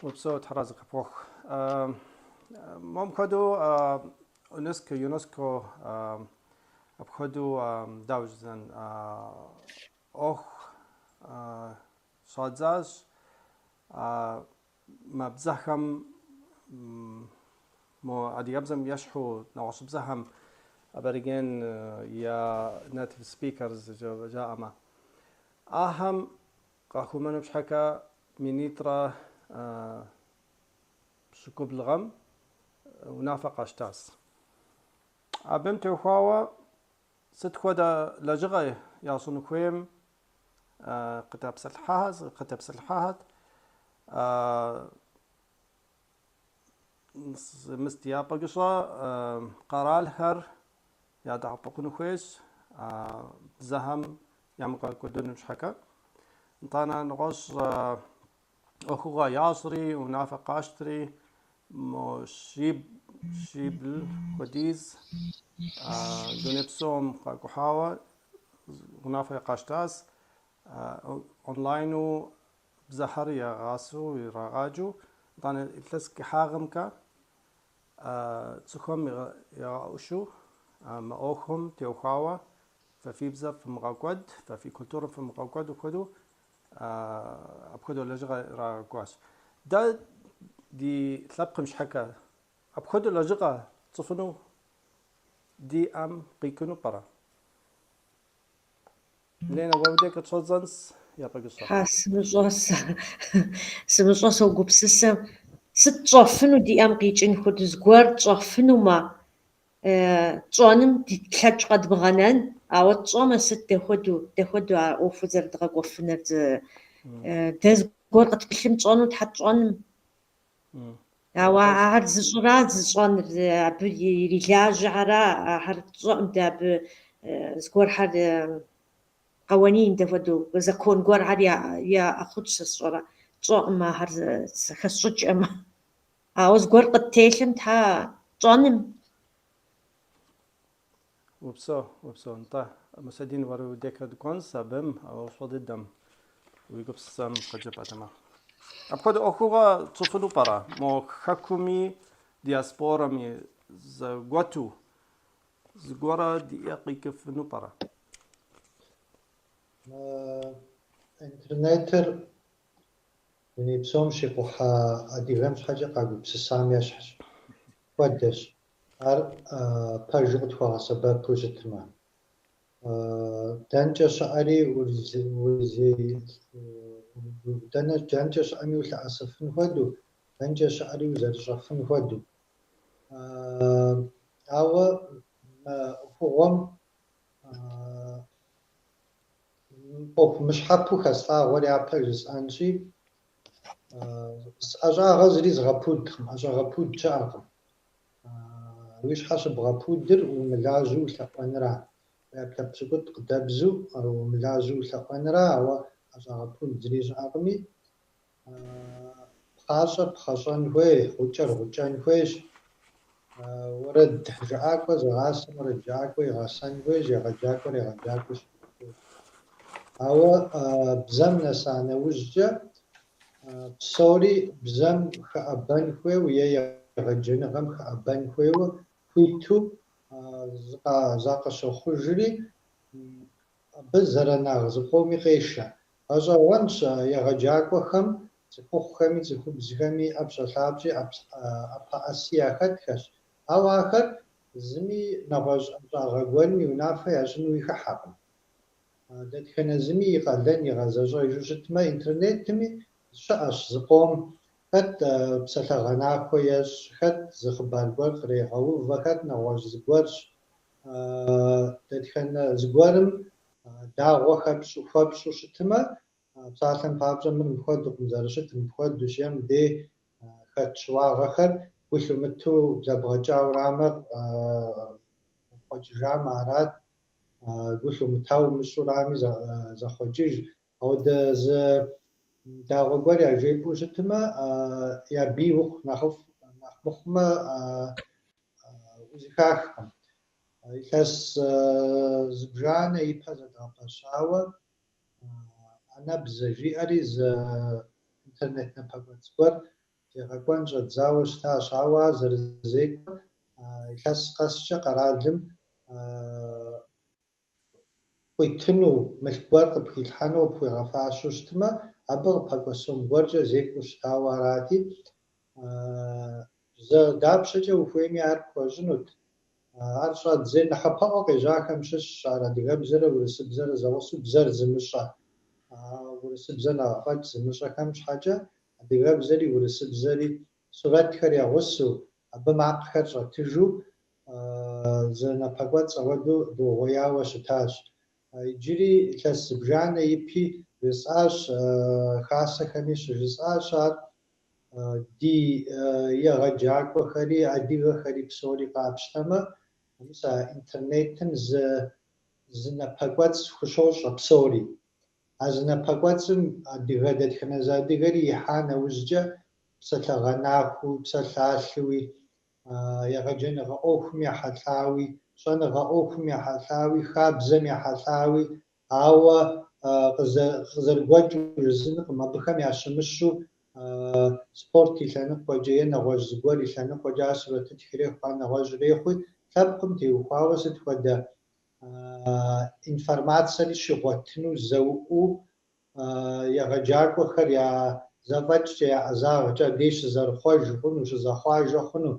Упсэу, Тхьэразэ къыпхуэхъу. Мом хуэдэу ЮНЕСКО, ЮНЕСКО апхуэдэу дауэ жысӏэн ӏуэху щӏадзащ мы бзэхэм мо адыгэбзэм ещхьу нэгъуэщӏыбзэхэм абориген я native speakers жаӏэмэ. Ахэм къахъумэну щхьэкӏэ минитӏрэ пщыкӏубл гъэм унафэ къащтащ. Абым теухуауэ сыт хуэдэ лэжьыгъэ ящӏыну хуейм къытепсэлъыхьахэт. Мис дяпэкӏыщӏэ къэралхэр ядэӏэпыкъуну хуейщ бзэхэм ямыгъэкӏуэдыным щхьэкӏэ. Нтӏанэ нэгъуэщӏ ӏуэхугъуэ ящӏри, унафэ къащтри, мо щибл хуэдиз дуней псом къакӏухьауэ унафэ къащтащ онлайну бзэхэр ягъасэу, ирагъаджэу, нтӏанэ илъэс кӏыхьагъымкӏэ цӏыхухэм ягъэӏущу мы ӏуэхум теухуауэ фэ фи бзэр фымыгъэкӏуэд, фэ фи культурэр фымыгъэкӏуэд апхуэдэу апхуэдэу лэжьыгъэ ирагъэкӏуащ. Дэ ди лъэпкъым щхьэкӏэ апхуэдэу лэжьыгъэ тщӏыфыну ди ӏэм къикӏыну пӏэрэ? Ленэ, уэ уи дей къытщӏэдзэнс япэкӏыщӏэ. Хьэ, сымыщӏэ сэ. Сымыщӏэ согупсысэ. Сыт тщӏэфыну ди ӏэм къикӏын хуэдэу зыгуэр тщӏэфынумэ, тщӏэным ди тлъэкӏ къэдмыгъэнэн, ауэ тщӏэмэ, сыт дэхуэдэу, дэхуэдэу а ӏуэхур зэрыдгъэкӏуэфыныр? Дэ зыгуэр къытпылъым тщӏэну, тхьэ тщӏэным. Ауэ ахэр зыщӏыра зыщӏэныр, абы ирилажьэхьэра, ахэр тщӏэӏым дэ абы зыгуэрхэр къэуанин дэхуэдэу, закон гуэрхэр яӏэ хъунщ, сэ сщӏэрэ. Тщӏэӏым ахэр зэхэсщӏыкӏӏым. Ауэ зыгуэр къыттелъым, тхьэ, тщӏэным. Упсэу, упсэу. Нтӏэ, Мусэдин, уэри уи декэ дыкӏуэнщ абым, а упщӏэ дыдэм, уи гупсысэм къыджепӏэтэмэ. Апхуэдэ ӏуэхугъуэ тщӏыфыну пӏэрэ? Мо хэкуми диаспорэми зэгуэту зыгуэрэ ди ӏэ къикӏыфыну пӏэрэ? Интернетыр дуней псом щикъухьа адыгэм щхьэкӏэ къагупсысам ещхьщ, хуэдэщ. Ар пэжу къытхуэгъэсэбэпу щытмэ. Дэнкӏэ щыӏэри дэнэ дэнкӏэ щыӏэми улъэӏэсыфын хуэдэу, дэнкӏэ щыӏэри узэрыщӏэфын хуэдэу. Ауэ мы ӏуэхугъуэм ӏуэху мыщхьэпэу хэслъагъуэр япэ жысӏэнщи, ӏэщӏагъэ зыри зыгъэпудкъым, ӏэщӏагъэ пуд щыӏэкъым. Уи щхьэ щыбгъэпудыр умылажьэу улъэӏуэныра. Уи ӏэпкълъэпкъ пщыкӏутӏ къыдэбзу умылажьэу улъэӏуэныра, ауэ ӏэщӏагъэ пуд зыри щыӏэкъыми. Пхъащӏэр пхъэщӏэн хуей, гъукӏэр гъукӏэн хуейщ. Уэрэд жыӏакӏуэ зыгъасэм уэрэд жыӏакӏуэ игъэсэн хуейщ, егъэджакӏуэр егъэджакӏуэу щытын хуейщ. Ауэ бзэм нэса нэужькӏэ псори бзэм хэӏэбэн хуейуэ е егъэджэныгъэм хэӏэбэн хуейуэ хуиту закъыщохъужри, абы зэранагъ зыкъоми къешэ. Гъэщӏэгъуэнщ егъэджакӏуэхэм цӏыхухъухэми цӏыхубзхэми ӏэпщӏэлъапщӏи ӏэпэӏэси яхэтхэщ, ауэ ахэр зыми нэгъуэщӏ ӏэщӏагъэ гуэрым и унафэ ящӏынуи хыхьэкъым. Дэтхэнэ зыми и къалэн игъэзэщӏэжу щытмэ, интернетми щыӏэщ зыкъом, хэт псалъэгъэнахуэ ещӏ, хэт зы хъыбар гуэр кърегъэувэ, хэт нэгъуэщӏ зыгуэрщ. Дэтхэнэ зыгуэрым дагъуэ хэпщӏу хуэпщӏу щытмэ, псалъэм папщӏэ мыр мыпхуэдэукъым зэрыщытыр, мыпхуэдэущ е мыбдей хэт щыуагъэхэр гу лъумытэу блэбгъэкӏауэрамэ, пхъуэкӏыжамэ арат. Гу лъумытау умыщӏурами зэхъуэкӏыж. Ауэдэ зы дагъуэ гуэр яжепӏэу щытмэ, я бий ухъу нэхъыфӏ, нэхъ мыхъумэ узэхахкъым. Илъэс зыбжанэ ипэ зэдгъэпэщауэ Анэбзэ жиӏэри зы интернет напэкӏуэцӏ гуэр зегъэкӏуэн щӏэддзауэ щытащ, ауэ ар зэрызекӏуэр илъэс къэскӏэ къэралым къуитыну, мылъку гуэр къыпхилъхьэну къыпхуигъэфащэу щытмэ, абы къыпэкӏуэ сом гуэркӏэ зекӏуэу щытауэ арати, бзэ дапщэкӏэ ухуейми ар пхуэщӏынут. Ар щӏэддзэри нэхъапэӏуэ къежьахэм щыщщ ар адыгэбзэрэ урысыбзэрэ зэгъусэу бзэр зымыщӏэ, урысыбзэ нэхъ фӏэкӏ зымыщӏэхэм щхьэкӏэ адыгэбзэри урысыбзэри сурэтхэр ягъусэу, абы макъхэр щӏэтыжу зы напэкӏуэцӏ ауэдэу дугъуеяуэ щытащ. Иджыри илъэс зыбжанэ ипи жысӏащ, хасэхэми щыжысӏащ ар ди егъэджакӏуэхэри, адыгэхэри псори къапщтэмэ, мис а интернетым зы зы напэкӏуэцӏ хущощӏэ псори. А зы напэкӏуэцӏым адыгэ дэтхэнэ зы адыгэри ихьа нэужькӏэ псалъэгъэнахуэуи, псалъалъэуи, егъэджэныгъэ ӏуэхум ехьэлӏауи, щӏэныгъэ ӏуэхум ехьэлӏауи, хабзэм ехьэлӏауи, ауэ къызэрыгуэкӏыу жысӏэнкъым, абыхэм ящымыщу спорт и лъэныкъуэкӏэ е нэгъуэщӏ зыгуэр и лъэныкъуэкӏэ, ар сурэтытх ирехъу, ар нэгъуэщӏ ирехъуи, лъэпкъым теухуауэ сыт хуэдэ информацэри щигъуэтыну зэуӏуу егъэджакӏуэхэр я зэфӏэкӏкӏэ, я ӏэзагъкӏэ абдеж щызэрыхъуэж хъуну, щызэхъуажэ хъуну,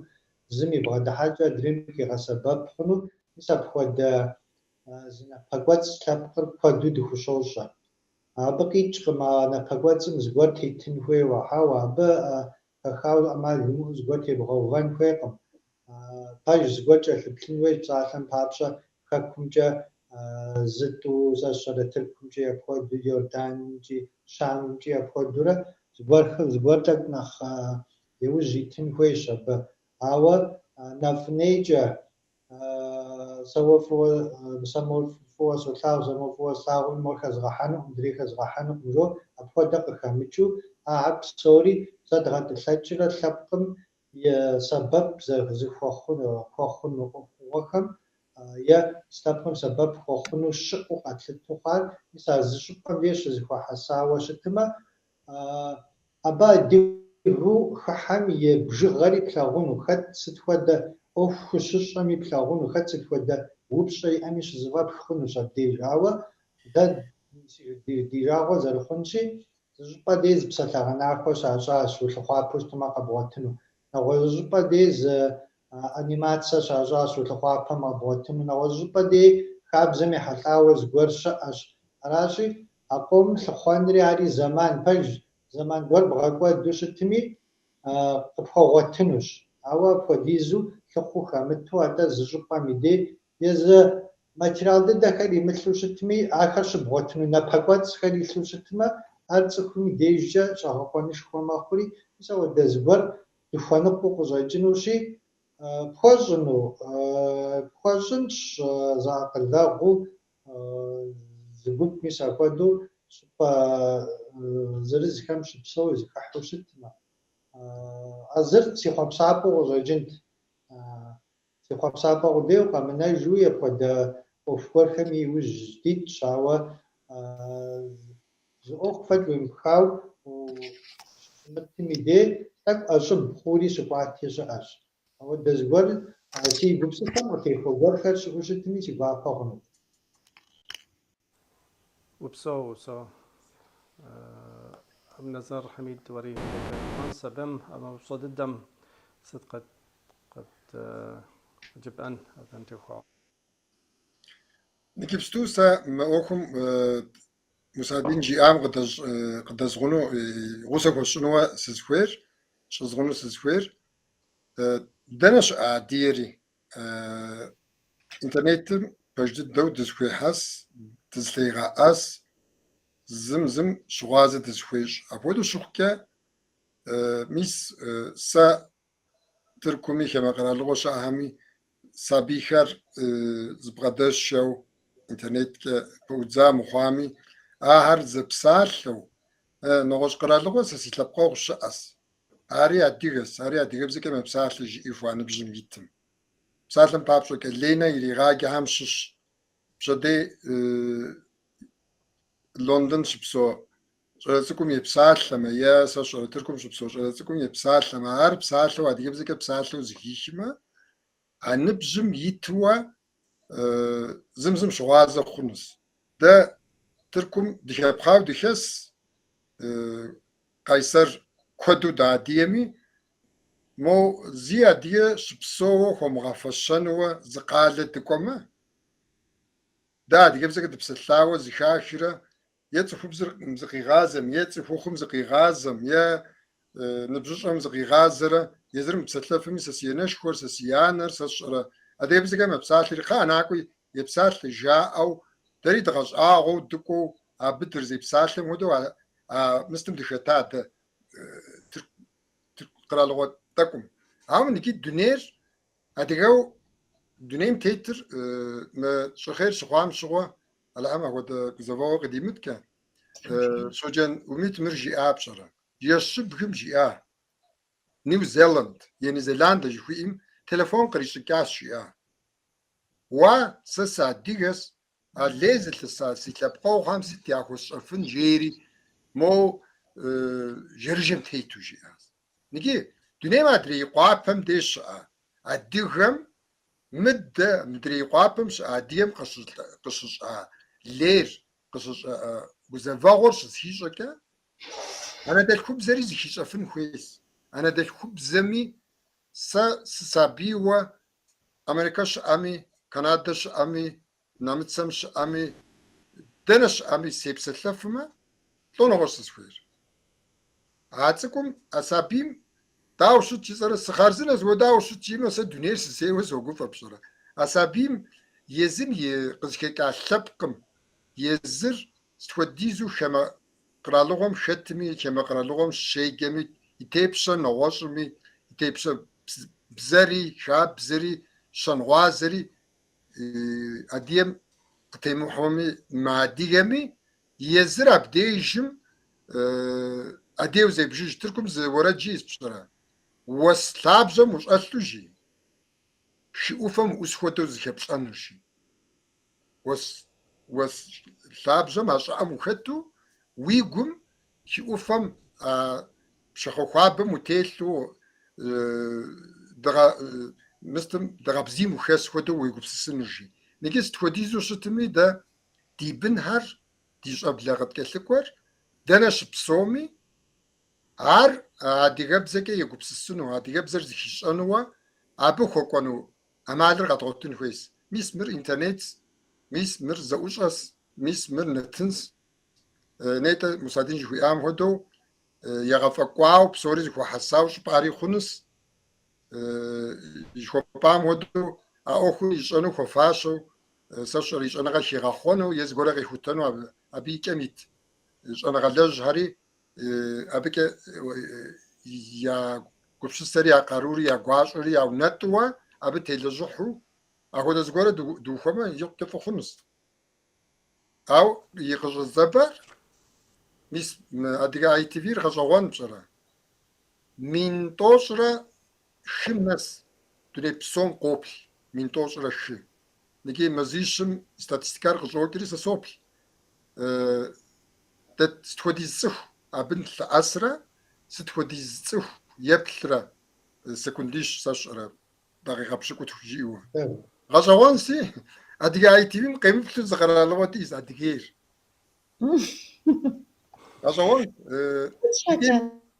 зым и бгъэдыхьэкӏэ адрейм къигъэсэбэп хъуну, мис апхуэдэ зы напэкӏуэцӏ лъэпкъыр куэду дыхущощӏэ. Абы къикӏкъым а напэкӏуэцӏым зыгуэр тетын хуейуэ, хьэуэ, абы хэхауэ ӏэмал имыӏэу зыгуэр тебгъэувэн хуейкъым. Пэж зыгуэр кӏэлъыплъын хуейщ, псалъэм папщӏэ, хэкумкӏэ зы-тӏу, сэ сщӏэрэ Тыркумкӏи апхуэдэу, Иорданымкӏи, Щамымкӏи апхуэдэурэ зыгуэр тӏэкӏу нэхъ иужь итын хуейщ абы. Ауэ нэфӏ-нейкӏэ сэ уэ фӏыуэ, сэ мор фӏыуэ солъагъу, сэ мор фӏыуэ слъагъуми, мор хэзгъэхьэнукъым, мыдрей хэзгъэхьэнукъым жо, апхуэдэ къыхэмыкӏыу, ахэр псори зэдгъэтӏылъэкӏрэ лъэпкъым и сэбэп зыхуэхъуну хуэхъуну ӏуэхугъуэхэм е лъэпкъым сэбэп хуэхъуну щыӏэу къэтлъытэу хъуар, мис а зы щӏыпӏэм деж щызэхуэхьэсауэ щытмэ, абы адыгэу хыхьэм и бжыгъэри плъагъуну, хэт сыт хуэдэ ӏуэху хущыщӏэми плъагъуну, хэт сыт хуэдэ упщӏэ иӏэми щызэфӏэпх хъунущ абдеж. Ауэ дэ ди жагъуэ зэрыхъунщи, зы щӏыпӏэ дей зы псалъэгъэнахуэ щащӏащ, улъыхъуапэу щытмэ къэбгъуэтыну. Нэгъуэщӏ щӏыпӏэ дей зы анимацэ щащӏащ, улъыхъуапэм къэбгъуэтыну. Нэгъуэщӏ щӏыпӏэ дей хабзэм ехьэлӏауэ зыгуэр щыӏэщ. Аращи, а къомым лъыхъуэнри ари зэман, пэж, зэман гуэр бгъэкӏуэду щытми, къыпхуэгъуэтынущ. Ауэ апхуэдизу лъыхъуу хэмыту, атӏэ зы щӏыпӏэм и дей езы материал дыдэхэр имылъу щытми, ахэр щыбгъуэтыну напэкӏуэцӏхэр илъу щытмэ, ар цӏыхум и дежкӏэ щӏэгъэкъуэнышхуэ мэхъури, мис ауэдэ зыгуэр дыхуэныкъуэу къыщӏэкӏынущи, пхуэщӏыну, пхуэщӏынщ зэакъылэгъуу зы гуп мис апхуэдэу щӏыпӏэ зырызхэм щыпсэу зэхыхьэу щытмэ. А зыр си хъуэпсапӏэу къыщӏэкӏынт. Си хъуэпсапӏэ къудейуэ къэмынэжуи апхуэдэ ӏуэху гуэрхэми иужь дитщ, ауэ зы ӏуэху фӏэкӏ уемыпхау ущымытым и дей тӏэкӏу ӏэщӏыб хъуури щыкӏуати щыӏэщ. Ауэдэ зыгуэр си гупсысэм къытехуэ гуэрхэр щыӏэу щытми, си гуапэ хъунут. Упсэу, упсэу. Нэзэр Хьэмид уэри абым а упщӏэ дыдэм сыт къыджепӏэн абым теухуауэ? Иджыпсту сэ мы ӏуэхум Мусадин жиӏам къыдэзгъуну, гъусэ хуэсщӏынуэ сызыхуейр, щӏызгъуну сызыхуейр, дэнэ щыӏэ адыгэри? Интернетым пэж дыдэу дызэхуехьэс, дызэлъегъэӏэс, зым зым щыгъуазэ дызэхуещӏ. Апхуэдэу щыхъукӏэ, мис сэ Тыркуми, хамэ къэралыгъуэ щыӏэхэми сабийхэр зыбгъэдэсшэу. интернеткӏэ пэӏудза мыхъуами, ахэр зэпсалъэу, нэгъуэщӏ къэралыгъуэ сэ си лъэпкъэгъу щыӏэс. Ари адыгэс, ари адыгэбзэкӏэ мэпсалъэ жиӏэху а ныбжьым итым. Псалъэм папщӏэкӏэ, Ленэ иригъаджэхэм щыщ пщэдей Лондон щыпсэу щӏалэ цӏыкӏум епсалъэмэ, е сэ сщӏэрэ Тыркум щыпсэу щӏалэ цӏыкӏум епсалъэмэ, ар псалъэу, адыгэбзэкӏэ псалъэу зэхихмэ, а ныбжьым итуэ зым зым щыгъуазэ хъунущ. Дэ Тыркум дыхэпхъауэ дыхэс, Къайсэр куэду дыадыгэми, мо зи адыгэ щыпсэууэ хуэмыгъэфэщэнууэ зы къалэ дыкӏуэмэ, дэ адыгэбзэкӏэ дыпсэлъауэ зэхахрэ е цӏыхубзыр зыкъигъазэм, е цӏыхухъум зыкъигъазэм, е ныбжьыщӏэм зыкъигъазэрэ езыр мыпсэлъэфми, сэ си анэшхуэр, сэ си анэр, сэ сщӏэрэ адыгэбзэкӏэ мэпсалъэри, кхъыӏэ накӏуи епсалъэ жаӏэу, дэри дгъэщӏагъуэу дыкӏуэу абы дырызепсалъэм хуэдэу а мыстым дыхэта дэ Тырку къэралыгъуэ тӏэкӏум. Ауэ ныджы дунейр адыгэу дунейм тетыр мы щӏыхъейр щыхъуам щыгъуэ Алыхьым апхуэдэ гузэвэгъуэ къыдимыткӏэ, Щоджэн Умит мыр жиӏа пщӏэрэ? Жэщыбгым жиӏа, Нью Зеланд, Ени Зеландэ жыхуиӏэм телефон кърищӏыкӏащ, жиӏа. Уа, сэ сыадыгэс, а лей зылъыса си лъэпкъэгъухэм сыт яхуэсщӏэфын, жери, моу жэрыжэм тету жиӏащ. Ныджы, дунейм адрей и къуапэм деж щыӏэ адыгэм Мыдэ, мыдрей къуапэм щыӏэ адыгэм къыщыщӏа лейр, къыщыщӏа гузэвэгъуэр щызыхищӏэкӏэ, анэдэлъхубзэри зыхищӏэфын хуейщ. Анэдэлъхубзэми сэ сысабийуэ Америкэ щыӏэми, Канадэ щыӏэми, Нэмыцэм щыӏэми, дэнэ щыӏэми сепсэлъэфмэ, лӏо нэгъуэщӏ сызыхуейр. А цӏыкӏум, а сабийм дауэ щыт жысӏэрэ, сыхъарзынэщ, уэ дауэ щыт жиӏэмэ, сэ дунейр сысейуэ согуфӏэ пщӏэрэ. А сабийм езым и къызыхэкӏа лъэпкъым, езыр сыт хуэдизу хамэ къэралыгъуэм хэтми, хамэ къэралыгъуэм щеджэми, и тепщэр нэгъуэщӏми, и тепщэ бзэри, хабзэри, щэнгъуазэри адыгэм къытемыхуэми, мыадыгэми, Езыр абдежым адыгэу зебжыж. Тыркум зы уэрэд жиӏэс пщӏэрэ? Уэс лъабжьэм ущӏэлъу жи, хы ӏуфэм уӏус хуэдэу зыхэпщӏэнущ жи. Уэс, уэс лъабжьэм а щӏыӏэм ухэту, уи гум хы ӏуфэм а пшахъуэ хуабэм утелъу, дыгъэ, мыстым дыгъэ бзийм ухэс хуэдэу уегупсысынущ жи. Ныджы сыт хуэдизу щытми, дэ Ди бынхэр, ди щӏэблэ къыткӏэлъыкӏуэр дэнэ щыпсэуми, ар адыгэбзэкӏэ егупсысыну, адыгэбзэр зыхищӏэнууэ абы хуэкӏуэну ӏэмалыр къэдгъуэтын хуейщ. Мис мыр интернетс, мис мыр зэӏущӏэс, мис мыр нэтынс. Нетӏэ Мусадин жыхуиӏам хуэдэу егъэфӏэкӏуауэ, псори зэхуэхьэсауэ щӏыпӏари хъунус. Жыхуэпӏам хуэдэу а ӏуэхур ищӏэну хуэфащэу Сэ сщӏэрэ и щӏэныгъэ хигъэхъуэну е зыгуэрэ къихутэну абы и кӏэм ит щӏэныгъэлэжьхэри абыкӏэ я гупсысэри, я къарури, я гуащӏэри яунэтӏуэ абы телэжьыхьу апхуэдэ зыгуэрэ дыухуэмэ, икъукӏэ фӏы хъунущ. Ауэ и къыщӏэдзэпӏэр, мис мы Адыгэ ITV-р гъэщӏэгъуэн пщӏэрэ? 1300-м нэс дуней псом къоплъ, 1300. Икӏи мазищым статистикэр къыщӏокӏри сэ соплъ. Дэ сыт хуэдиз цӏыху абы лъэӏэсрэ, сыт хуэдиз цӏыху еплърэ секундищ сэ сщӏэрэ, дакъикъэ пщыкӏутху жиӏэу. Гъэщӏэгъуэнси, Адыгэ ITV-м къемыплъу зы къэралыгъуэ диӏэщ, Адыгейр. Гъэщӏэгъуэн.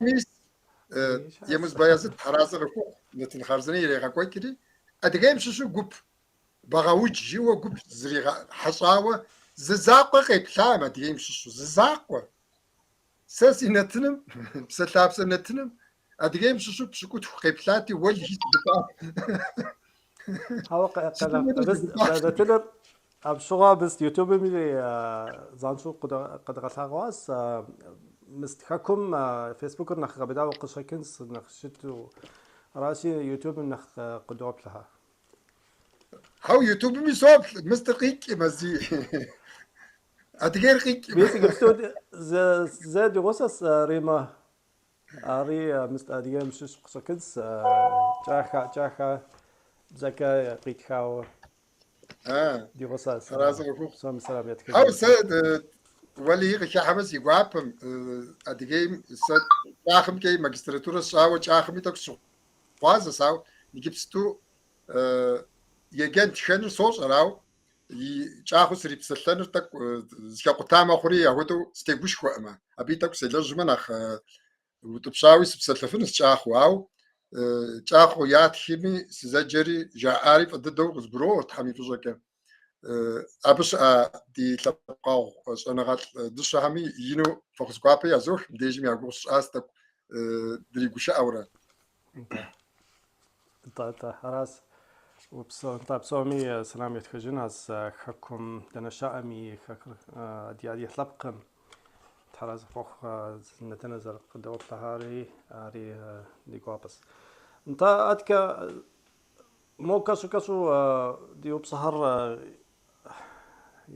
Мис Емуз Баязыт Тхьэразэ къыхухъу, нэтын хъарзынэ ирегъэкӏуэкӏри, Адыгейм щыщу гуп Бэгъэудж жиӏэу гуп зригъэхьэщӏауэ зы закъуэ къеплъам Адыгейм щыщу, зы закъуэ. Сэ си нэтыным, Псэлъапсэ нэтыным, Адыгейм щыщу пщыкӏутху къеплъати, уэлэхьи сыгуфӏат. Ауэ нэтыныр апщыгъуэ мыс Ютубым занщӏэу къэдгъэлъэгъуащ. Мыс хэкум Фейсбукыр нэхъ гъэбыдауэ къыщӏэкӏынщ, нэхъ щыту. Аращи, Ютубым нэхъ къыдоплъхьэ. Хьэу, Ютубми соплъ, мыстыр къикӏмэ, зи. Адыгейр къикӏмэ. Мис иджыпсту зэ ди гъусэс Римэ. Ари мыст Адыгейм щыщ къыщӏэкӏынс, кӏахэ, кӏахэ бзэкӏэ къитхауэ ди гъусэс. Аразы къыхухъу. Псоми сэлам етхыж. Хьэу, сэ уэлэхьи къыхыхьэмэ си гуапэм, Адыгейм сэ кӏахымкӏэ магистратурэ сщӏауэ кӏахыми тӏэкӏу сыщыгъуазэс, ауэ иджыпсту еджэн тхэныр сощӏэр, ауэ и кӏахыу срипсэлъэныр тӏэкӏу зэхэкъута мэхъури, апхуэдэу сытегушхуэӏымэ. Абыи тӏэкӏу селэжьмэ нэхъ утӏыпщауи сыпсэлъэфынущ кӏахыу, ауэ кӏахыу ятхми сызэджэри жаӏари фӏы дыдэу къызгуроӏуэ Тхьэм и фӏыщӏэкӏэ. Абы щыӏэ ди лъэпкъэгъу щӏэныгъэлӏ дыщэхэми ину фӏэхъус гуапэ язох, мыбдежым я гугъу сщӏащ тӏэкӏу дригушыӏэурэ. Нтӏэ, нтӏэ, аращ. Упсэу, нтӏэ, псоми сэлам етхыжынащ хэкум, дэнэ щыӏэми, хэкур ди адыгэ лъэпкъым. Тхьэразэ фхуэхъу нэтыныр зэрыкъыдэуплъари, ари ди гуапэщ. Нтӏэ, аткӏэ мо кӏэщӏу-кӏэщӏу ди упщӏэхэр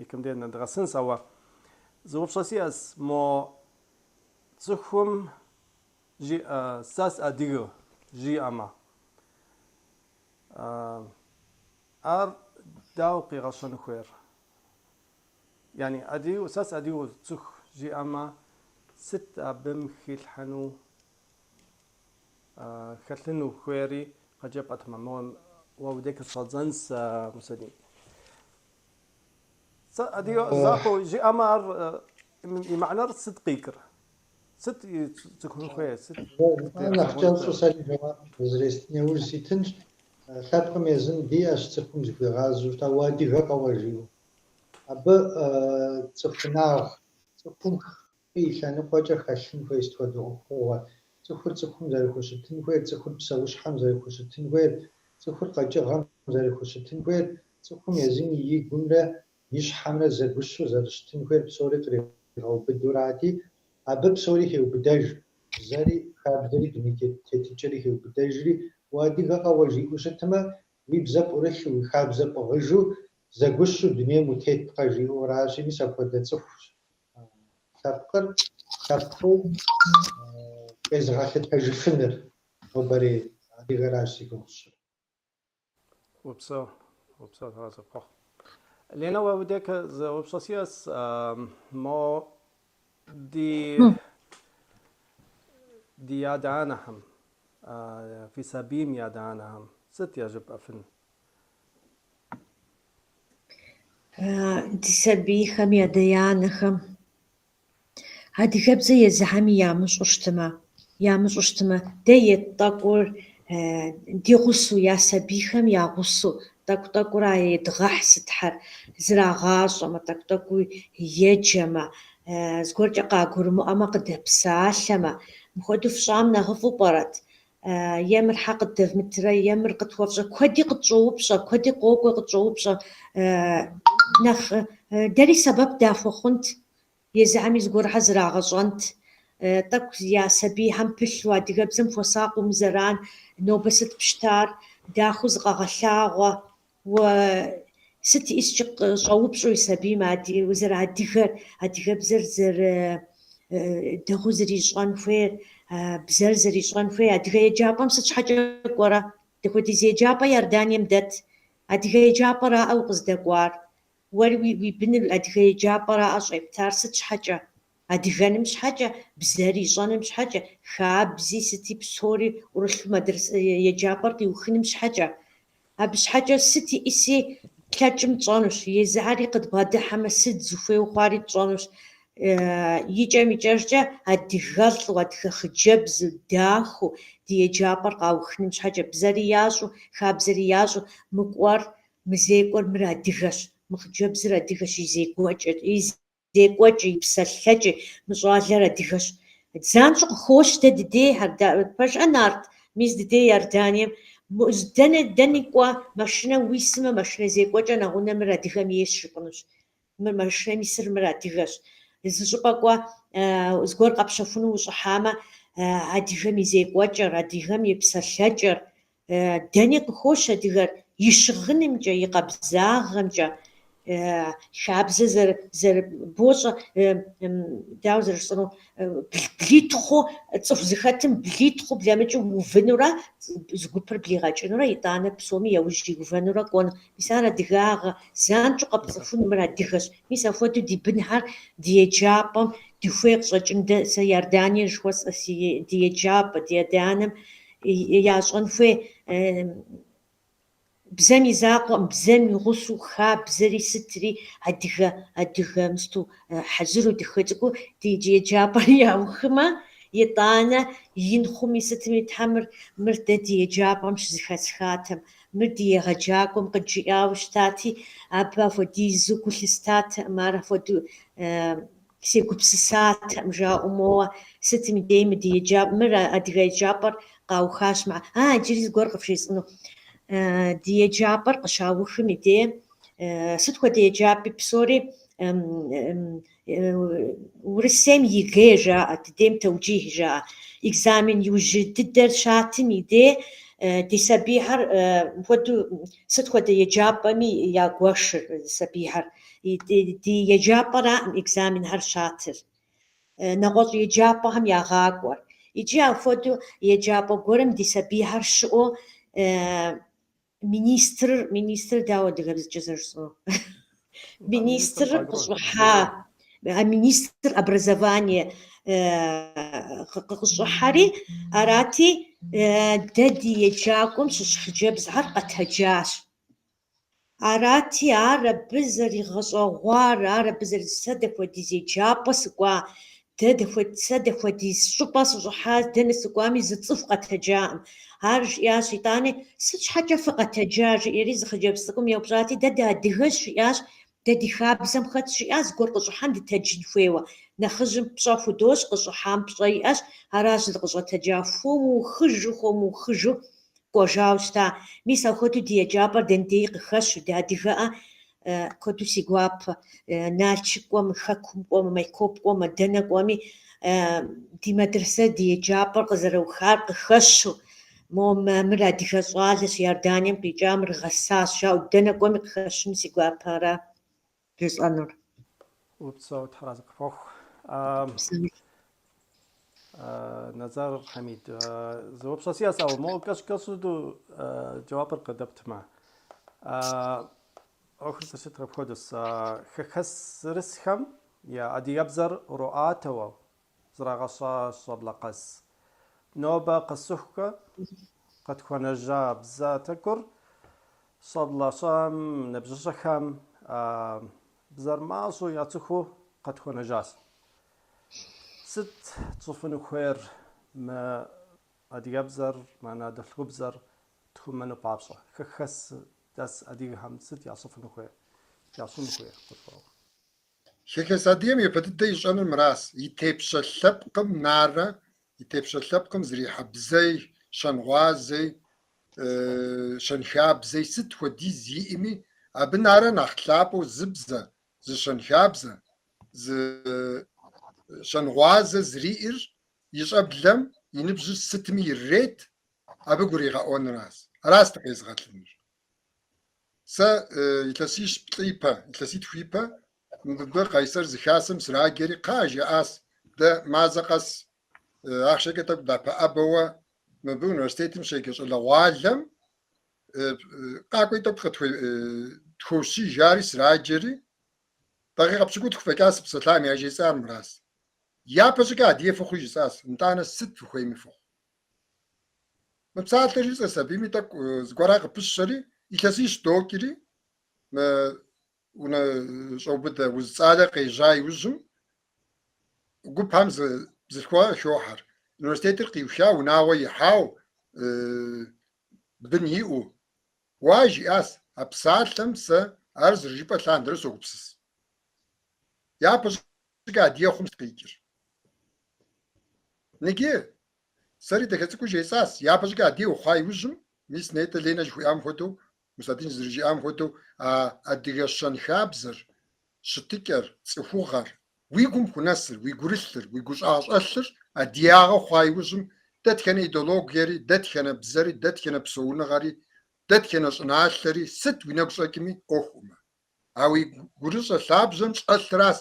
икӏэм деж нэдгъэсынщ, ауэ зы упщӏэ сиӏэщ, мо цӏыхум Жиӏэ, сэ сыадыгэ, жиӏэмэ. Ар дауэ къигъэщӏэн хуейр? Яни, адыгэу, сэ сыадыгэу цӏыху жиӏэмэ, сыт абым хилъхьэну, хэлъыну хуейри къыджепӏэтмэ, мо уэ уи дей къыщӏэдзэнс, Мусэдин. Сэ адыгэ закъуэу жиӏэмэ, ар и мыхьэнэр сыт къикӏыр? Сыт цӏыхун хуей? Сыт Нэхъ кӏэщӏу сэри жэуап зэрестын яужь ситынщ. Лъэпкъым езым диӏэщ цӏыхум зыхуигъазэу щыта, уадыгэкъэ уэ жиӏэу. Абы цӏыхунагъ, цӏыхум и лъэныкъуэкӏэ хэлъын хуей сыт хуэдэ ӏуэхугъуэр. Цӏыхур цӏыхум зэрыхущытын хуейр, цӏыхур псэущхьэм зэрыхущытын хуейр, цӏыхур къэкӏыгъэм зэрыхущытын хуейр, цӏыхум езым и гумрэ и щхьэмрэ зэгущу зэрыщытын хуейр псори къригъэубыдурати, абы псори хеубыдэж, бзэри, хабзэри, дуней тетыкӏэри хеубыдэжри, уадыгэкъэ уэ жиӏэу щытмэ, уи бзэ пӏурылъу, уи хабзэ пӏыгъыжу, зэгущу дунейм утеткъэ жиӏэу аращи, мис апхуэдэ цӏыхущ лъэпкъыр, лъэпкъыу къезыгъэлъытэжыфыныр нобэрей адыгэращ зи гугъу сщӏыр. Упсэу, упсэу, Тхьэразэ пхуэхъу. Ленэ, уэ уи декэ зы упщӏэ сиӏэс, мо ди ди адэ-анэхэм, фи сабийм и адэ-анэхэм сыт яжепӏэфын? Ди сабийхэм и адэ-анэхэм Адыгэбзэ езыхэми ямыщӏу щытымэ, ямыщӏу щытымэ, дэ тӏэкӏур ди гъусэу, я сабийхэм я гъусэу тӏэкӏу-тӏэкӏурэ едгъэхь сытхэр зрагъащӏэмэ, тӏэкӏу-тӏэкӏуу еджэмэ, зыгуэркӏэ къагурымыӏуэмэ, къыдэпсалъэмэ, мыпхуэдэу фщӏам нэхъыфӏу пӏэрэт? Е мыр хьэ къыдэвмытрэ, е мыр къытхуэфщӏэ. Куэди къытщӏоупщӏэ, куэди къокӏуэ къытщӏоупщӏэ. Нэхъ дэри сэбэп дахуэхъунт, езыхэми зыгуэрхэр зрагъэщӏэнт. Тӏэкӏу я сабийхэм пылъу, адыгэбзэм хуэсакъ умызэран, нобэ сыт пщтар, дахэу зыкъэгъэлъагъуэ, уэ сыт иӏыскӏи щӏэупщӏэу и сабийм зэрыадыгэр, адыгэбзэр зэры дэгъуэу зэрищӏэн хуейр, бзэр зэрищӏэн хуейр. Адыгэ еджапӏэм сыт щхьэкӏэ кӏуэрэ? Дапхуэдиз еджапӏэ Иорданием дэт? Адыгэ еджапӏэраӏэ укъыздэкӏуар? Уэри уи быныр адыгэ еджапӏэраӏэ щӏептар сыт щхьэкӏэ? Адыгэным щхьэкӏэ, бзэр ищӏэным щхьэкӏэ, хабзи сыти псори ӏурылъу мэдрэс еджапӏэр къиухыным щхьэкӏэ. Абы щхьэкӏэ сыт иӏыси тлъэкӏым тщӏэнущ, езыхэри къыдбгъэдыхьэмэ сыт зыхуейуэ хъуари тщӏэнущ. Икӏэм икӏэжкӏэ адыгэлӏу, адыгэ хъыджэбзу, дахэу ди еджапӏэр къаухыным щхьэкӏэ, бзэри ящӏу, хабзэри ящӏу, мы кӏуэр, мы зекӏуэр мыр адыгэщ, мы хъыджэбзыр адыгэщ, и зекӏуэкӏэ, и зекӏуэкӏи, и псэлъэкӏи, мы щӏалэр адыгэщ. Занщӏэу къыхощ дэ дыдейхэр, пэжӏэ Нарт, мис дыдей Иорданием. Дэнэ, дэни кӏуэ, машинэ уисмэ, машинэ зекӏуэкӏэ нэгъунэ мыр адыгэм ейщ жыпӏэнущ. Мыр машинэм исыр мыр адыгэщ. Зы щӏыпӏэ кӏуэ, зыгуэр къэпщэхуну ущӏыхьамэ, адыгэм и зекӏуэкӏэр, адыгэм и псэлъэкӏэр, дэни къыхощ адыгэр. И щыгъынымкӏэ, и къабзагъэмкӏэ, хабзэ зэрыбощӏэ, дауэ зэрыжысӏэну, блитхъуу, цӏыху зыхэтым блитхъуу блэмыкӏыу увынурэ, зы гупыр блигъэкӏынурэ, итӏанэ псоми яужь иувэнурэ кӏуэну. Мис ар адыгагъэ, занщӏэу къэпцӏыхуну мыр адыгэщ. Мис апхуэдэу ди бынхэр ди еджапӏэм дыхуей къыщӏэкӏын дэ, сэ Иордание жыхуэсӏэ си ди еджапӏэ, ди адэ-анэм ящӏэн хуей Бзэм и закъуэкъым, бзэм и гъусэу хабзэри сытри адыгэ, адыгэ мысту хьэзыру дахэ цӏыкӏуу ди еджапӏэр яухмэ, итӏанэ ин хъуми сытми тхьэ мыр, мыр дэ ди еджапӏэм щызэхэсхатэм, мыр ди егъэджакӏуэм къыджиӏауэ щытати, абы апхуэдизу гу лъыстатэкъым, ар апхуэдэу Сегупсысатэкъым, жаӏэу моуэ, сытым и дей мы ди еджапӏэ, мыр адыгэ еджапӏэр къаухащ мыхьэ. А, иджыри зыгуэр къыфжесӏэну. Ди еджапӏэр къыщаухым и дей, сыт хуэдэ еджапӏи псори Урысейм ЕГЭ жаӏэ, дыдейм тэуджихь жаӏэ. Экзамен иужь дыдэр щатым и дей ди сабийхэр мыпхуэдэу сыт хуэдэ еджапӏэми ягуэшыр сабийхэр. Ди еджапӏэраӏым экзаменхэр щатыр, нэгъуэщӏ еджапӏэхэм ягъакӏуэр. Иджы апхуэдэу еджапӏэ гуэрым ди сабийхэр щыӏэу министрыр, министр дауэ адыгэбзэкӏэ зэрыжысӏэну? Министрыр къыщӏыхьа, а министр образование къыщӏыхьэри, арати, дэ ди еджакӏуэм щыщ хъыджэбзхэр къэтэджащ. Арати, ар абы зэригъэщӏэгъуар, ар абы зэры сэ дэхуэдиз еджапӏэ сыкӏуа, дэ сэ дэхуэдиз щӏыпӏэ сыщӏыхьа, дэнэ сыкӏуами зы цӏыху къэтэджаӏым. Ар жиӏащ итӏани, сыт щхьэкӏэ фыкъэтэджа, жиӏэри зы хъыджэбз цӏыкӏум еупщӏати, дэ дыадыгэщ, жиӏащ, дэ ди хабзэм хэтщ, жиӏащ, зыгуэр къыщӏыхьэм дытэджын хуейуэ. Нэхъыжьым пщӏэ худощӏ, къыщӏыхьам пщӏэ иӏэщ, аращ дыкъыщӏэтэджар, хуэмыухыжу, хуэмыухыжу кӏуэжауэ щыта. Мис апхуэдэу ди еджапӏэр дэндеи къыхэщу, дыадыгэӏэ куэду си гуапэ. Налшык кӏуэмэ, Хэкум кӏуэмэ, Майкоп кӏуэмэ, дэнэ кӏуэми, ди мэдрэсэ, ди еджапӏэр къызэрыухар къыхэщу, мо мыр адыгэ щӏалэщ, Иорданием къикӏа, мыр гъэсащ, жаӏэу дэнэ кӏуэми къыхэщыну си гуапэ ара жысӏэнур. Упсэу, Тхьэр арэзы къыпхуэхъу. Нэзэр Хьэмид, зы упщӏэ сиӏэщ, ауэ моуэ кӏэщӏ-кӏэщӏу джэуапыр къыдэптмэ. ӏуэхур зэрыщытыр апхуэдэущ. Хэхэсырысхэм я адыгэбзэр ӏуэрыӏуатэуэ зрагъэщӏа щӏэблэ къэс. Нобэ къэсыхукӏэ къытхуэнэжа бзэ тӏэкӏур щӏэблэщӏэм, ныбжьыщӏэхэм бзэр мащӏэу яцӏыхуу къытхуэнэжащ. Сыт тщӏыфыну хуейр мы адыгэбзэр, мы анэдэлъхубзэр тхъумэну папщӏэ? Хэхэс дэс адыгэхэм сыт ящӏыфыну хуейр, ящӏыну хуейр къыщӏэуэ? Хэхэс адыгэм япэ дыдэ ищӏэнур мыращ, и тепщэ лъэпкъым нарэ, и тепщэ лъэпкъым зэрихьэ бзэй, щэнгъуазэй, щэнхабзэй сыт хуэдиз иӏэми, абы нарэ нэхъ лъапӏэу зы бзэ, зы щэнхабзэ, зы щэнгъуазэ зэриӏэр и щӏэблэм и ныбжьыр сытми ирырет, абы гуригъэӏуэныращ. Аращ дыкъезыгъэлынур. Сэ илъэсищ плӏы ипэ, илъэситху ипэ мыбы Къайсэр зы хасэм сраджэри, кхъа жаӏащ, дэ мазэ къэс ахъшэкӏэ тӏэкӏу дапэӏэбэуэ мыбы университетым щеджэ щӏалэгъуалэм къакӏуи тӏэкӏу къытхуэущий жари сраджэри, дакъикъэ пщыкӏутху фӏэкӏа сыпсэлъам яжесӏар мыращ. Япэ щӏыкӏэ адыгэ фыхъуи жысӏащ, нтӏанэ сыт фыхуейми фыхъу. Мы псалъэр жысӏэс абыми тӏэкӏу зыгуэрэ къыпыщэри, илъэсищ докӏри, мы унэ щӏэубыдэ уз цӏалэ къежьа иужьым, гупэм зы бзылъхугъэ къыхохьэр. Университетыр къиуха, унагъуэ ихьау, бын иӏэу. Уа, жиӏащ, а псалъэм сэ ар зэрыжыпӏэ лъандэрэ согупсыс. Япэ щӏыкӏэ адыгэ хъум къикӏыр. Ныджы, сэри дахэ цӏыкӏуу жесӏащ, япэ щӏыкӏэ адыгэ ухъуа иужьым, мис нетӏэ Ленэ жыхуиӏам хуэдэу, Мусадин зэрыжиӏам хуэдэу, а адыгэ щэнхабзэр, щытыкӏэр, цӏыхугъэр, уи гум хунэсыр, уи гурылъыр, уи гущӏагъщӏэлъыр адыгагъэ хъуа иужьым, дэтхэнэ идеологиери, дэтхэнэ бзэри, дэтхэнэ псэуныгъэри. дэтхэнэ щӏыналъэри, сыт уи нэгу щӏэкӏми ӏуэхуӏымэ. А уи гурыщӏэ лъабжьэм щӏэлъращ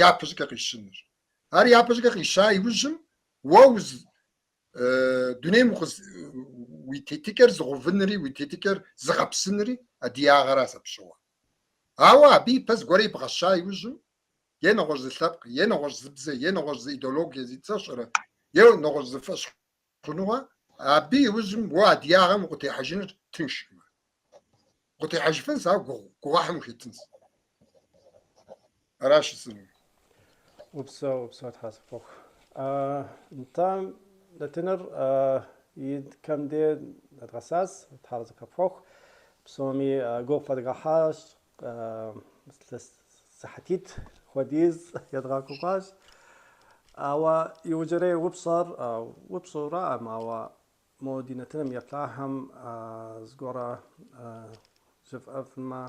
япэщӏыкӏэ къищыныр. Ар япэщӏыкӏэ къища иужьым, уэ уз дунейм уи тетыкӏэр зыгъэувынри, уи тетыкӏэр зыгъэпсынри адыягъэращ абы щыгъуэ. Ауэ абы ипэ зыгуэрэ ибгъэща иужьым, е нэгъуэщӏ зы лъэпкъ, е нэгъуэщӏ зы бзэ, е нэгъуэщӏ зы идеологие зи цӏэ сщӏэрэ, е нэгъуэщӏ зы фӏэщхъуныгъэ, абы иужьым уэ адыягъэм укъытехьэжыныр тыншкъым. Укъытехьэжыфынщ, ауэ гугъуехьым ухэтынщ. Аращ жысӏэнур. Упсэу, упсэу, Тхьэ сыпхуэхъу. Нтӏэ, нэтыныр и кӏэм де нэдгъэсащ, Тхьэр къыпхуэхъу. Псоми гугъу фэдгъэхьащ, сыхьэтитӏ хуэдиз едгъэкӏуэкӏуащ. Ауэ иужьрей упщӏэр упщӏэураӏым, ауэ мо ди нэтыным еплъахэм зыгуэрэ жыфӏэфмэ,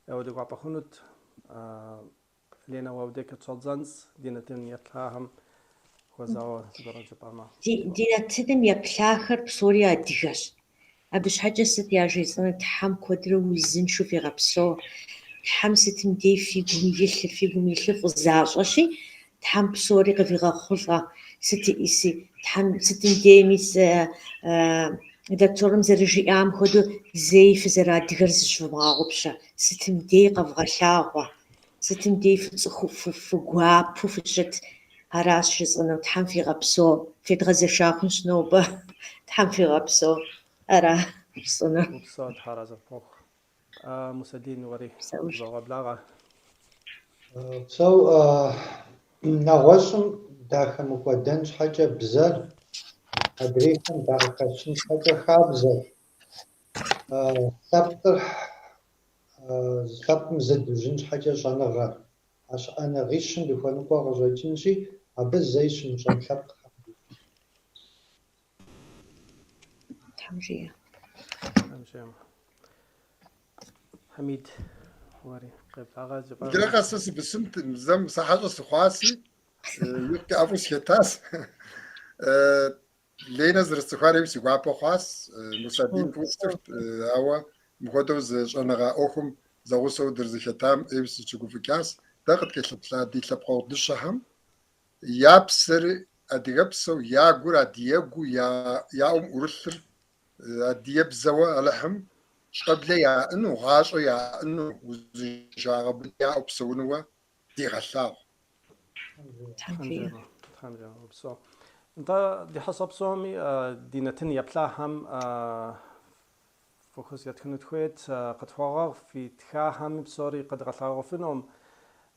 ӏейуэ ди гуапэ хъунут. Ленэ, уэ уи дей къыщӏэддзэнщ ди нэтыным еплъахэм хуэзауэ зыгуэрэ жыпӏэмэ. Ди нэтыным еплъахэр псори адыгэщ. Абы щхьэкӏэ сыт яжесӏэнур? Тхьэм куэдрэ узыншэу фигъэпсэу. Тхьэм сытым дей фи гум илъыр, фи гум илъыр фӏы защӏэщи, Тхьэм псори къывигъэхъулӏэ. Сыт иӏиси, Тхьэм сытым дей мис докторым зэрыжиӏам хуэдэу зэи фызэрыадыгэр зыщывмыгъэгъупщэ. Сытым дей къэвгъэлъагъуэ. Сытым дей фыцӏыху, фыгуапэу фыщыт. Аращ жысӏэнур, Тхьэм фигъэпсэу. Федгъэзэша хъунщ нобэ. Тхьэм фигъэпсэу. Ара жысӏэнур. Упсэу, Тхьэр арэзы къыпхухъу. Мусэдин, уэри къызогъэблагъэ. Упсэу, нэгъуэщӏым дахэмыкӏуэдэн щхьэкӏэ бзэр, адрейхэм дакъыхэщын щхьэкӏэ хабзэр, лъэпкъыр лъэпкъым зыдужьын щхьэкӏэ щӏэныгъэр. А щыӏэныгъищым дыхуэныкъуэ къыщӏэкӏынщи, абы зэи щымыщӏэн лъэпкъ Тхьэм дищӏ. Тхьэм жиӏэ. Тхьэм жиӏэ. Хьэмид, уэри къеблагъэ жыпӏэ. Иджырэ къэс сэ сыбысымт, зэм сэ хьэщӏэ сыхъуаси, икъукӏэ ӏэфӏу сыхэтащ. Ленэ зэрысцӏыхуар ӏейуэ си гуапэ хъуащ, Мусэдин фӏыуэ сцӏыхут, ауэ мыпхуэдэу зы щӏэныгъэ ӏуэхум зэгъусэу дырызэхэтам ӏейуэ сыщыгуфӏыкӏащ. Дэ къыткӏэлъыплъа ди лъэпкъэгъу дыщэхэм я псэр адыгэпсэу, я гур адыгэгуу, я ӏум ӏурылъыр адыгэбзэуэ Алыхьым щӏэблэ яӏэну, гъащӏэ яӏэну, узыншагъэ быдэ яӏэу псэунууэ дигъэлъагъу. Тхьэм жиӏэ. Тхьэм жиӏэ, упсэу. Нтӏэ, ди хьэщӏэ псоми ди нэтын еплъахэм фӏэхъус етхыну тхуейт, къытхуагъэгъу фи тхахэм псори къэдгъэлъагъуэфынум,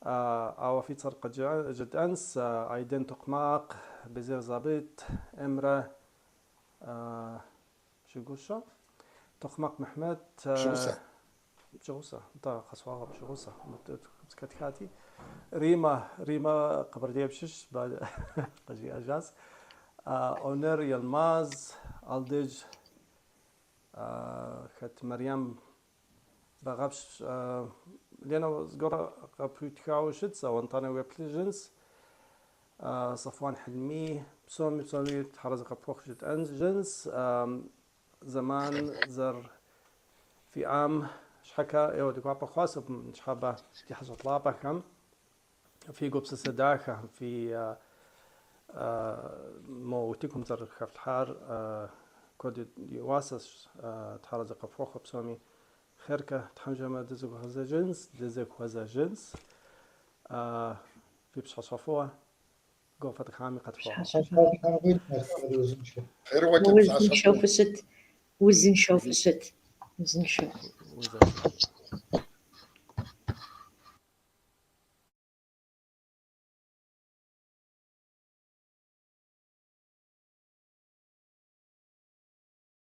ауэ фи цӏэр къыджытӏэнщ, Айдын Токъмакъ, Безир Забит, Эмрэ Пщыгущэ, Токъмакъ Мехмет, Пщыгъусэ. Пщыгъусэ, нтӏэ, къэсхуагъэ Пщыгъусэ, къытхати. Римэ, Римэ Къэбэрдейм щыщ, къыжиӏэжащ. Онер Елмаз, Алдыдж, хэт Мариям Бэгъэпщ. Ленэ зыгуэр къыпхуитхауэ щытщ, ауэ нтӏанэ уеплъыжынщ. Сафуан Хьилми, псоми, псоми Тхьэр арэзы къыпхухъу жытӏэжынщ. Зэман зэрыфиӏам щхьэкӏэ ӏейуэ ди гуапэ хъуащ ныщхьэбэ ди хьэщӏэ лъапӏэхэм. Фи гупсысэ дахэхэм, фи мо утыкум зэрыхэфлъхьар куэд и уасэщ. Тхьэр арэзы къыфхухъу псоми. Хъеркэ, Тхьэм жиӏэмэ дызэхуэзэжынщ, дызэхуэзэжынщ. Фи пщыхьэщхьэ фӏыуэ, гугъу фэдгъэхьами къытхуэгъэгъу. Узыншэу фыщыт, узыншэу фыщыт, узыншэу. Узыншэу.